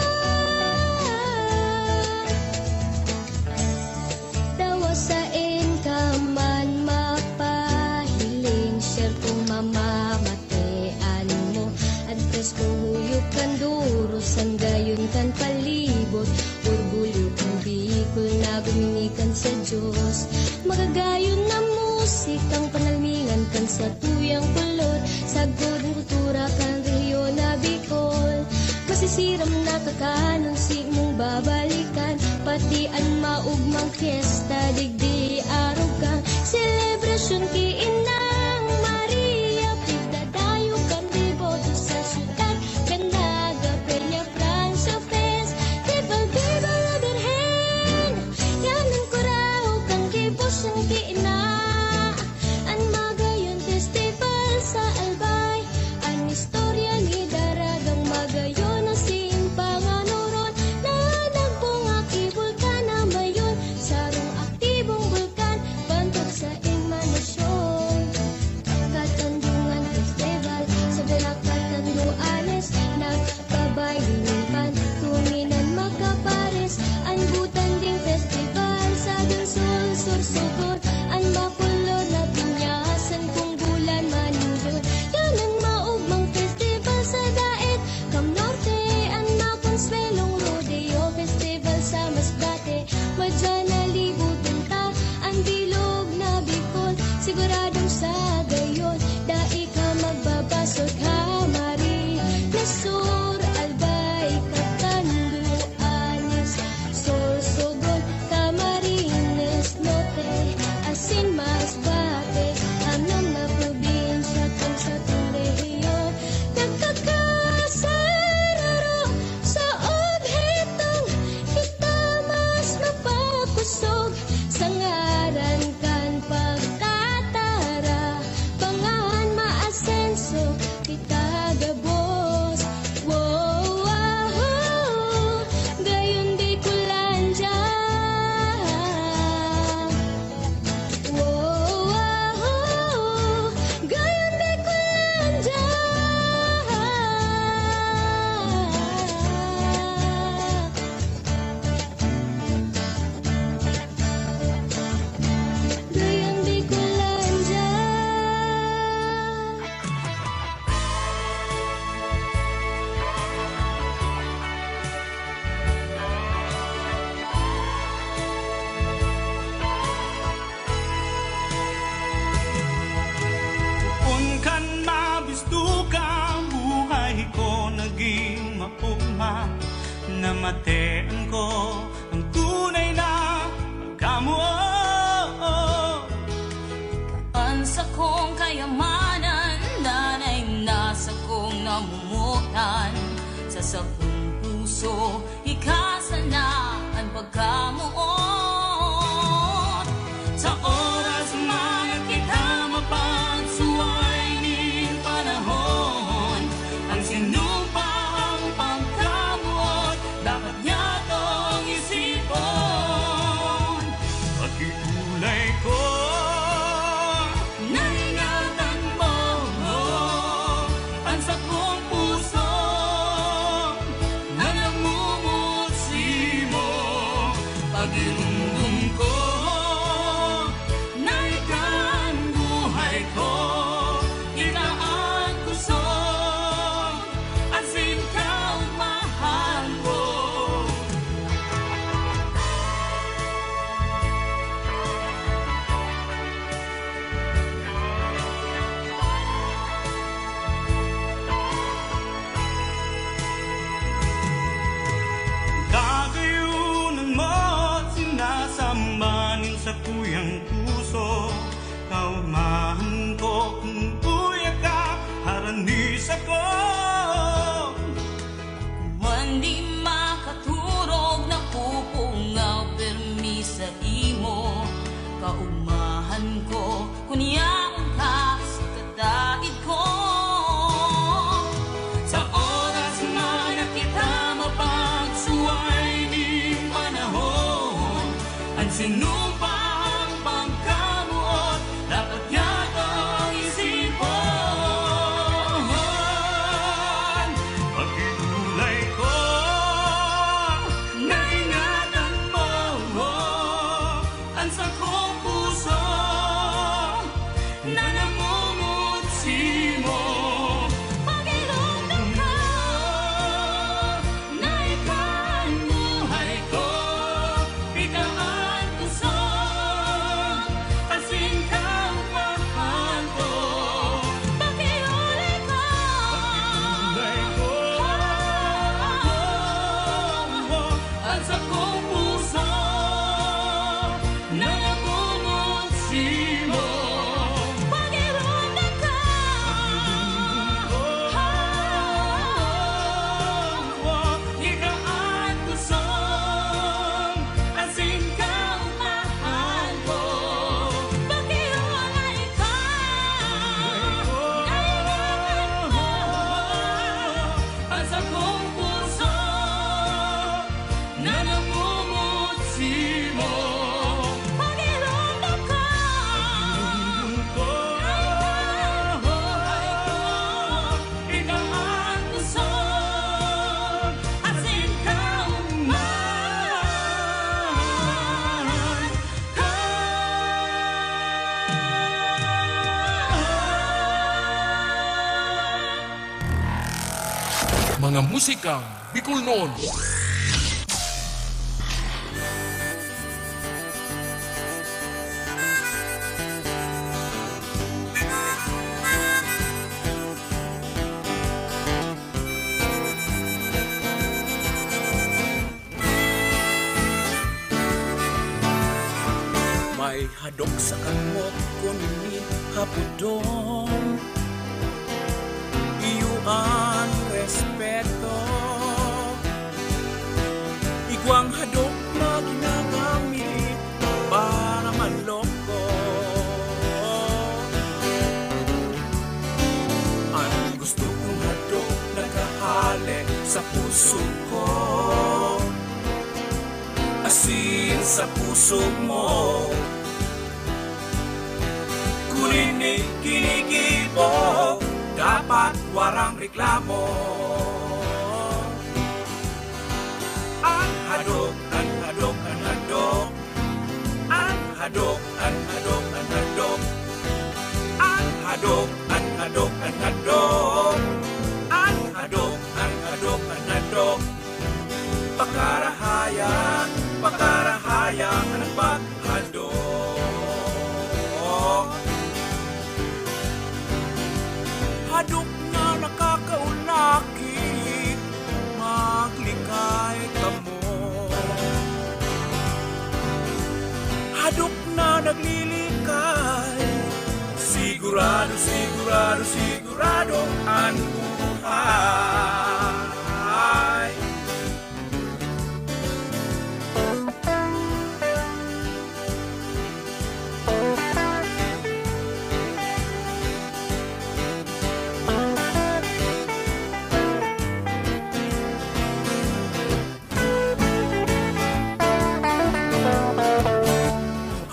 Dawa saen ka man mapahiling, siyertong mamamatian mo an presko, huyop kan duros, an gayon kan palibot. Orgulyo kan Bicol na guminikan sa Diyos. Magagayon na musikang panalmingan kan satuyang kulot, sagkod kultura kan rehiyon na Bicol. Masisiram na kakanon simong babalikan, pati an maogmang pyesta digdi arog kan selebrasyon ki Inang Maria. Pigdadayo kan deboto sa syudad kan Naga, Peña, Francia Fest. Viva, viva la Virgen! Yan an kurahaw kan debosyong ki Ina. An Magayon Festival sa Albay, an istorya ni Daragang Magayon asin panganoron na nagbunga ki bulkan na mayon, sarong aktibong bulkan, bantog sa Inmanasyon. Katandungan Festival sa Belacat, Tanduanes, nag- Pabay, Linipan, Tuminan, Makapares, an Butanding Festival sa Donsol, Sorsogon, an Kan pagkatara, pangan maasenso kita gabos. Wow, wow, gayon Bicolandia. Wow, wow, gayon Bicolandia. Gayon Bicolandia. Kun kan mabisto ka, buhay ko nagin maogma, namatean ko an tunay na pagkamoot. An sakong kayamanan, danay na sakong namomotan. Sa sakong puso, ika sana an pagkamoot. Sa oras man na kita mapagsuway nin panahon, an sinumpang pagkamoot dapat nyatong isipon. Pakiulay ko, naingatan mo an sakong puso na namumuot simo. Pagirumdom ko na ika an buhay ko, ika an kusog asin kaugmahan ko. Kagayonan mo, sinasamba nin sakuyang puso. Kaogmahan ko kun uya ka, harani sako. Kuwan di makaturog, napupungaw pirmi saimo. Kaogmahan ko kun yaon ka sa kataid ko. Sa oras man na kita mapagsuway nin panahon, an sinumpang pagkamoot dapat nyatong isipon. Pakiulay ko, naingatan mo an sakong puso na namumuot simo. Pakiramdam ko na ika an buhay ko, ika an kusog asin kaugmahan ko. Pakiulay ko, pakiulay ko, an sakong puso na namumuot simo. Pakiramdam ko, ika an kusog asin kaugmahan ko. Pakiulay ko, naingatan ko an sakong puso na namumuot simo. Pakiramdam ko, pakiramdam ko, ika an kusog asin kaugmahan ko. Mga musikang Bicolnon. May hadok sa kamot ko nin hapodon, iyo an respeto. Igwang hadok na ginagamit para manloko sa puso mo. Kun ini ginigibo, dapat warang reklamo. An hadok, an hadok, an hadok. An hadok, an hadok, an hadok. An hadok, an hadok, an hadok. An hadok, an hadok, an hadok. Pakarahayan, pakarahayan an paghadok. Hadok na nakakaulaki, maglikay kamo. Hadok na naglilikay, sigurado, sigurado, sigurado an buhay.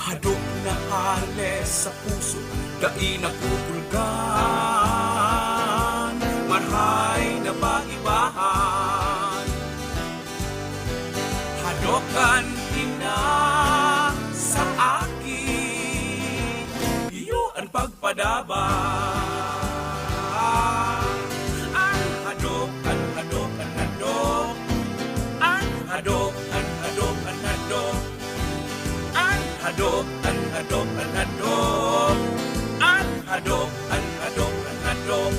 Hadok na hale sa puso, dai nagpupulgan, marhay na pag-ibahan. Hadok kan ina sa aki, iyo an pagpadaba. An hadok, an hadok, an hadok. An hadok, an hadok, an hadok. An hadok, an hadok, an hadok. An hadok, an hadok, an hadok.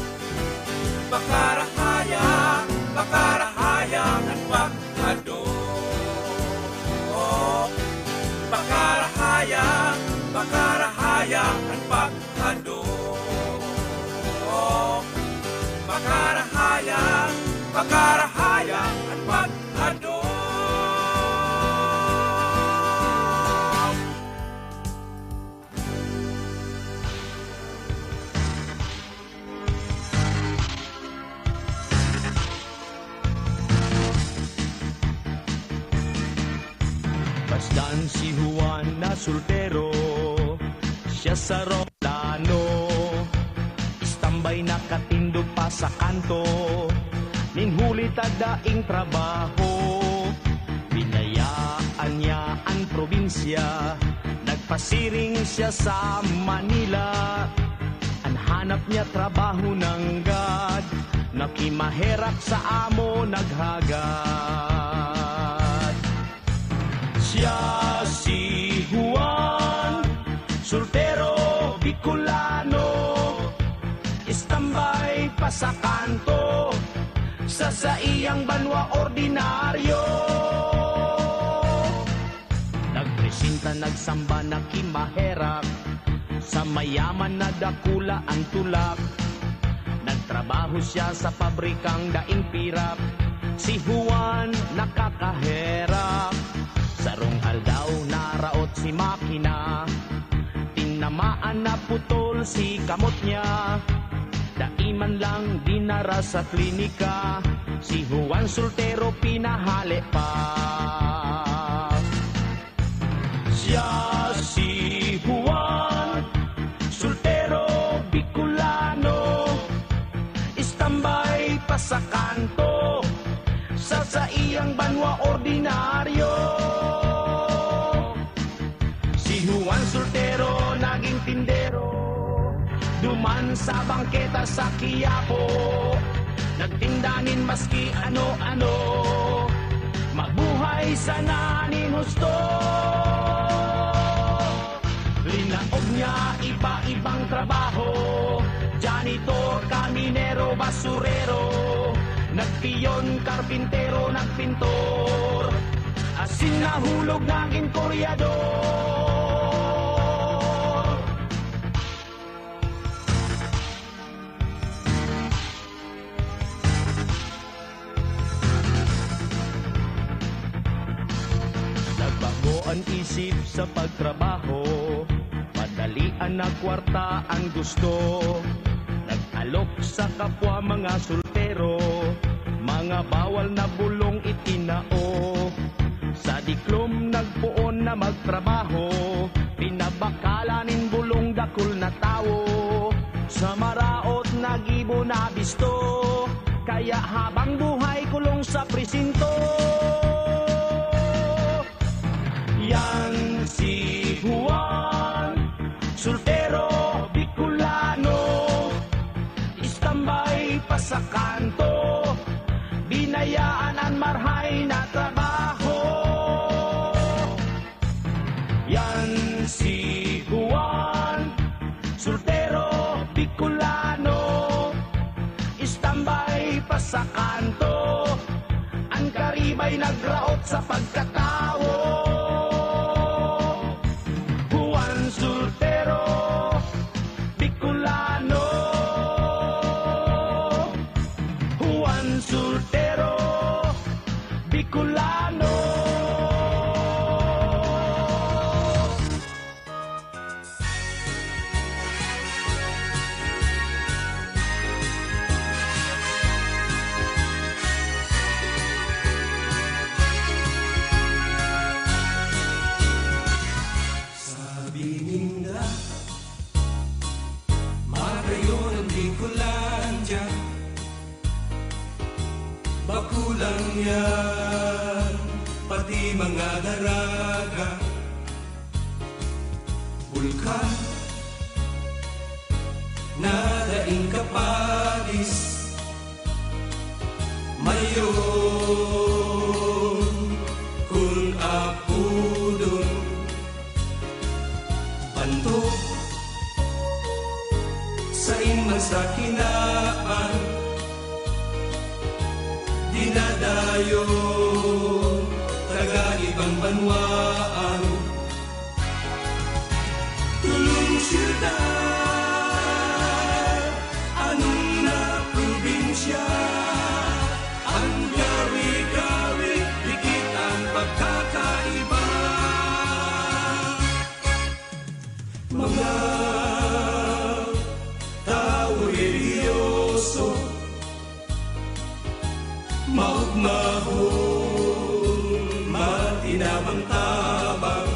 Pakarahaya, pakarahaya an paghadok. Pakarahaya, pakarahaya an paghadok. Pakarahaya, pakarahaya an paghadok. Bastan si Juan na soltero, siya sarong plano. Istambay nakatindog pa sa kanto, nin huli ta daing trabaho. Binayaan niya an probinsya, nagpasiring siya sa Manila. An hanap niya trabaho nanggad, nakimaherak sa amo naghagad. Siya si Juan, soltero Bicolano, istambay pa sa kanto, sa saiyang banwa ordinaryo. Nagpresenta, nagsamba, nakimaherak sa mayaman na dakula an tulak. Nagtrabaho siya sa pabrikang daing pirak. Si Juan nakakaherak. Sarong aldaw, naraot si makina. Tinamaan, naputol si kamot niya. Dai man lang dinara sa klinika. Si Juan soltero, pinahale pa. Siya si Juan, soltero Bicolano, istambay pa sa kanto, sa saiyang banwa ordinaryo. Si Juan soltero naging tindero, duman sa bangketa sa Quiapo, nagtinda nin maski ano-ano. Mabuhay sana nin husto. Linaog niya iba-ibang trabaho, janitor, kaminero, basurero, nagpiyon, karpintero, nagpintor, asin nahulog, nagin koryador. Nagbago an isip sa pagtrabaho, padalian na kwarta an gusto. Nag-alok sa kapwa mga soltero, mga bawal na bulong itinao. Sa diklom nagpoon na magtrabaho, pinabakala nin bulong dakul na tawo. Sa maraot na gibo na bisto, kaya habang buhay kulong sa presinto. Yan si Juan, soltero, Bicolano, istambay pa sa kanto, binayaan an marhay na trabaho. Yan si Juan, soltero, Bicolano, istambay pa sa kanto, an karibay nagraot sa pagkatawo. Juan soltero, Bicolano. Juan soltero, Bicolano. Sabi ninda, magayon ang Bicolandia. Bako lang yan, pati mga daraga, bulkan na daing kaparis. Mayon kun apodon, bantog sain man sa kinaban, dinadayon taga ibang banwaan. Tulong syudad, anong na probinsya, ang gawi-gawi, dikit ang pagkakaiba. Mga tao relihiyoso, maugmahon, matinabang-tabang,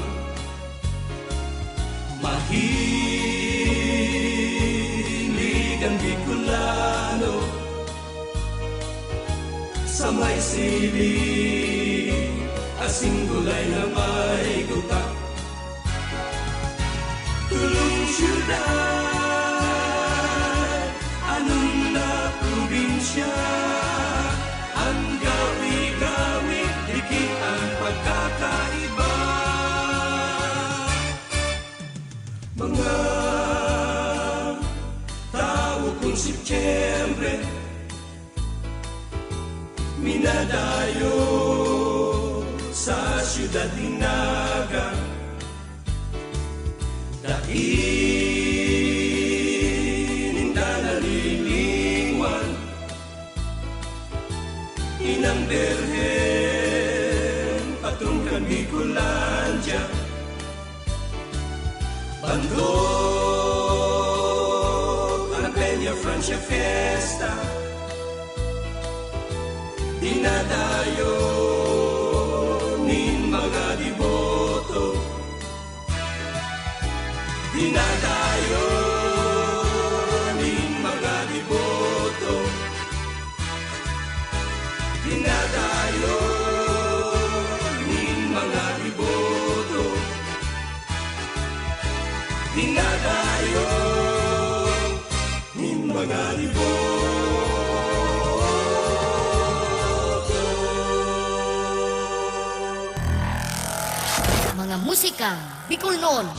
mahilig ang Bicolano sa may sili, asin gulay na may gata. Tulong syudad, anong na probinsya, ang gawi-gawi, dikit ang pagkakaiba. Mga tao kun Setyembre, minadayo sa syudad nin Naga, dai ninda nalilingwan, Inang Birhen, patrong kan Bicolandia. Bantog an Peña Francia Fiesta, dinadayo nin mga deboto. Dinadayo nin mga deboto. Dinadayo nin mga deboto. Dinadayo nin mga deboto. Mga musikang Bicolnon.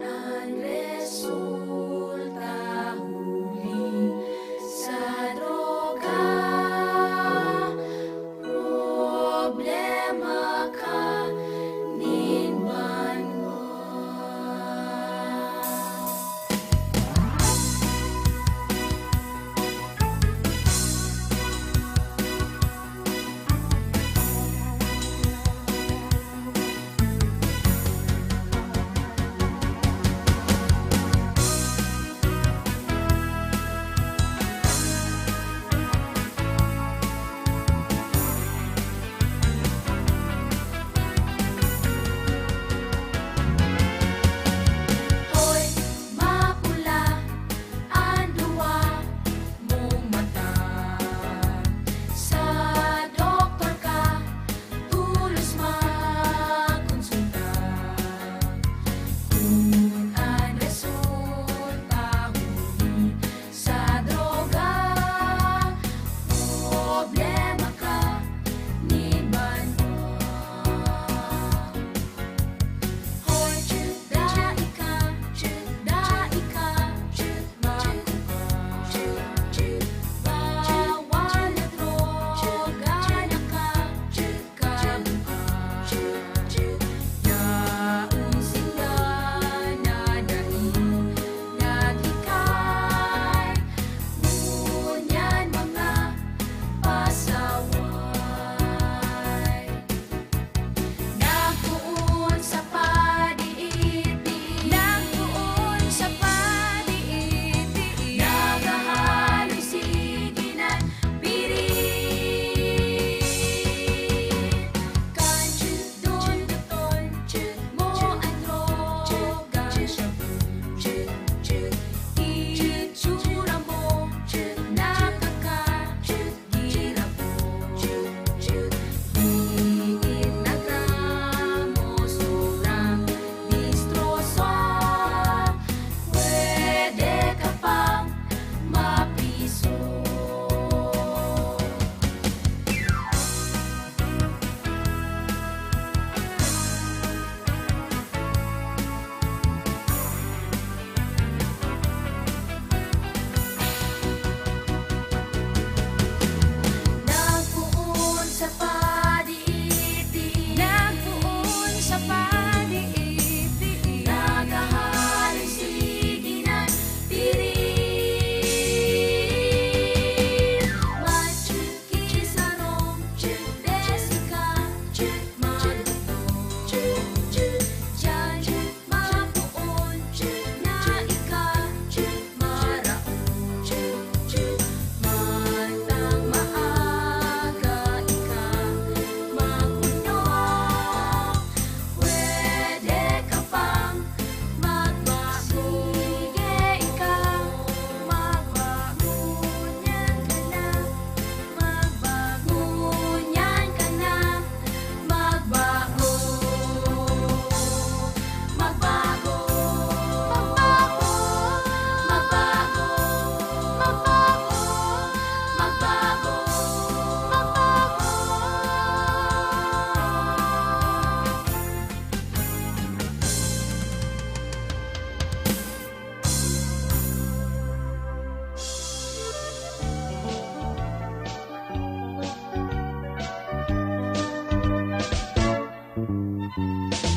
An resulta huli sa droga, problema ka nin banwa.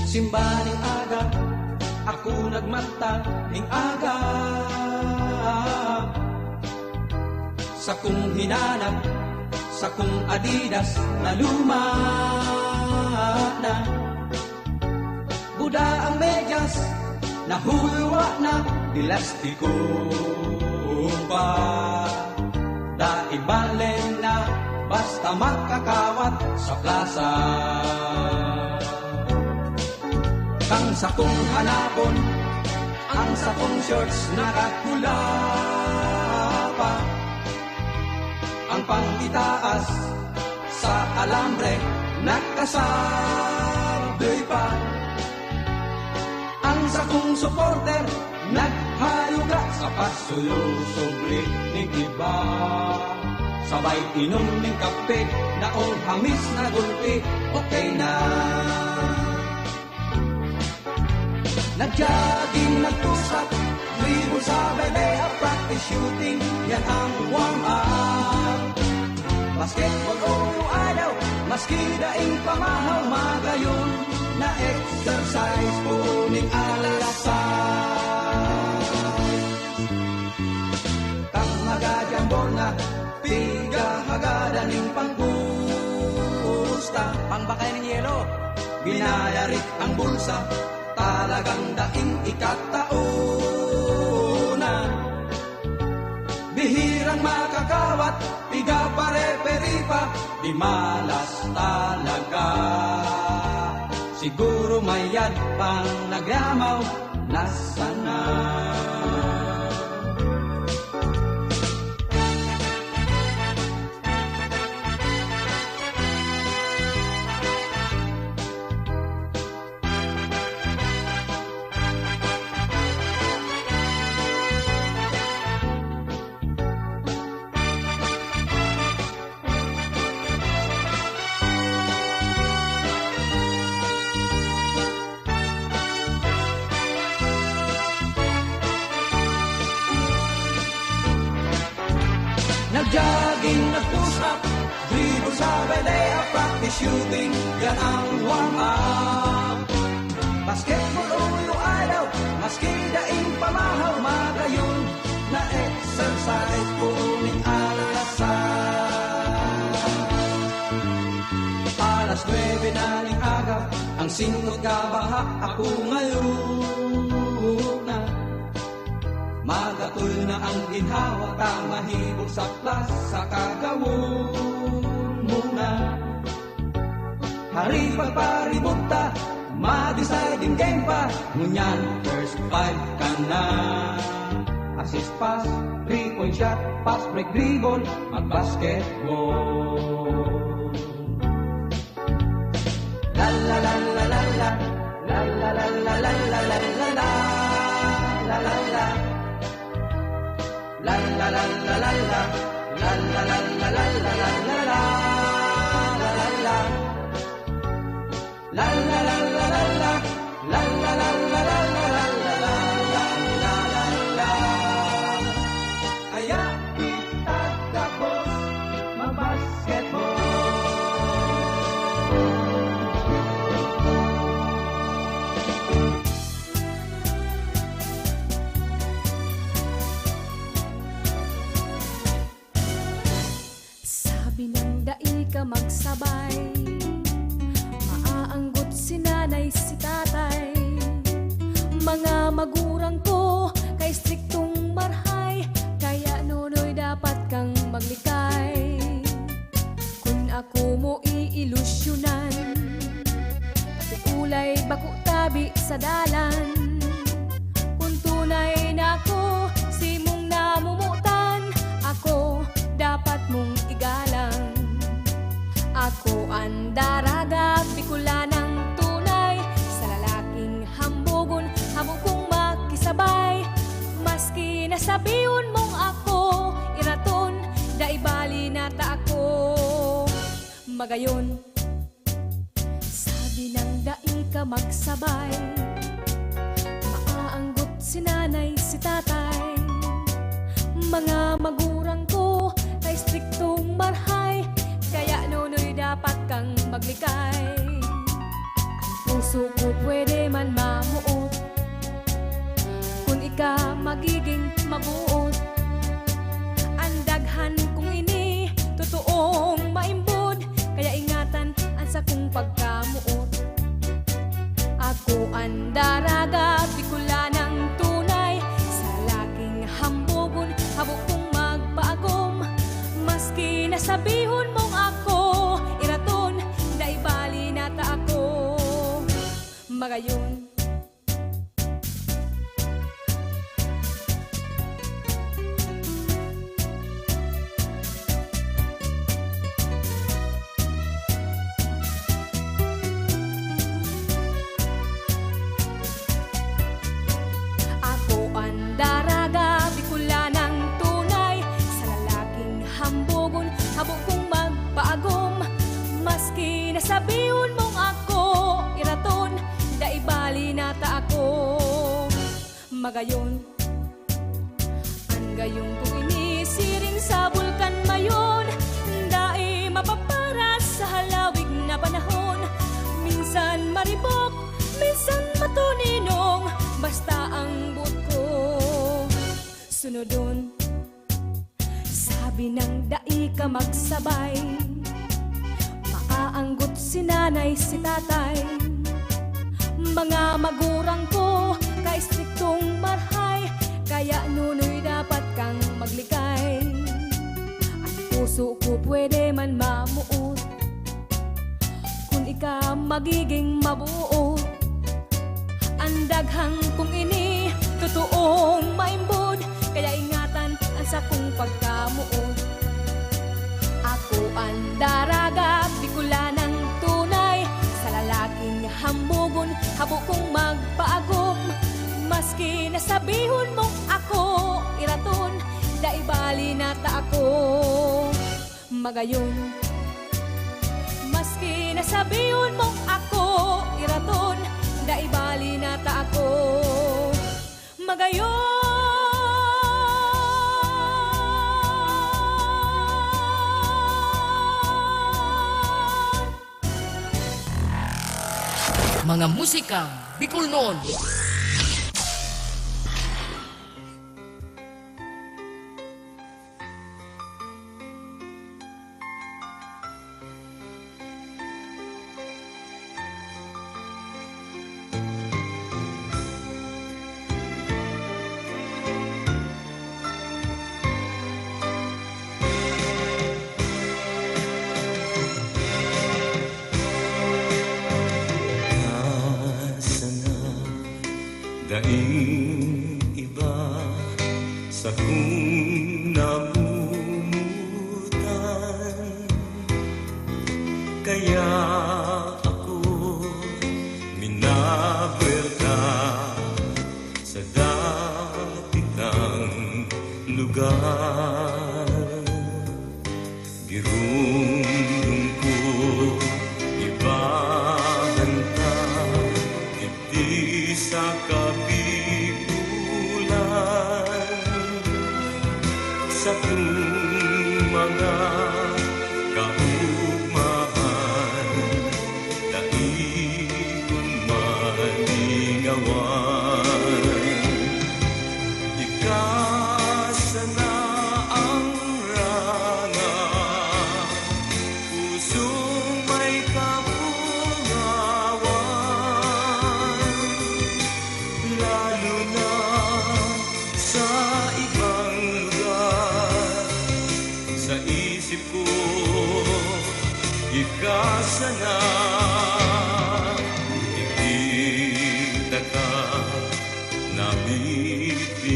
Simba ning aga, ako nagmata ning aga. Sakong hinanap, sakong Adidas na luma na. Buda ang medyas, nahulwa na, dilastiko pa. Dai bale na, basta makakawat sa plasa. Kang sakong hanapon, ang sakong shorts nakakula pa. Ang pangitaas sa alambre nakasabay pa. Ang sakong suporter naghaluga sa pagsulusubli ning iba. Sabay inom ning kape, naong hamis na gulpi, okay na. Nag-jogging, nag-push-up, dribble sa bele, practice shooting, yan ang warm-up. Basketball o ayaw, maski daing pamahaw, magayon na exercise, puning alasay. Kang magajambol na, piga hagada ning panggusta. Pangbakay ning yelo. Binayarik ang bulsa, talagang daing ikataon na. Bihirang makakawat, piga pare-peri pa, di malas talaga. Siguro mayad pang nagyamaw na sana. Nag-jogging, nag-push-up, dribble sa bele, practice shooting, yan ang warm-up. Basketball o ayaw, maski daing pamahaw, magayon na exercise, puning alasay. Alas nuebe na ning aga, ang singot ka baha, ako ngayon na. Magatoy na ang ginhawa ta, mahibog sa plaza, kagawon mo na. Hari pagparibot ta, mag-deciding game pa, ngunyan first five ka na. Assist pass, three-point shot, fast break dribble, mag-basketball. La la la la la la, la la la la la la la la la la la. La la la la la la, la la la la la la la la la la la la. La la la la la la, la la la la la la la la la la la. Kaya kita gabos mag-basketball. Sabi nang dai ka magsabay, maaanggot si nanay, si tatay. Mga magurang ko kay striktong marhay, kaya nunoy dapat kang maglikay. Kun ako mo iilusyonan, pati ulay bako tabi sa dalan. Kun tunay na ako simong namumutan, ako dapat mong igalang. Ako an daraga, Bicolanang tunay, sa lalaking hambugon, habo kong makisabay. Maski na sabihon mong ako iraton, dai bali na ta ako. Magayon, sabi nang dai ka magsabay, maaanggot si nanay, si tatay. Mga magurang ko kay striktong marhay, kaya nunoy dapat kang maglikay. Ang Suko pwede man mamuot kun ika magiging mabuot. An daghan kong ini, totoong maimbod, kaya ingatan an sakong pagkamuot. Ako an daraga, Bicolanang tunay, sa lalaking hambogon, habo kong magpaagom. Maski nasabihon mong ako iraton, dai bali na ta ako magayon. Ako an daraga, Bicolanang tunay, sa lalaking hambogon, habo kong magpaagom. Maski nasabihon mong ako iraton, dai bali na ta ako magayon. An gayong kong ini siring sa Bulkan Mayon, dai mapaparas sa halawig na panahon. Minsan maribok, minsan matuninong, basta ang boot ko sunodon. Sabi nang dai ka magsabay, maaanggot si nanay, si tatay. Mga magurang ko, kaistriktong marahay, kaya nunoy dapat kang maglikay. An puso ko pwede man mamuot kun ika magiging mabuot. An daghang kong ini, totoong maimbod, kaya ingatan an sakong pagkamoot. Ako an daraga, Bicolanang tunay, sa lalaking hambogon, habo kong magpaagom. Maski nasabihon mong ako iraton, dai bali na ta ako magayon. Maski nasabihon mong ako iraton, dai bali na ta ako magayon. Mga musika Bicolnon. Sana daing iba sakong namomotan, kaya ako minabuelta sa dati tang lugar. Giromdom ko iba an ta, digdi sa Kabibolan. Sakong mga kaugmahan, dai ko malingawan. Ika sana ang ranga, pusong may kapungawan, lalo na sa ibang lugar. Sa isip ko, ika sana, digdi ta ka nabitbitan,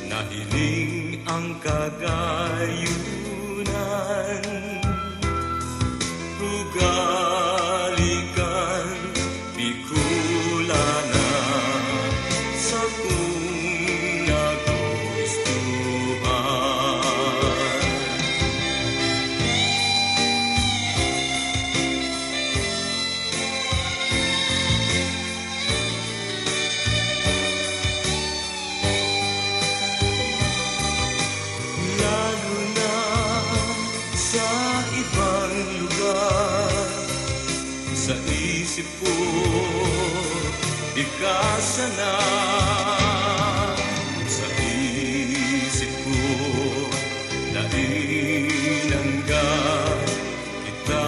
nahiling ang kagayunan. Ugali kan Bicolana, sakong nagustuhan. Ika sana sa isip ko, dai nanggad kita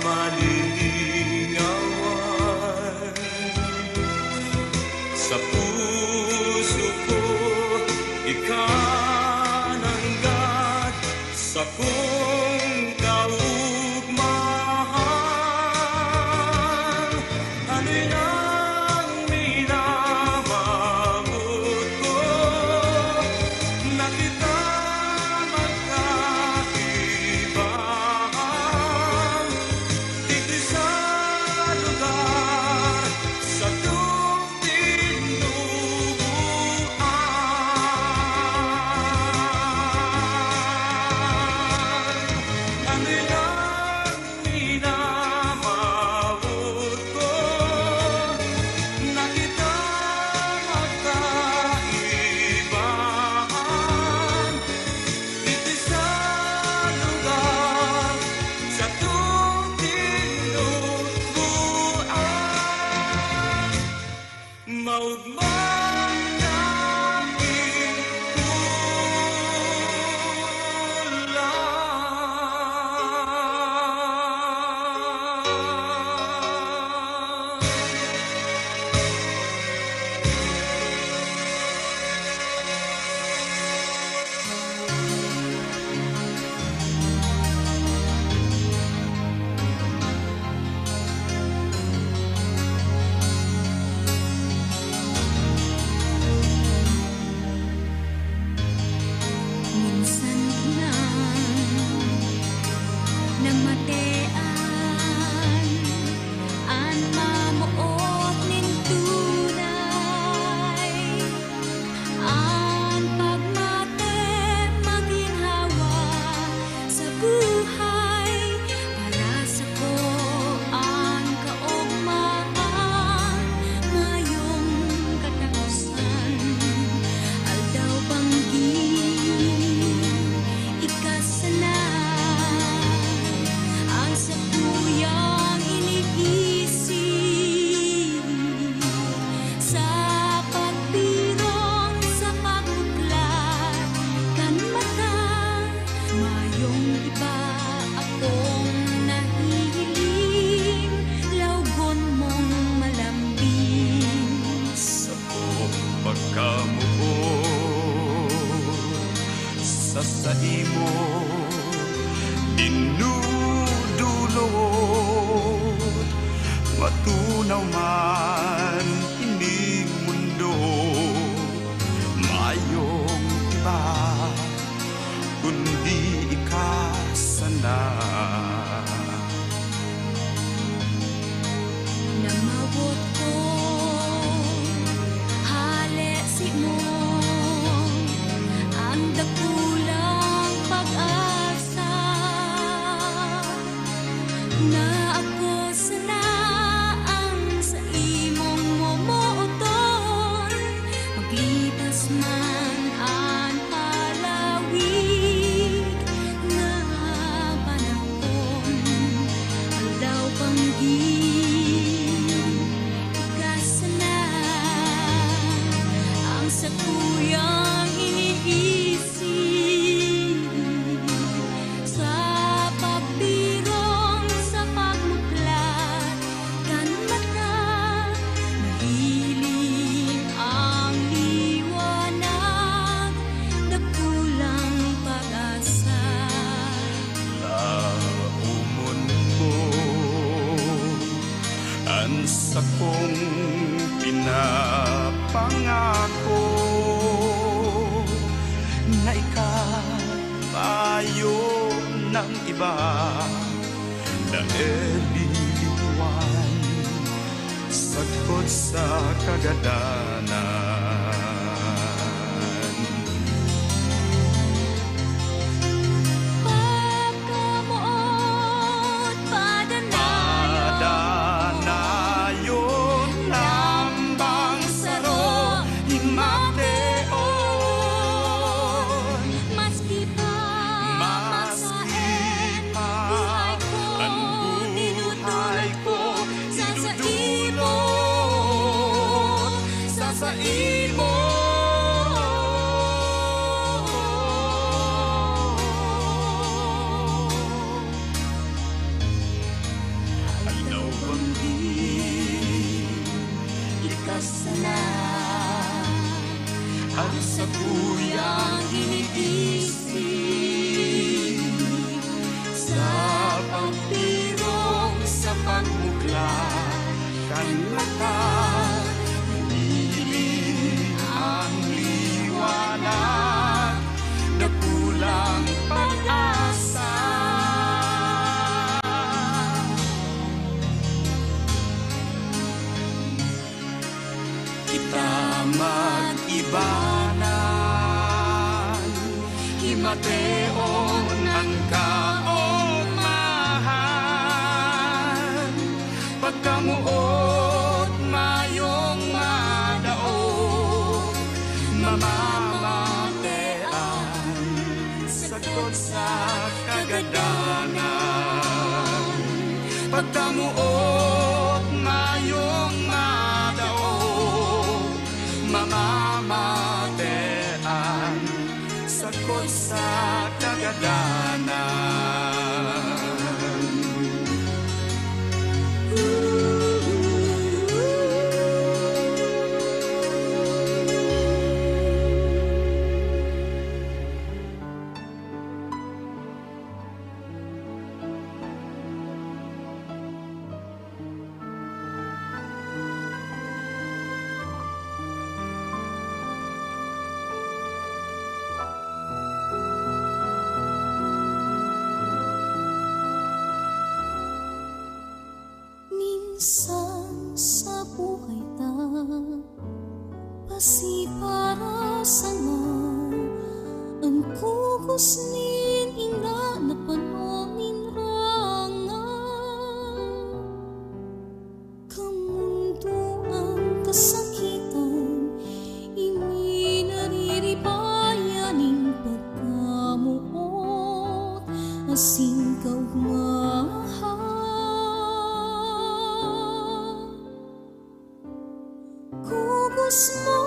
malilingawan. Sa puso ko, ika nanggad, sakong kaugmahan, haloy nang minamawot ko na kita magkaibahan. Digdi sa lugar satong tinubuan, ano nang minamawot ko na kita magkaibahan. Iti sa lugar satong tinubuan, maugmang naging kulang. Minsan lang namatean an mamoot nin tunay. An pagmate maginhawa sa buhay, para sako an kaogmahan mayong kataposan. Aldaw banggi ika sana ang sakuyang iniisip. Sa pagtirong, sa pagmuklat kan mata, mayong iba akong nahihiling, laogon mong malambing. Sakong pagkamoot sa saimo dinudulot, matunaw man ining mundo, mayong iba kundi ika sana. Namawot ko, hale simo, ang dakulang pag-asa na ako sana ang sa imong momoton, maglipas man an palawig na panahon. Aldaw panggin, ika sana ang sakuyang iniisip. Sa pagtirong, sa pagmuklat kan mata, mahiling ang liwanag, dakulang pag-asa. Laomon mo an sakong pinapangako na ika mayo nang iba, dahel liliwan sagkod sa kagadanan. Pagkamoot, padanayon, padanayon, lambang saro, himation. Maski pa, maski masaen, pa, buhay ko, an buhay dinudulot ko, ko, sa dinudulot Imo. Aldaw banggi, likas sana, an sakuyang ginigising sa pagtirong sa pagmukla. Kan mata, nagdidilim ang liwanag, dakulang pag-asa. Kita mag-ibanan, himateon an kaogmahan. Pagkamoot mayong madaog, mamamatean sagkod sa kagadanan. Pagkamoot mayong madaog, mamamatean sagkod sa kagadanan. Minsan sa buhay ta, basi para sana an kugos nin ina na pano nin ranga. Kamundoan, kasakitan, ini nariribayan nin pagkamoot asin kaugmahan. Kugos mo,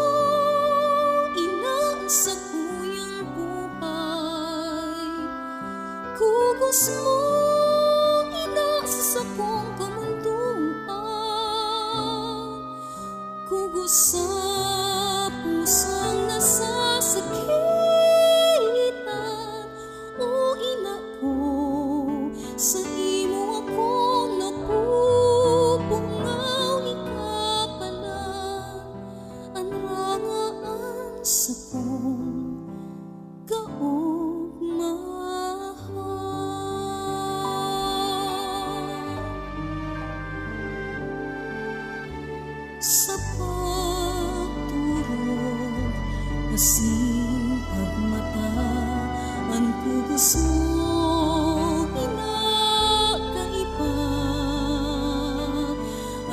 ina, an sakuyang buhay. Kugos mo, ina, sa sakong kamundoan. Kugos sa pusong nasasakitan. O ina ko, sa imo ako napupungaw, ikapalan an rangaan sakong kaogmahan. Sa pagturog asin pagmata, an kugos mo, ina, kaiba.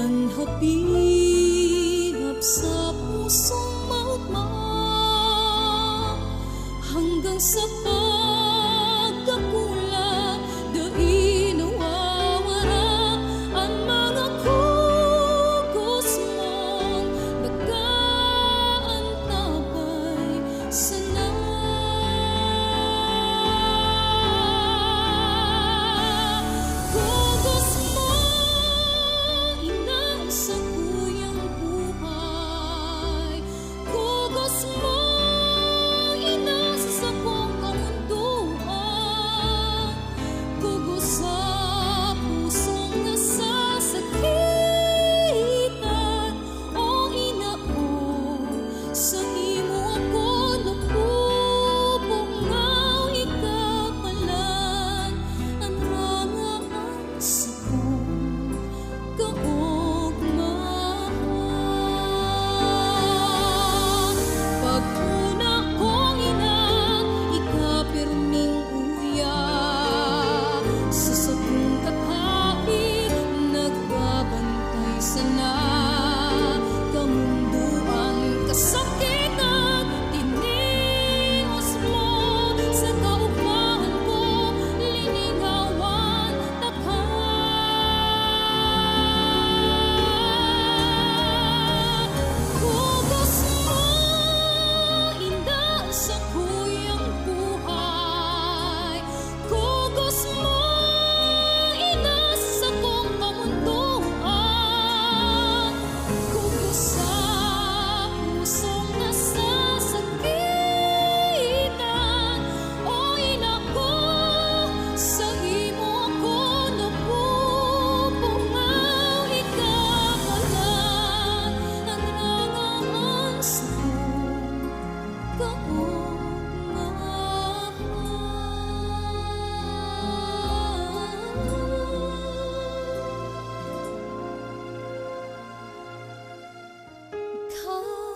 An hapihap sa pusong maogma, hanggang sa pagkakula, dai nawawara an mga kugos mong nag-aantabay sana. Kugos mo, ina, sa tuyang buhay.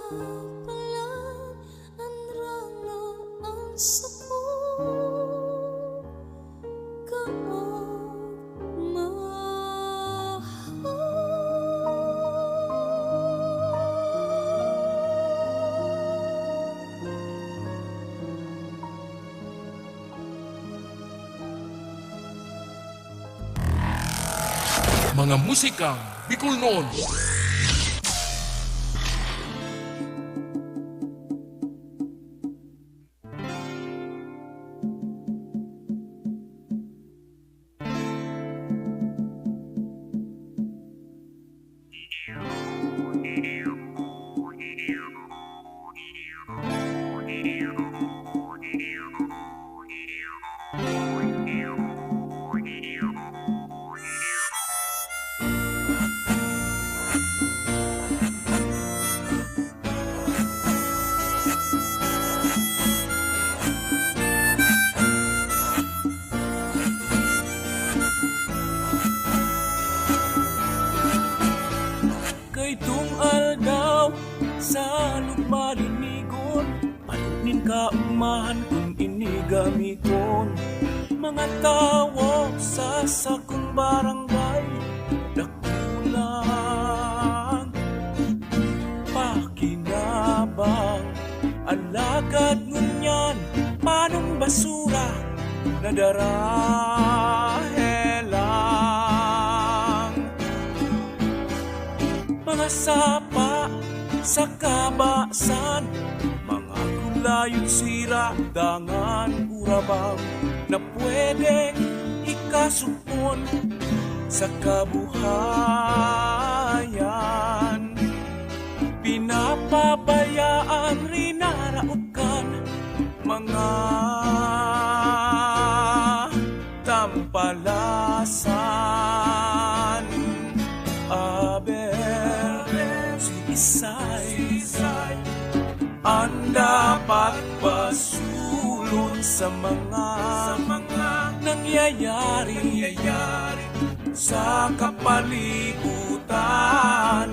Palan an ranga, an sako kaagmahan. Mga musikang Bicolnon. Kaitong aldaw, sa lugma linigon, ano nin kaugmahan kun ini gamiton? Mga tawo sa sakong barangay, dakulang pakinabang. Alagad ngunyan, panong basura, nadara helang. Mga sapa sa kabasan, mga kulayog sira, dangan urabang na pwedeng ikasugpon sa kabuhayan. Pinapabayaan, rinaraot kan mga tampalasan. Aber, si Isay an dapat basulon sa mga, sa mga nangyayari, nangyayari sa kapalibutan.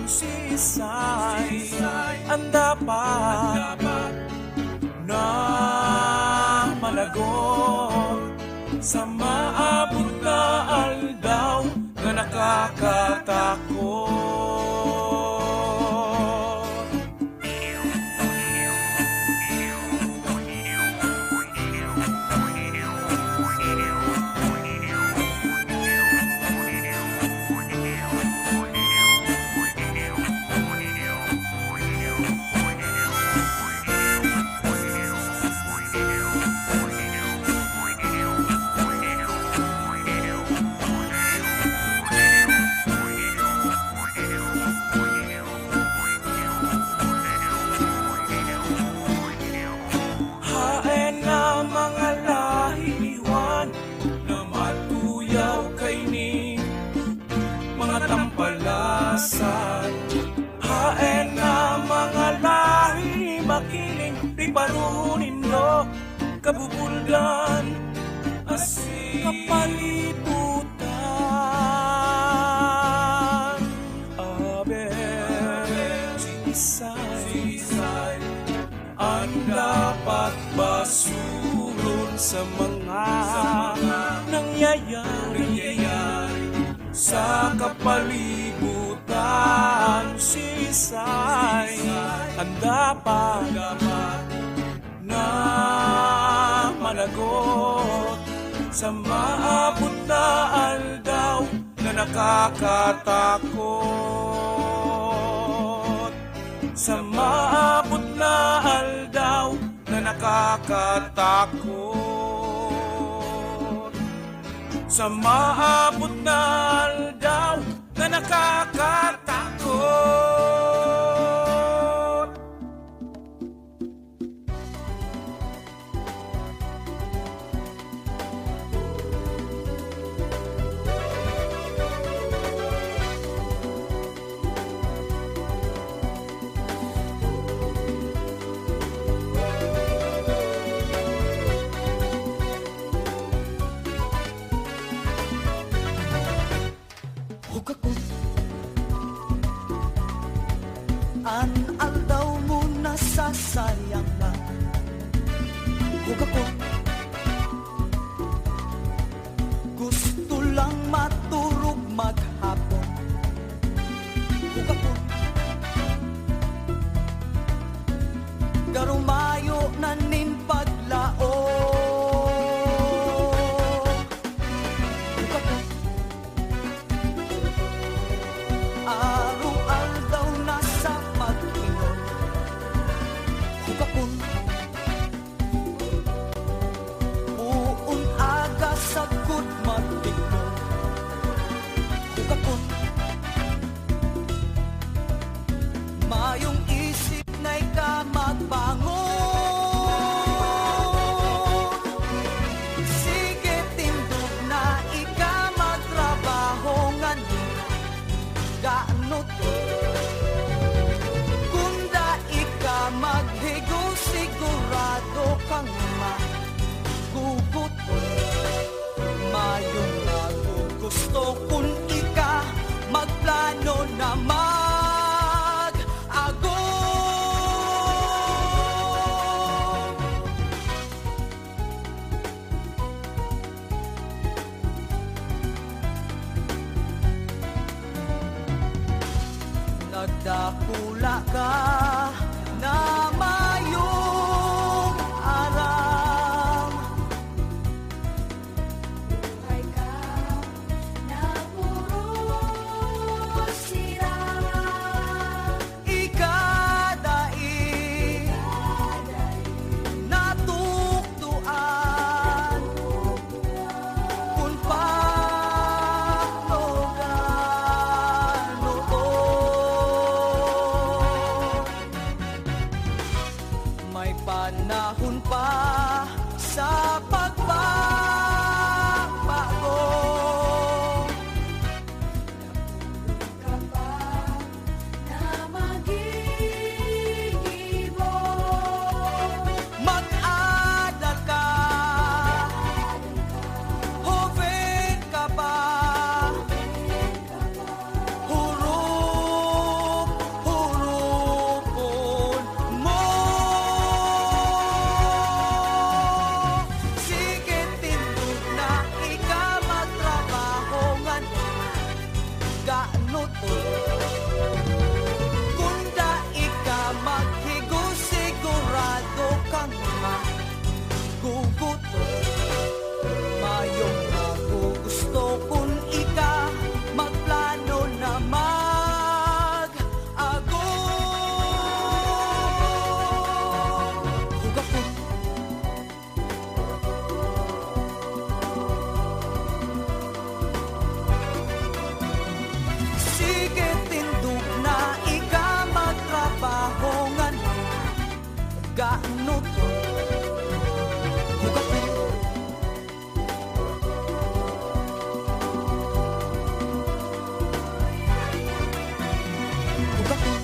Si Isay an dapat, an dapat na managot sa maabot na aldaw na nakakatakot. Haen na mga lahi ni Juan na matuyaw kaini, mga tampalasan. Haen na mga lahi ni Makiling, riparo nindo, kabubuldan, asin kapalibutan. Aber, si Isay an dapat basulon sa mga nangyayari sa kapalibutan. Si Isay an dapat na managot sa maabot na aldaw na nakakatakot. Sa maabot na aldaw na nakakatakot. Sa maabot na aldaw na nakakatakot. Hukakot. sayang lang. Hugakon. Gusto lang maturog maghapon. Hugakon. Garo mayo na nin paglaom. Hugakon. Araw-aldaw na sa pag-inom. Hugakon. Poon aga sagkod magtikon. Hugakon. Mayong isip na ika magbangon. Sige, tindog na ika magtrabaho ngani. Ganot. Kunda ika maghigo, sigurado kang magugot. Mayong magugusto kun ika magplano na mag-agom. Nagdakula ka na mayong aram. Buhay ka na puro sira. Ika dai natukdoan kun paano ka noon. May panahon pa sa pagbabago. Ka pa na maggigibo. Mag-adal ka, hoben ka pa. Hurop-huropon mo. Sige, tindog na ika magtrabaho ngani. Ganot. Kunda ika maghigo, sigurado kang magugot. Mayong magugusto kun ika magplano na mag-agom. Hugakon. Sige, tindog na ika magtrabaho ngani. Ganot. Hugakon. Hugakon.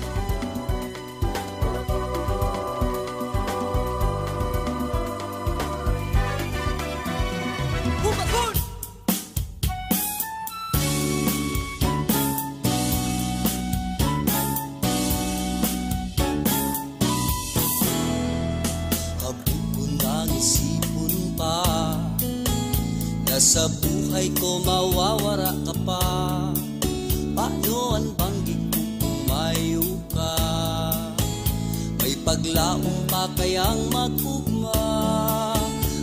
Hugakon! Habo kun ang isipon pa na sa buhay ko mawawara ka pa. Paano an banggit ko kung mayo ka? May paglaom pa kayang mag-ugma,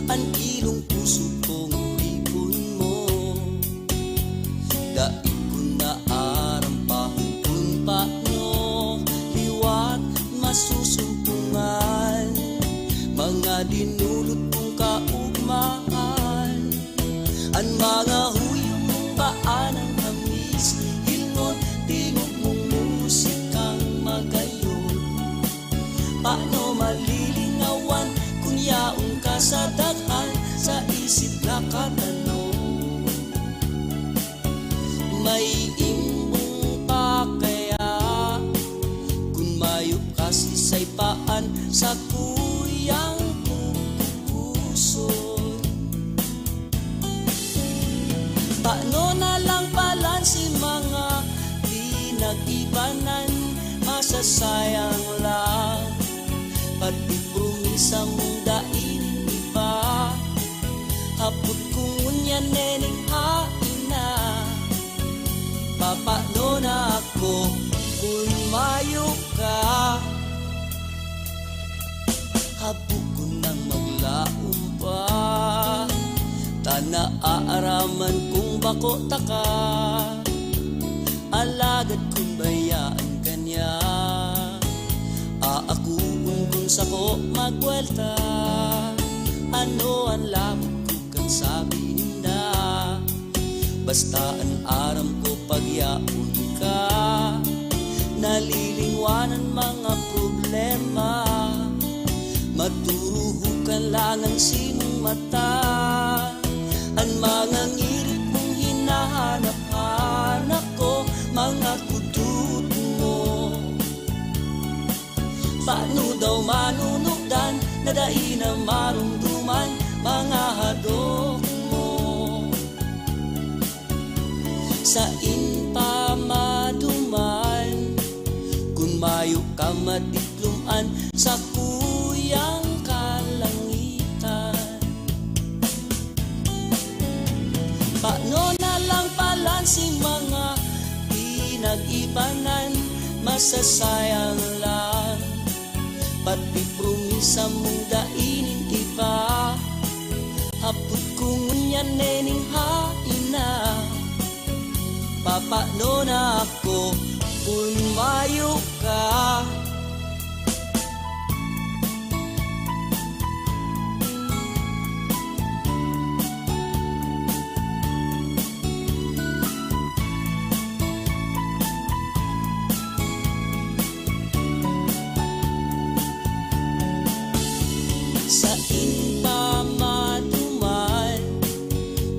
an kilong puso kong oripon mo. Dai ko na aram pa kun paano liwat masusumpungan mga dinulot kong kaugmahan. An mga huyong mong paan ang hamis, hilngon, tingog mong musikang magayon. Paano malilingawan kun yaon ka sa daghan, sa isip nakatanom? May imbong pa kaya kun mayo ka sisay paan sa kuyang kukuson? Paano na lang palan si mga pinag-ibanan? Masasayang lang. Pati Ko taka, alagad kun bayaan ka niya, aakoon kun sako magwelta. Ano an labot ko kan sabi ninda? Basta an aram ko, pagyaon ka, nalilingwanan mga problema. Maturuhokan lang an simong mata. An mga ngirit mong hinahanap-hanap ko, mga kudot mo. Paano daw manunudan na dai na maromdoman mga hadok mo? Sain pa maduman kun mayo ka matiklom-an sa kuyang kalangitan. Paano na lang palan si mga pinag-ibanan, masasayang lang. Pati promisa mong dai nin iba, hapot ko ngunyan nening haina. Papaano na ako kun mayo ka? Sain pa maduman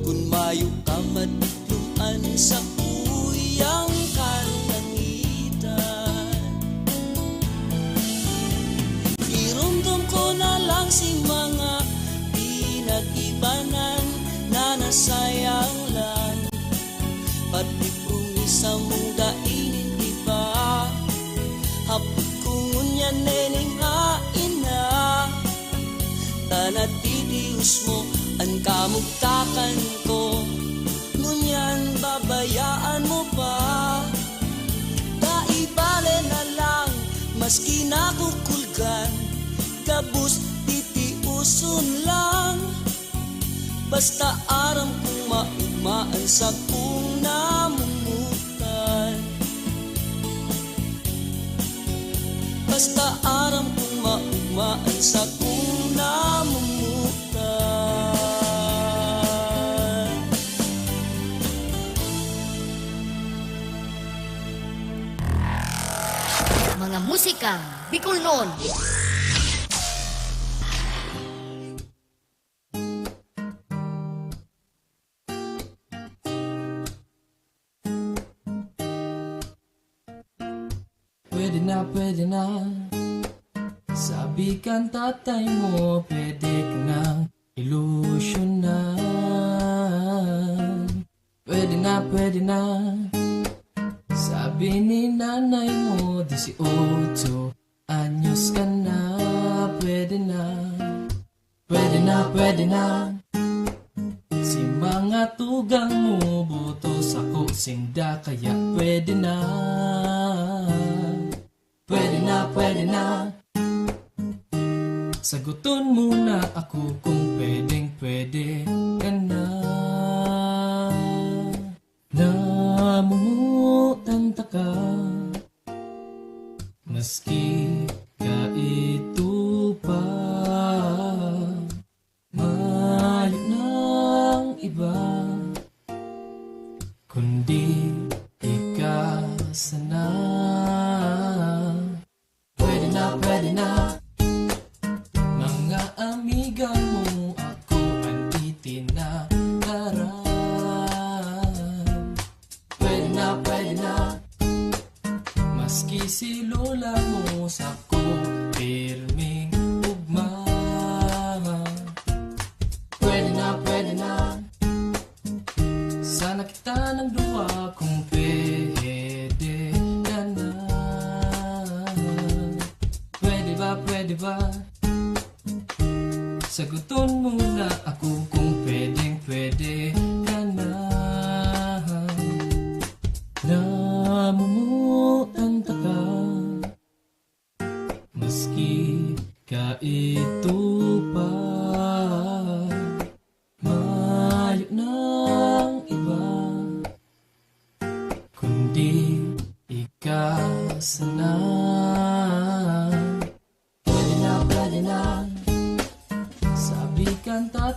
kun mayo ka matiklom-an sa kuyang kalangitan. Iromdom ko na lang si mga pinag-ibanan na nasayang lang. Pati promisa mong dai nin iba, hapot ko ngunyan nening haina. Ta natitios mo an kamugtakan ko, ngunyan babayaan mo pa. Dai bale na lang, maski nakukulgan, gabos titioson lang. Basta aram kong maugma an sakong namomotan. Basta aram kong maugma an sakong namomotan. Mga musika Bicolnon. Pwede na, pwede na, sabi kan tatay mo, pwede ka nang ilusyonan. Pwede na, pwede na, sabi ni nanay mo, dieciocho anyos ka na, pwede na. Pwede na, pwede na. Si mga tugang mo, boto sako sinda, kaya pwede na. Pwede na, pwede na. Saguton mo na ako kung pwedeng pwede ka na. Namumutan taka, maski kaito pa. Mayo nang iba, kundi ika sana. Pwede na, pwede na. Mga amiga mo, ako an itinataram. Pwede na, pwede na. Maski si lola mo, sako pirming ugma. Pwede na, pwede na. Sana kita nang duwa kung pwede ka na. Pwede ba, pwede ba? Saguton mo na ako kung pwedeng pwede ka na. Namumutan taka, maski kaito pa. Mayo nang iba,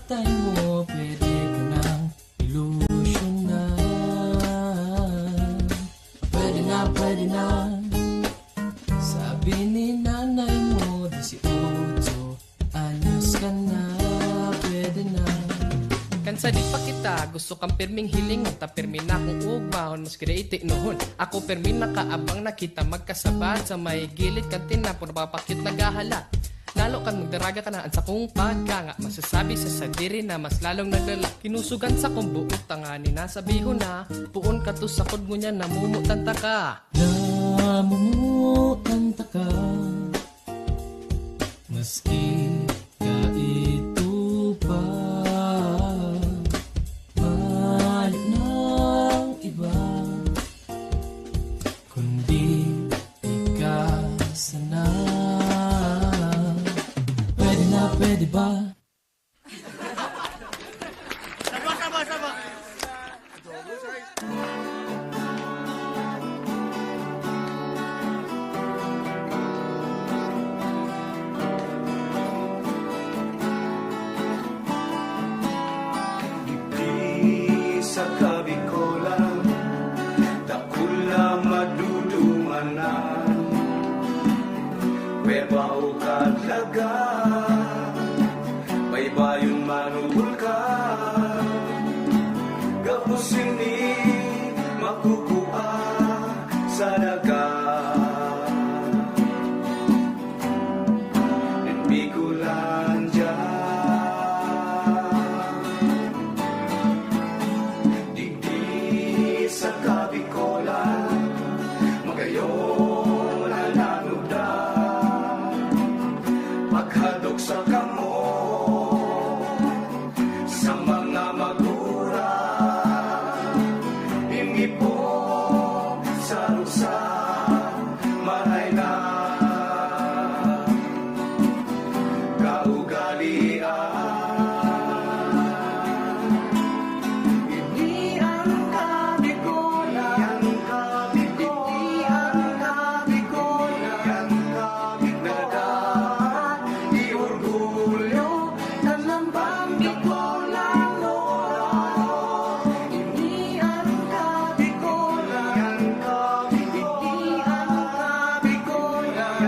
Tayo mo, pwede ka nang ilusyonan. Pwede na, pwede na. Sabi ni nanay mo, disiotso anyos ka na, pwede na. Kan sa di pa kita, gusto kang pirming hiling, ta pirmi na akong ugmahon, maski dai tiknohon. Ako pirmi nakaabang na kita magkasabad, sa may gilid kan tinapon, papakit naghahalat. Lalo kan magdaraga ka na, an sakong pagkanga masasabi sa sadiri na mas lalong naglala. Kinusugan sa kong buot, tanganing nasabihon na, poon ka to sakod ngunyan, namumutan ta ka. Namumutan ta ka. Maski ka ito pa, mayo nang iba, kundi ika sana. Pwede na, pwede ba? Saba, saba, saba. Digdi sa Kabikolan, dakula madudumanan. Kuweba o kadlagan, baybayon man o bulkan, gabos ini magkukua sa daga. Nin Bicolandia, digdi sa Kabikolan, magayon na nanugdan. Paghadok sa kamot sa mga magurang, ini po sa Rosa, maray na kaugalian. Ini ang Kabikolan, ini ang Kabikolan, Kabikolan, di orgulyo, Talambang Bicolano, ini ang Kabikolan, ini ang Kabikolan,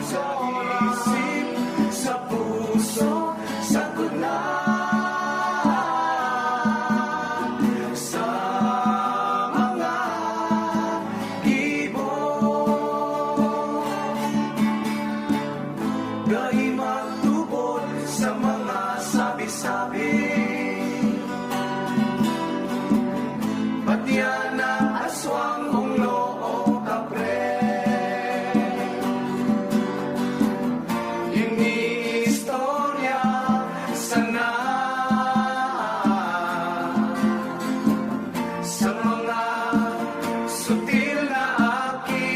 sa isip, sa puso, sa guna, sa mga gibo. Dai magtubod sa mga sabi-sabi. Patya na aswang, unglo o kapre. Ini istorya sana sa mga sutil na aki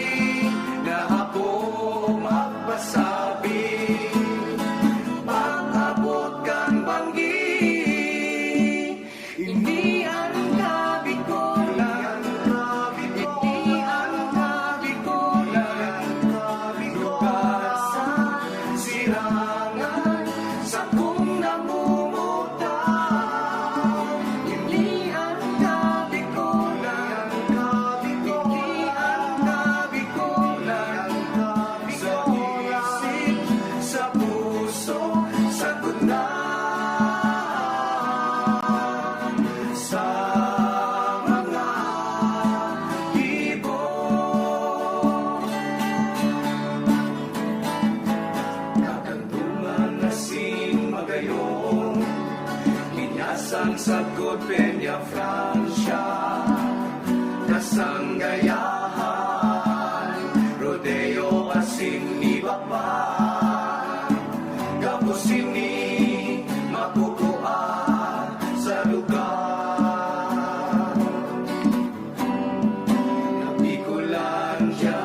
na apo magpasabi, pag-abot kan banggi, ini an Kabikolan, ini an Kabikolan, lugar sa sirangan, sakong namumuta. Ini ang Kabikolan, ini ang Kabikolan, sa isip, sa puso, sa guna, sa mga gibo. Nakanduman asin magayon, Minyasan, Sagkod, Peñafrancia, Kasanggayahan, Rodeo asin iba pa. Gabos ini magkukua sa lugar na Bicolandia.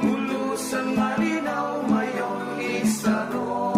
Bulos an Malinao, mayon isaro.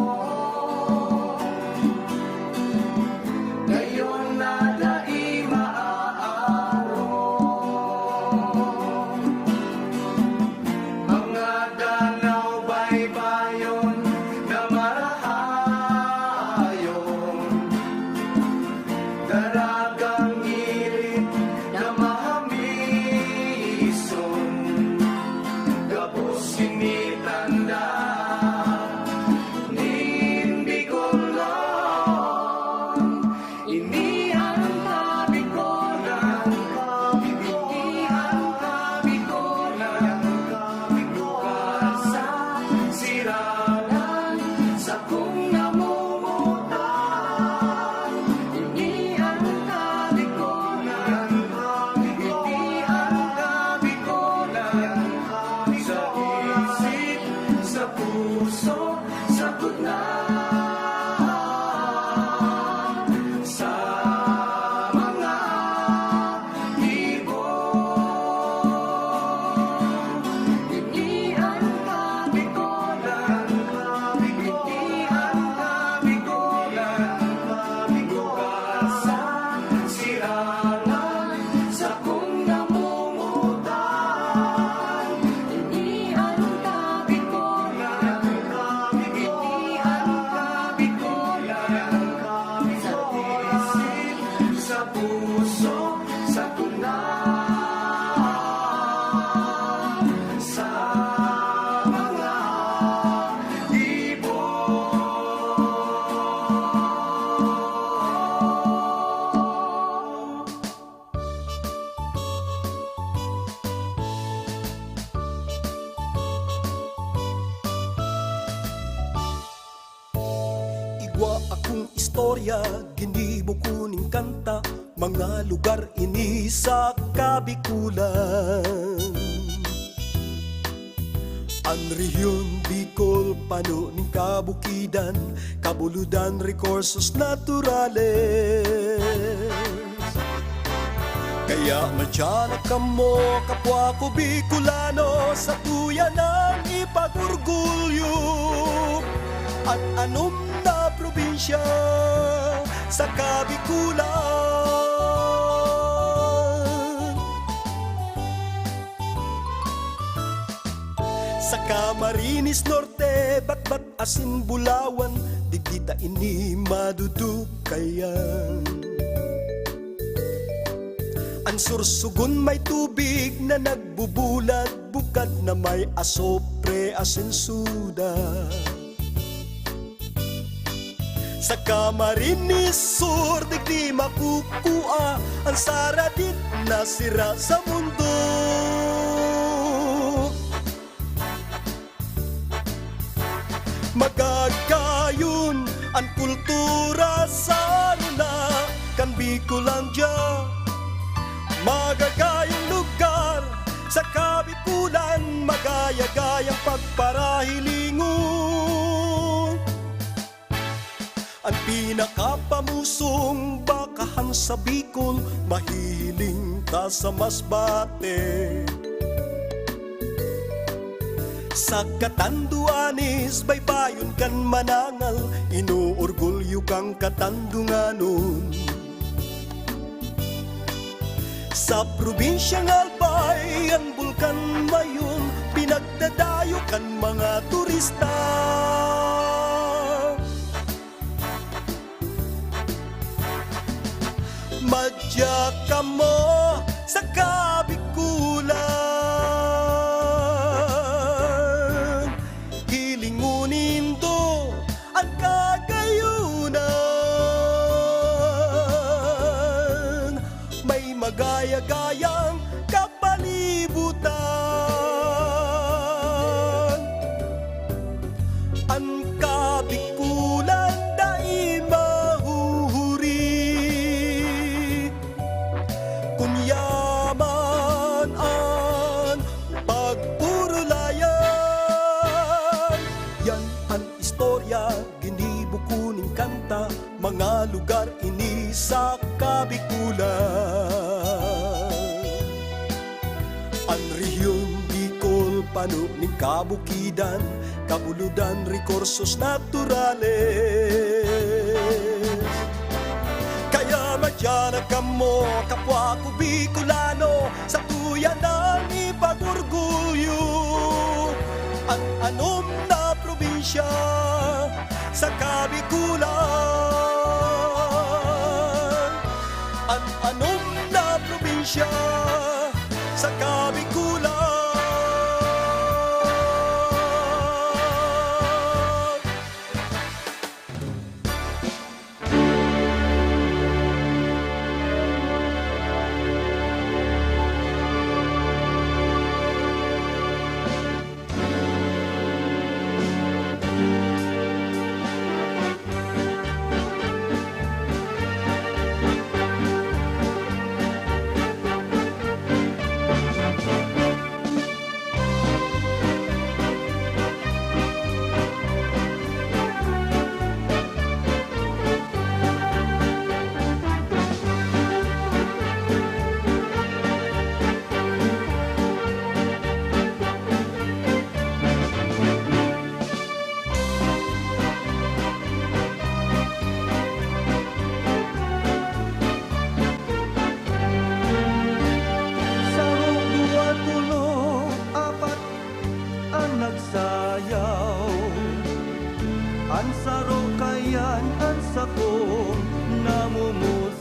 Puso sa tuna, sa mga ibon. Ini ang Kabikolan, ini ang Kabikolan, Kabikolan sa sirangan, sa kung namumutan. Ini ang Kabikolan, ini ang Kabikolan, sa isip, sa puso, sa tuna, sa mga ibon. Igwa akong istorya, ginibo ko nin kanta, mga lugar ini sa Kabikulan. An rehiyon Bicol, pano nin kabukidan, kabuludan, rekursos naturales. Kaya madya na kamo, kapwa ko Bicolano, satuya nang ipag-orgulyo an anom na probinsya sa Kabikulan. Sa Camarines Norte, Batbat asin Bulawan, digdi ta ini madudukayan. An Sorsogon may tubig na nagbubulag, bukad na may asupre asin suda. Sa Camarines Sur, digdi makukua an saradit na sira sa mundo. Magagayon an kultura sa runa kan Bicolandia. Magagayong lugar sa Kabikulan, magaya-gayang pagparahilingon. An pinakapamusong bakahan sa Bicol, mahihiling ta sa Masbate. Sa Catanduanes, baybayon kan manangal, inoorgulyo kan Catandunganon. Sa probinsyang Albay, an Bulkan Mayon, pinagdadayo kan mga turista. Madya kamo sa Kabikulan, hilingon nindo an kagayonan. May magaya-gayang kapalibutan. An Kabikulan dai mahuhuri, kun yaman an pagpurulayan. Yan an istorya, ginibo ko nin kanta, mga lugar ini sa Kabikulan. An rehiyon Bicol, pano nin kabukidan, kabuludan, rekursos naturales. Kaya madya na kamo, kapwa ko Bicolano, satuya nang ipag-orgulyo an anom na probinsya sa Kabikulan. An anom na probinsya sa Kabikulan. An saro kaiyan an sakong namumutan.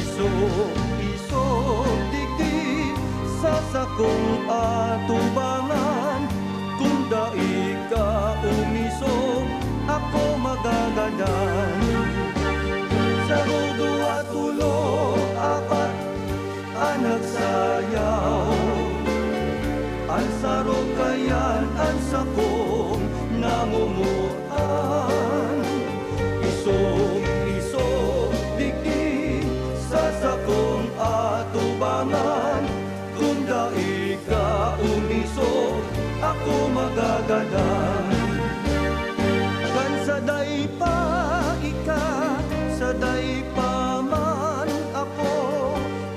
Isog-isog digdi sa sakong atubangan. Kun dai ka umisog, ako magagadan. Saro, duwa, tulo, apat, an nagsayaw. An saro kaiyan an sakong namumutan. Isog-isog digdi sa sakong atubangan. Kun dai ka umisog, ako magagadan. Kan sadai pa ika, sadai pa man ako,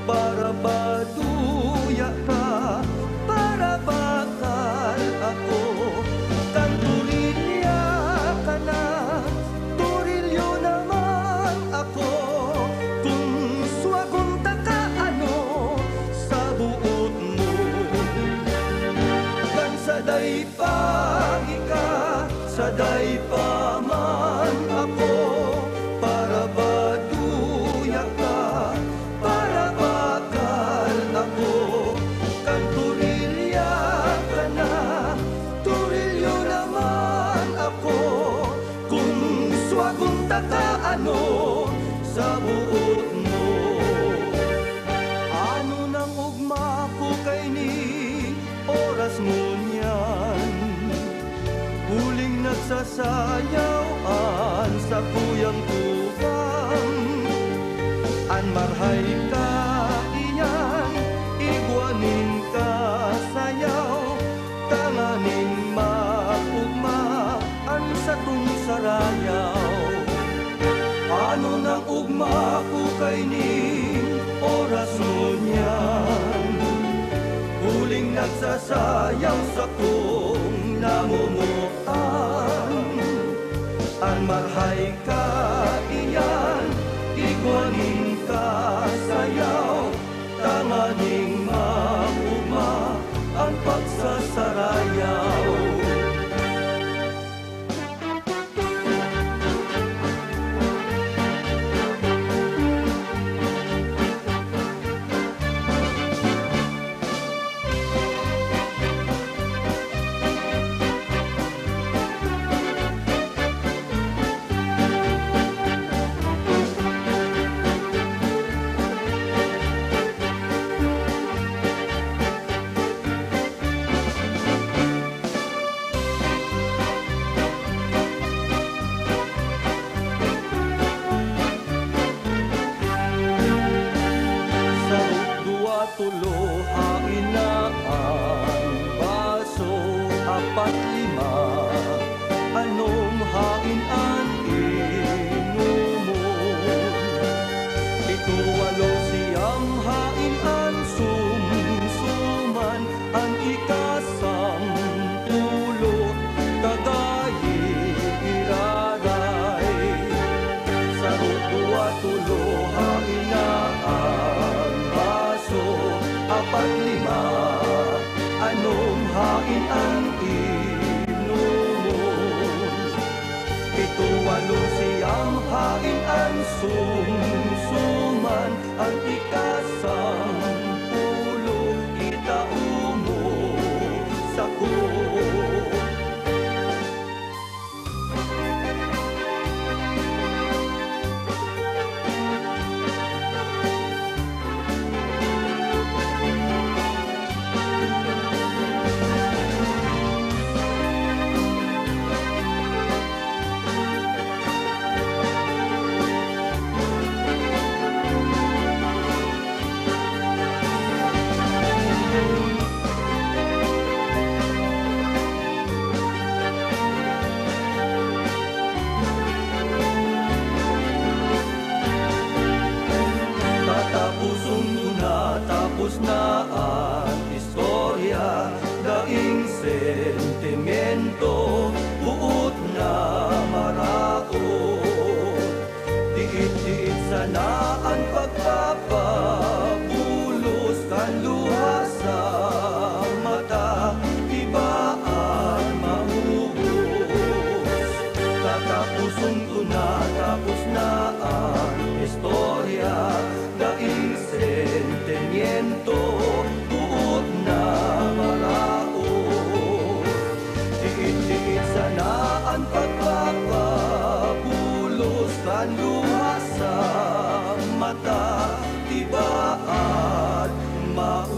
para ba duya ka, para bakal ako. Kan turilya ka na, turilyo naman ako. Kun swagon taka, ano sa buot mo? Kan sadai pa ika, sadai pa man ako, para ba duya ka, para bakal ako. Kan turilya ka na, turilyo naman ako. Kun swagon taka, ano sa buot mo? Ano nang ugma ko kaini, oras ngunyan? Huling nagsasayaw an sakuyang tugang. An marhay kaiyan, igwa nin kasayaw, tanganing maugma an satong sarayaw. Ano nang ugma ko kaini, oras ngunyan? Huling nagsasayaw sakong namumutan. An marhay kaiyan, igwa nin kasayaw, tanganing maugma an pagsasarayaw. Sa duwa, tulo, hain na an baso, apat, lima, anom, hain an inomon. Pito, walo, siyam, hain an sumsuman. An ikasampulo, tagay iraray. Saro, duwa, tulo, hain na an baso. Apat, lima, anom, hain an inomon. Pito, walo, siyam, hain an sumsuman. An ikasampulo, itao mo sako. Tataposon ko na, tapos na an istorya, daing sentimento, boot na maraot. Diit-diit sana an pagpapabulos, kan luha sa mata, iba an mahugot. Kun natapos na an istorya, daing sentimiento, boot na maraot. Diit-diit sana an pagpapabulos kan luha sa mata, tibaad maubos.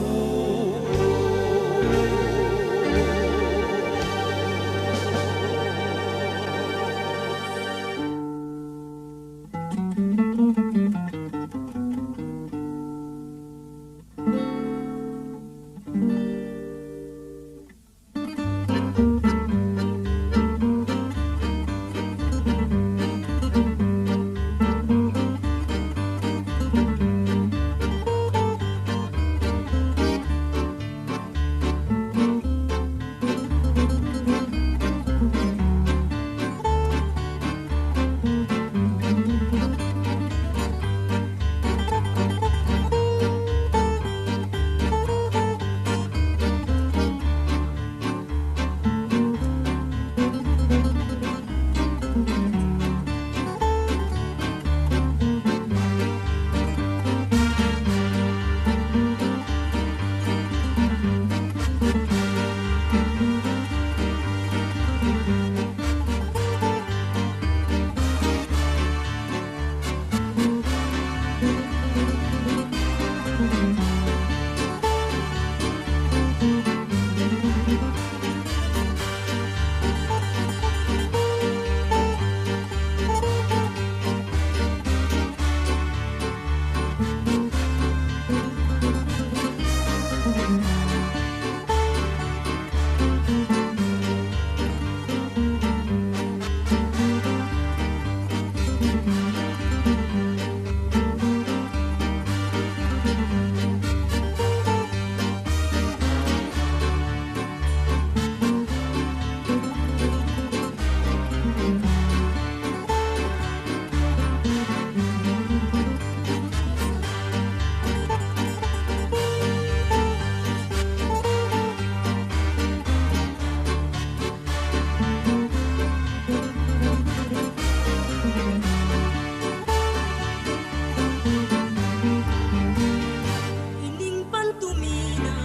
Ining pantomina,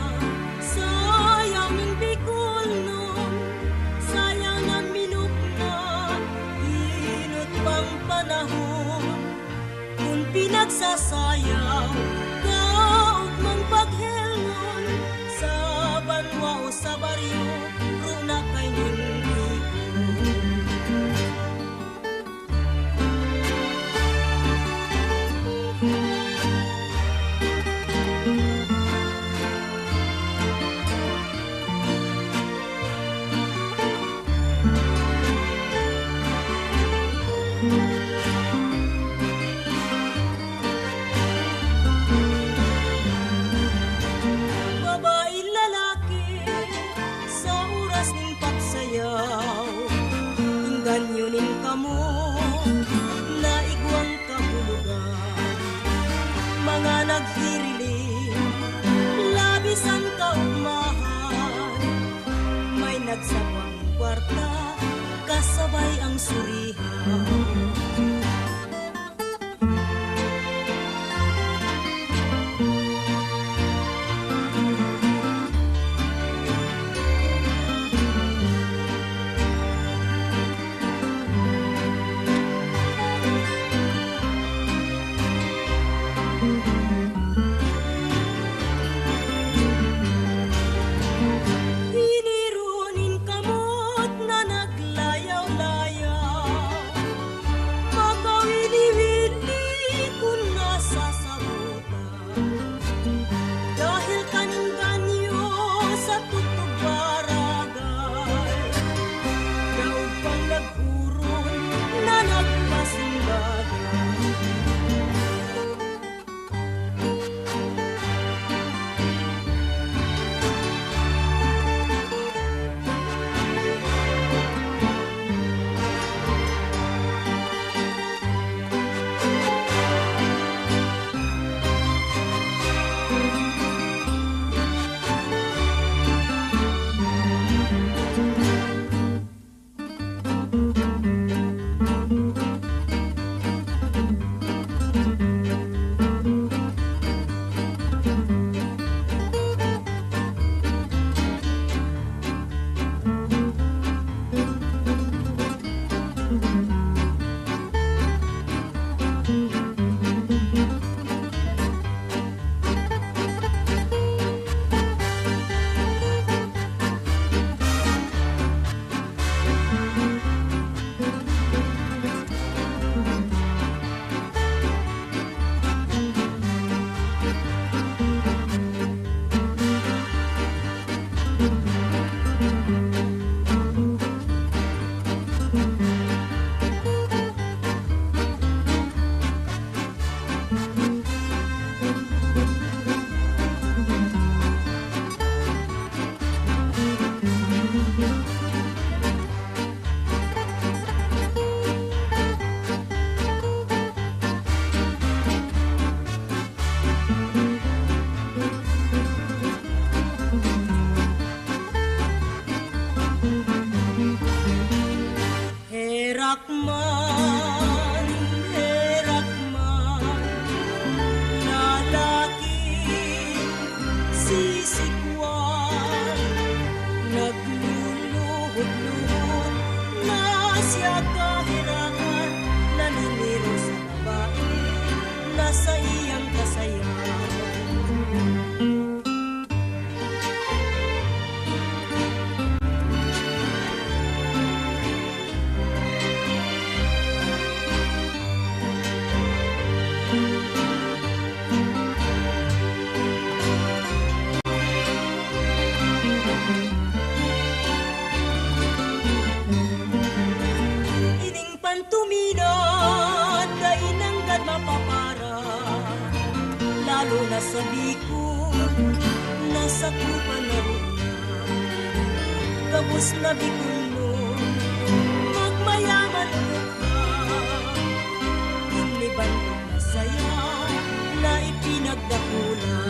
sayaw nin Bicolnon, sayaw na minupna, inot pang panahon. Kun pinagsasayaw, kaogmang paghelngon, sa banwa o sa baryo, runa kaining Bicol. Babae, lalaki, sa oras nin pagsayaw, engganyo nin kamot na igwang kahulogan. Mga naghiriling, labis an kaugmahan, may nagsabwang kwarta, kasabay ang surihan. Ini ro nin kamot na naglayaw-layaw. Kahirapan, naniniro sa babae na saiyang kasayahan. Ining pantumina dai nanggad mapapara, lalo na sa Bicol, na sakupan na runa. Gabos na Bicolnon, magmayaman ka. Ini bantog na sayaw na ipinagdakula.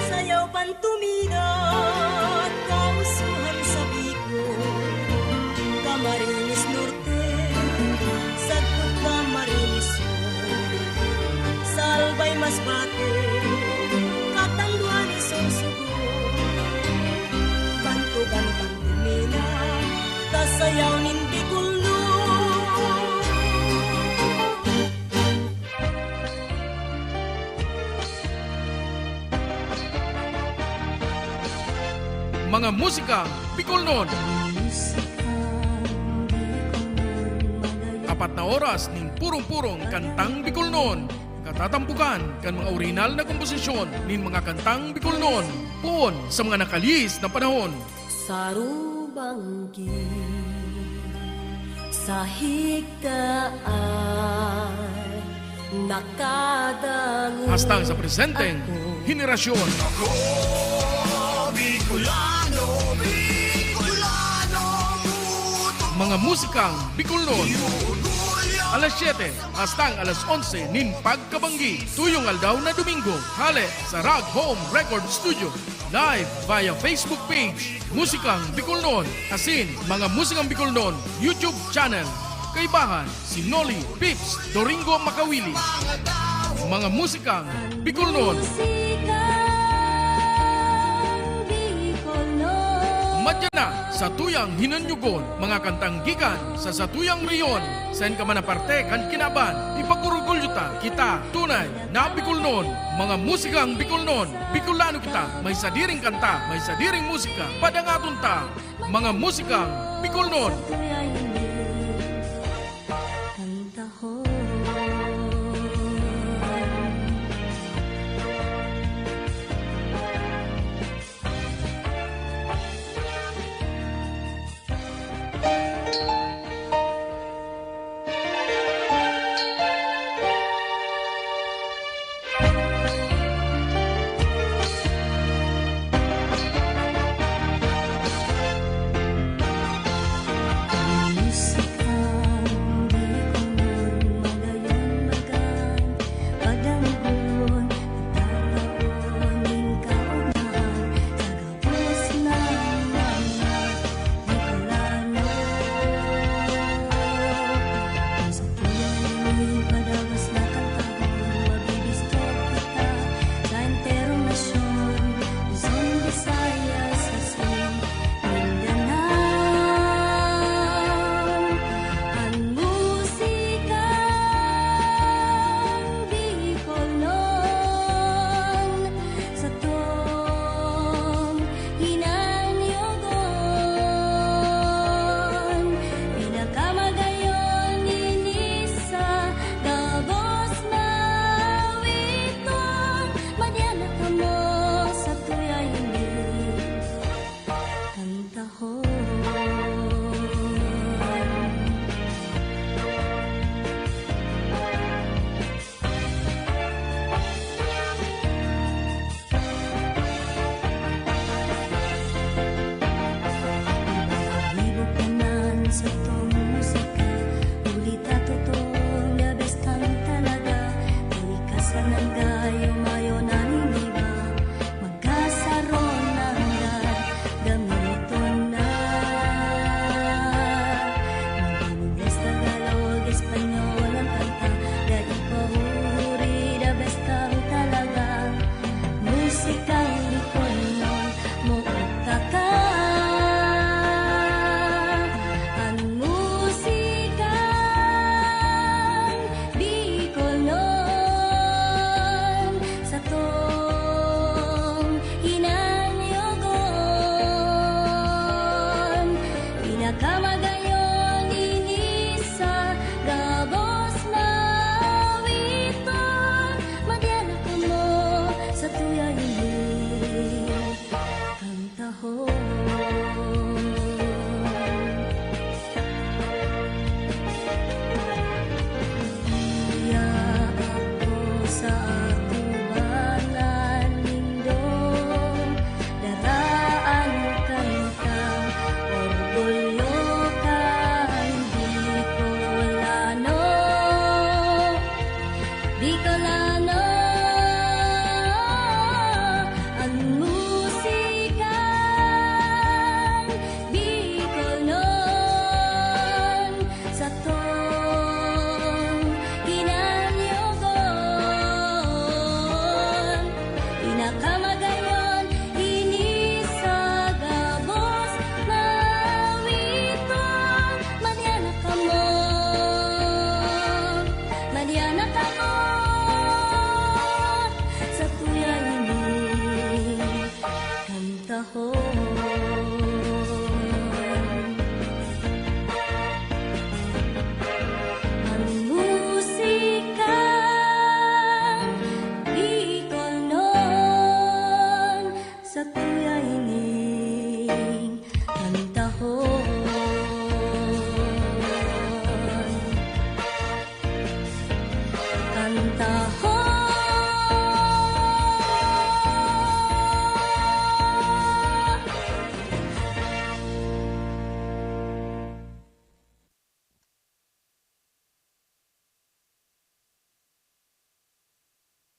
Sayaw pantumina, kausuhan sa Bicol, Camarines Norte, sagkod Camarines Sur, sa Albay Masbate, Catanduanes, Sorsogon, bantogan pantumina, kasayaw nin Bicolnon. Mga musikang Bicolnon. Apat na oras nin purong-purong kantang Bicolnon. Katatampukan kan mga orihinal na komposisyon nin mga kantang Bicolnon, poon sa mga nakalihis na panahon. Sarubanggi sa higdaan, nakadangog. Hastang sa presenteng ako. Henerasyon. Ako, Bicolano, Bicolano, puto. Mga musikang Bicolnon. Orgulyo. Alas siyete hastang alas onse nin pagkabanggi, tuyong aldaw na Domingo, hale sa Rag Home Record Studio. Live via Facebook page, Musikang Bicolnon, asin Mga Musikang Bicolnon YouTube channel. Kaibahan si Noli Pips Doringo Makawili. Mga Musikang Bicolnon. Musikang Bicolnon. Madya na sa tuyang hinanyugon, mga kantang gikan sa satuyang rehiyon. Saen ka man na parte kan kinaban, ipag-orgulyo ta, kita tunay na Bicolnon. Mga musikang Bicolnon, Bicolano kita, may sadiring kanta, may sadiring musika, padangaton ta, mga musikang Bicolnon. Kantahon. Mindanao, an musikang Bicolnon, satong hinanyogon. Pinakamagayon ini sa gabos mawiton. Madya na kamo sa tuyang ini. Kantahon. Ibo ka man sa tong musika, huli ta totoo, the best kang talaga. Ikaw, ikaw sa nangga,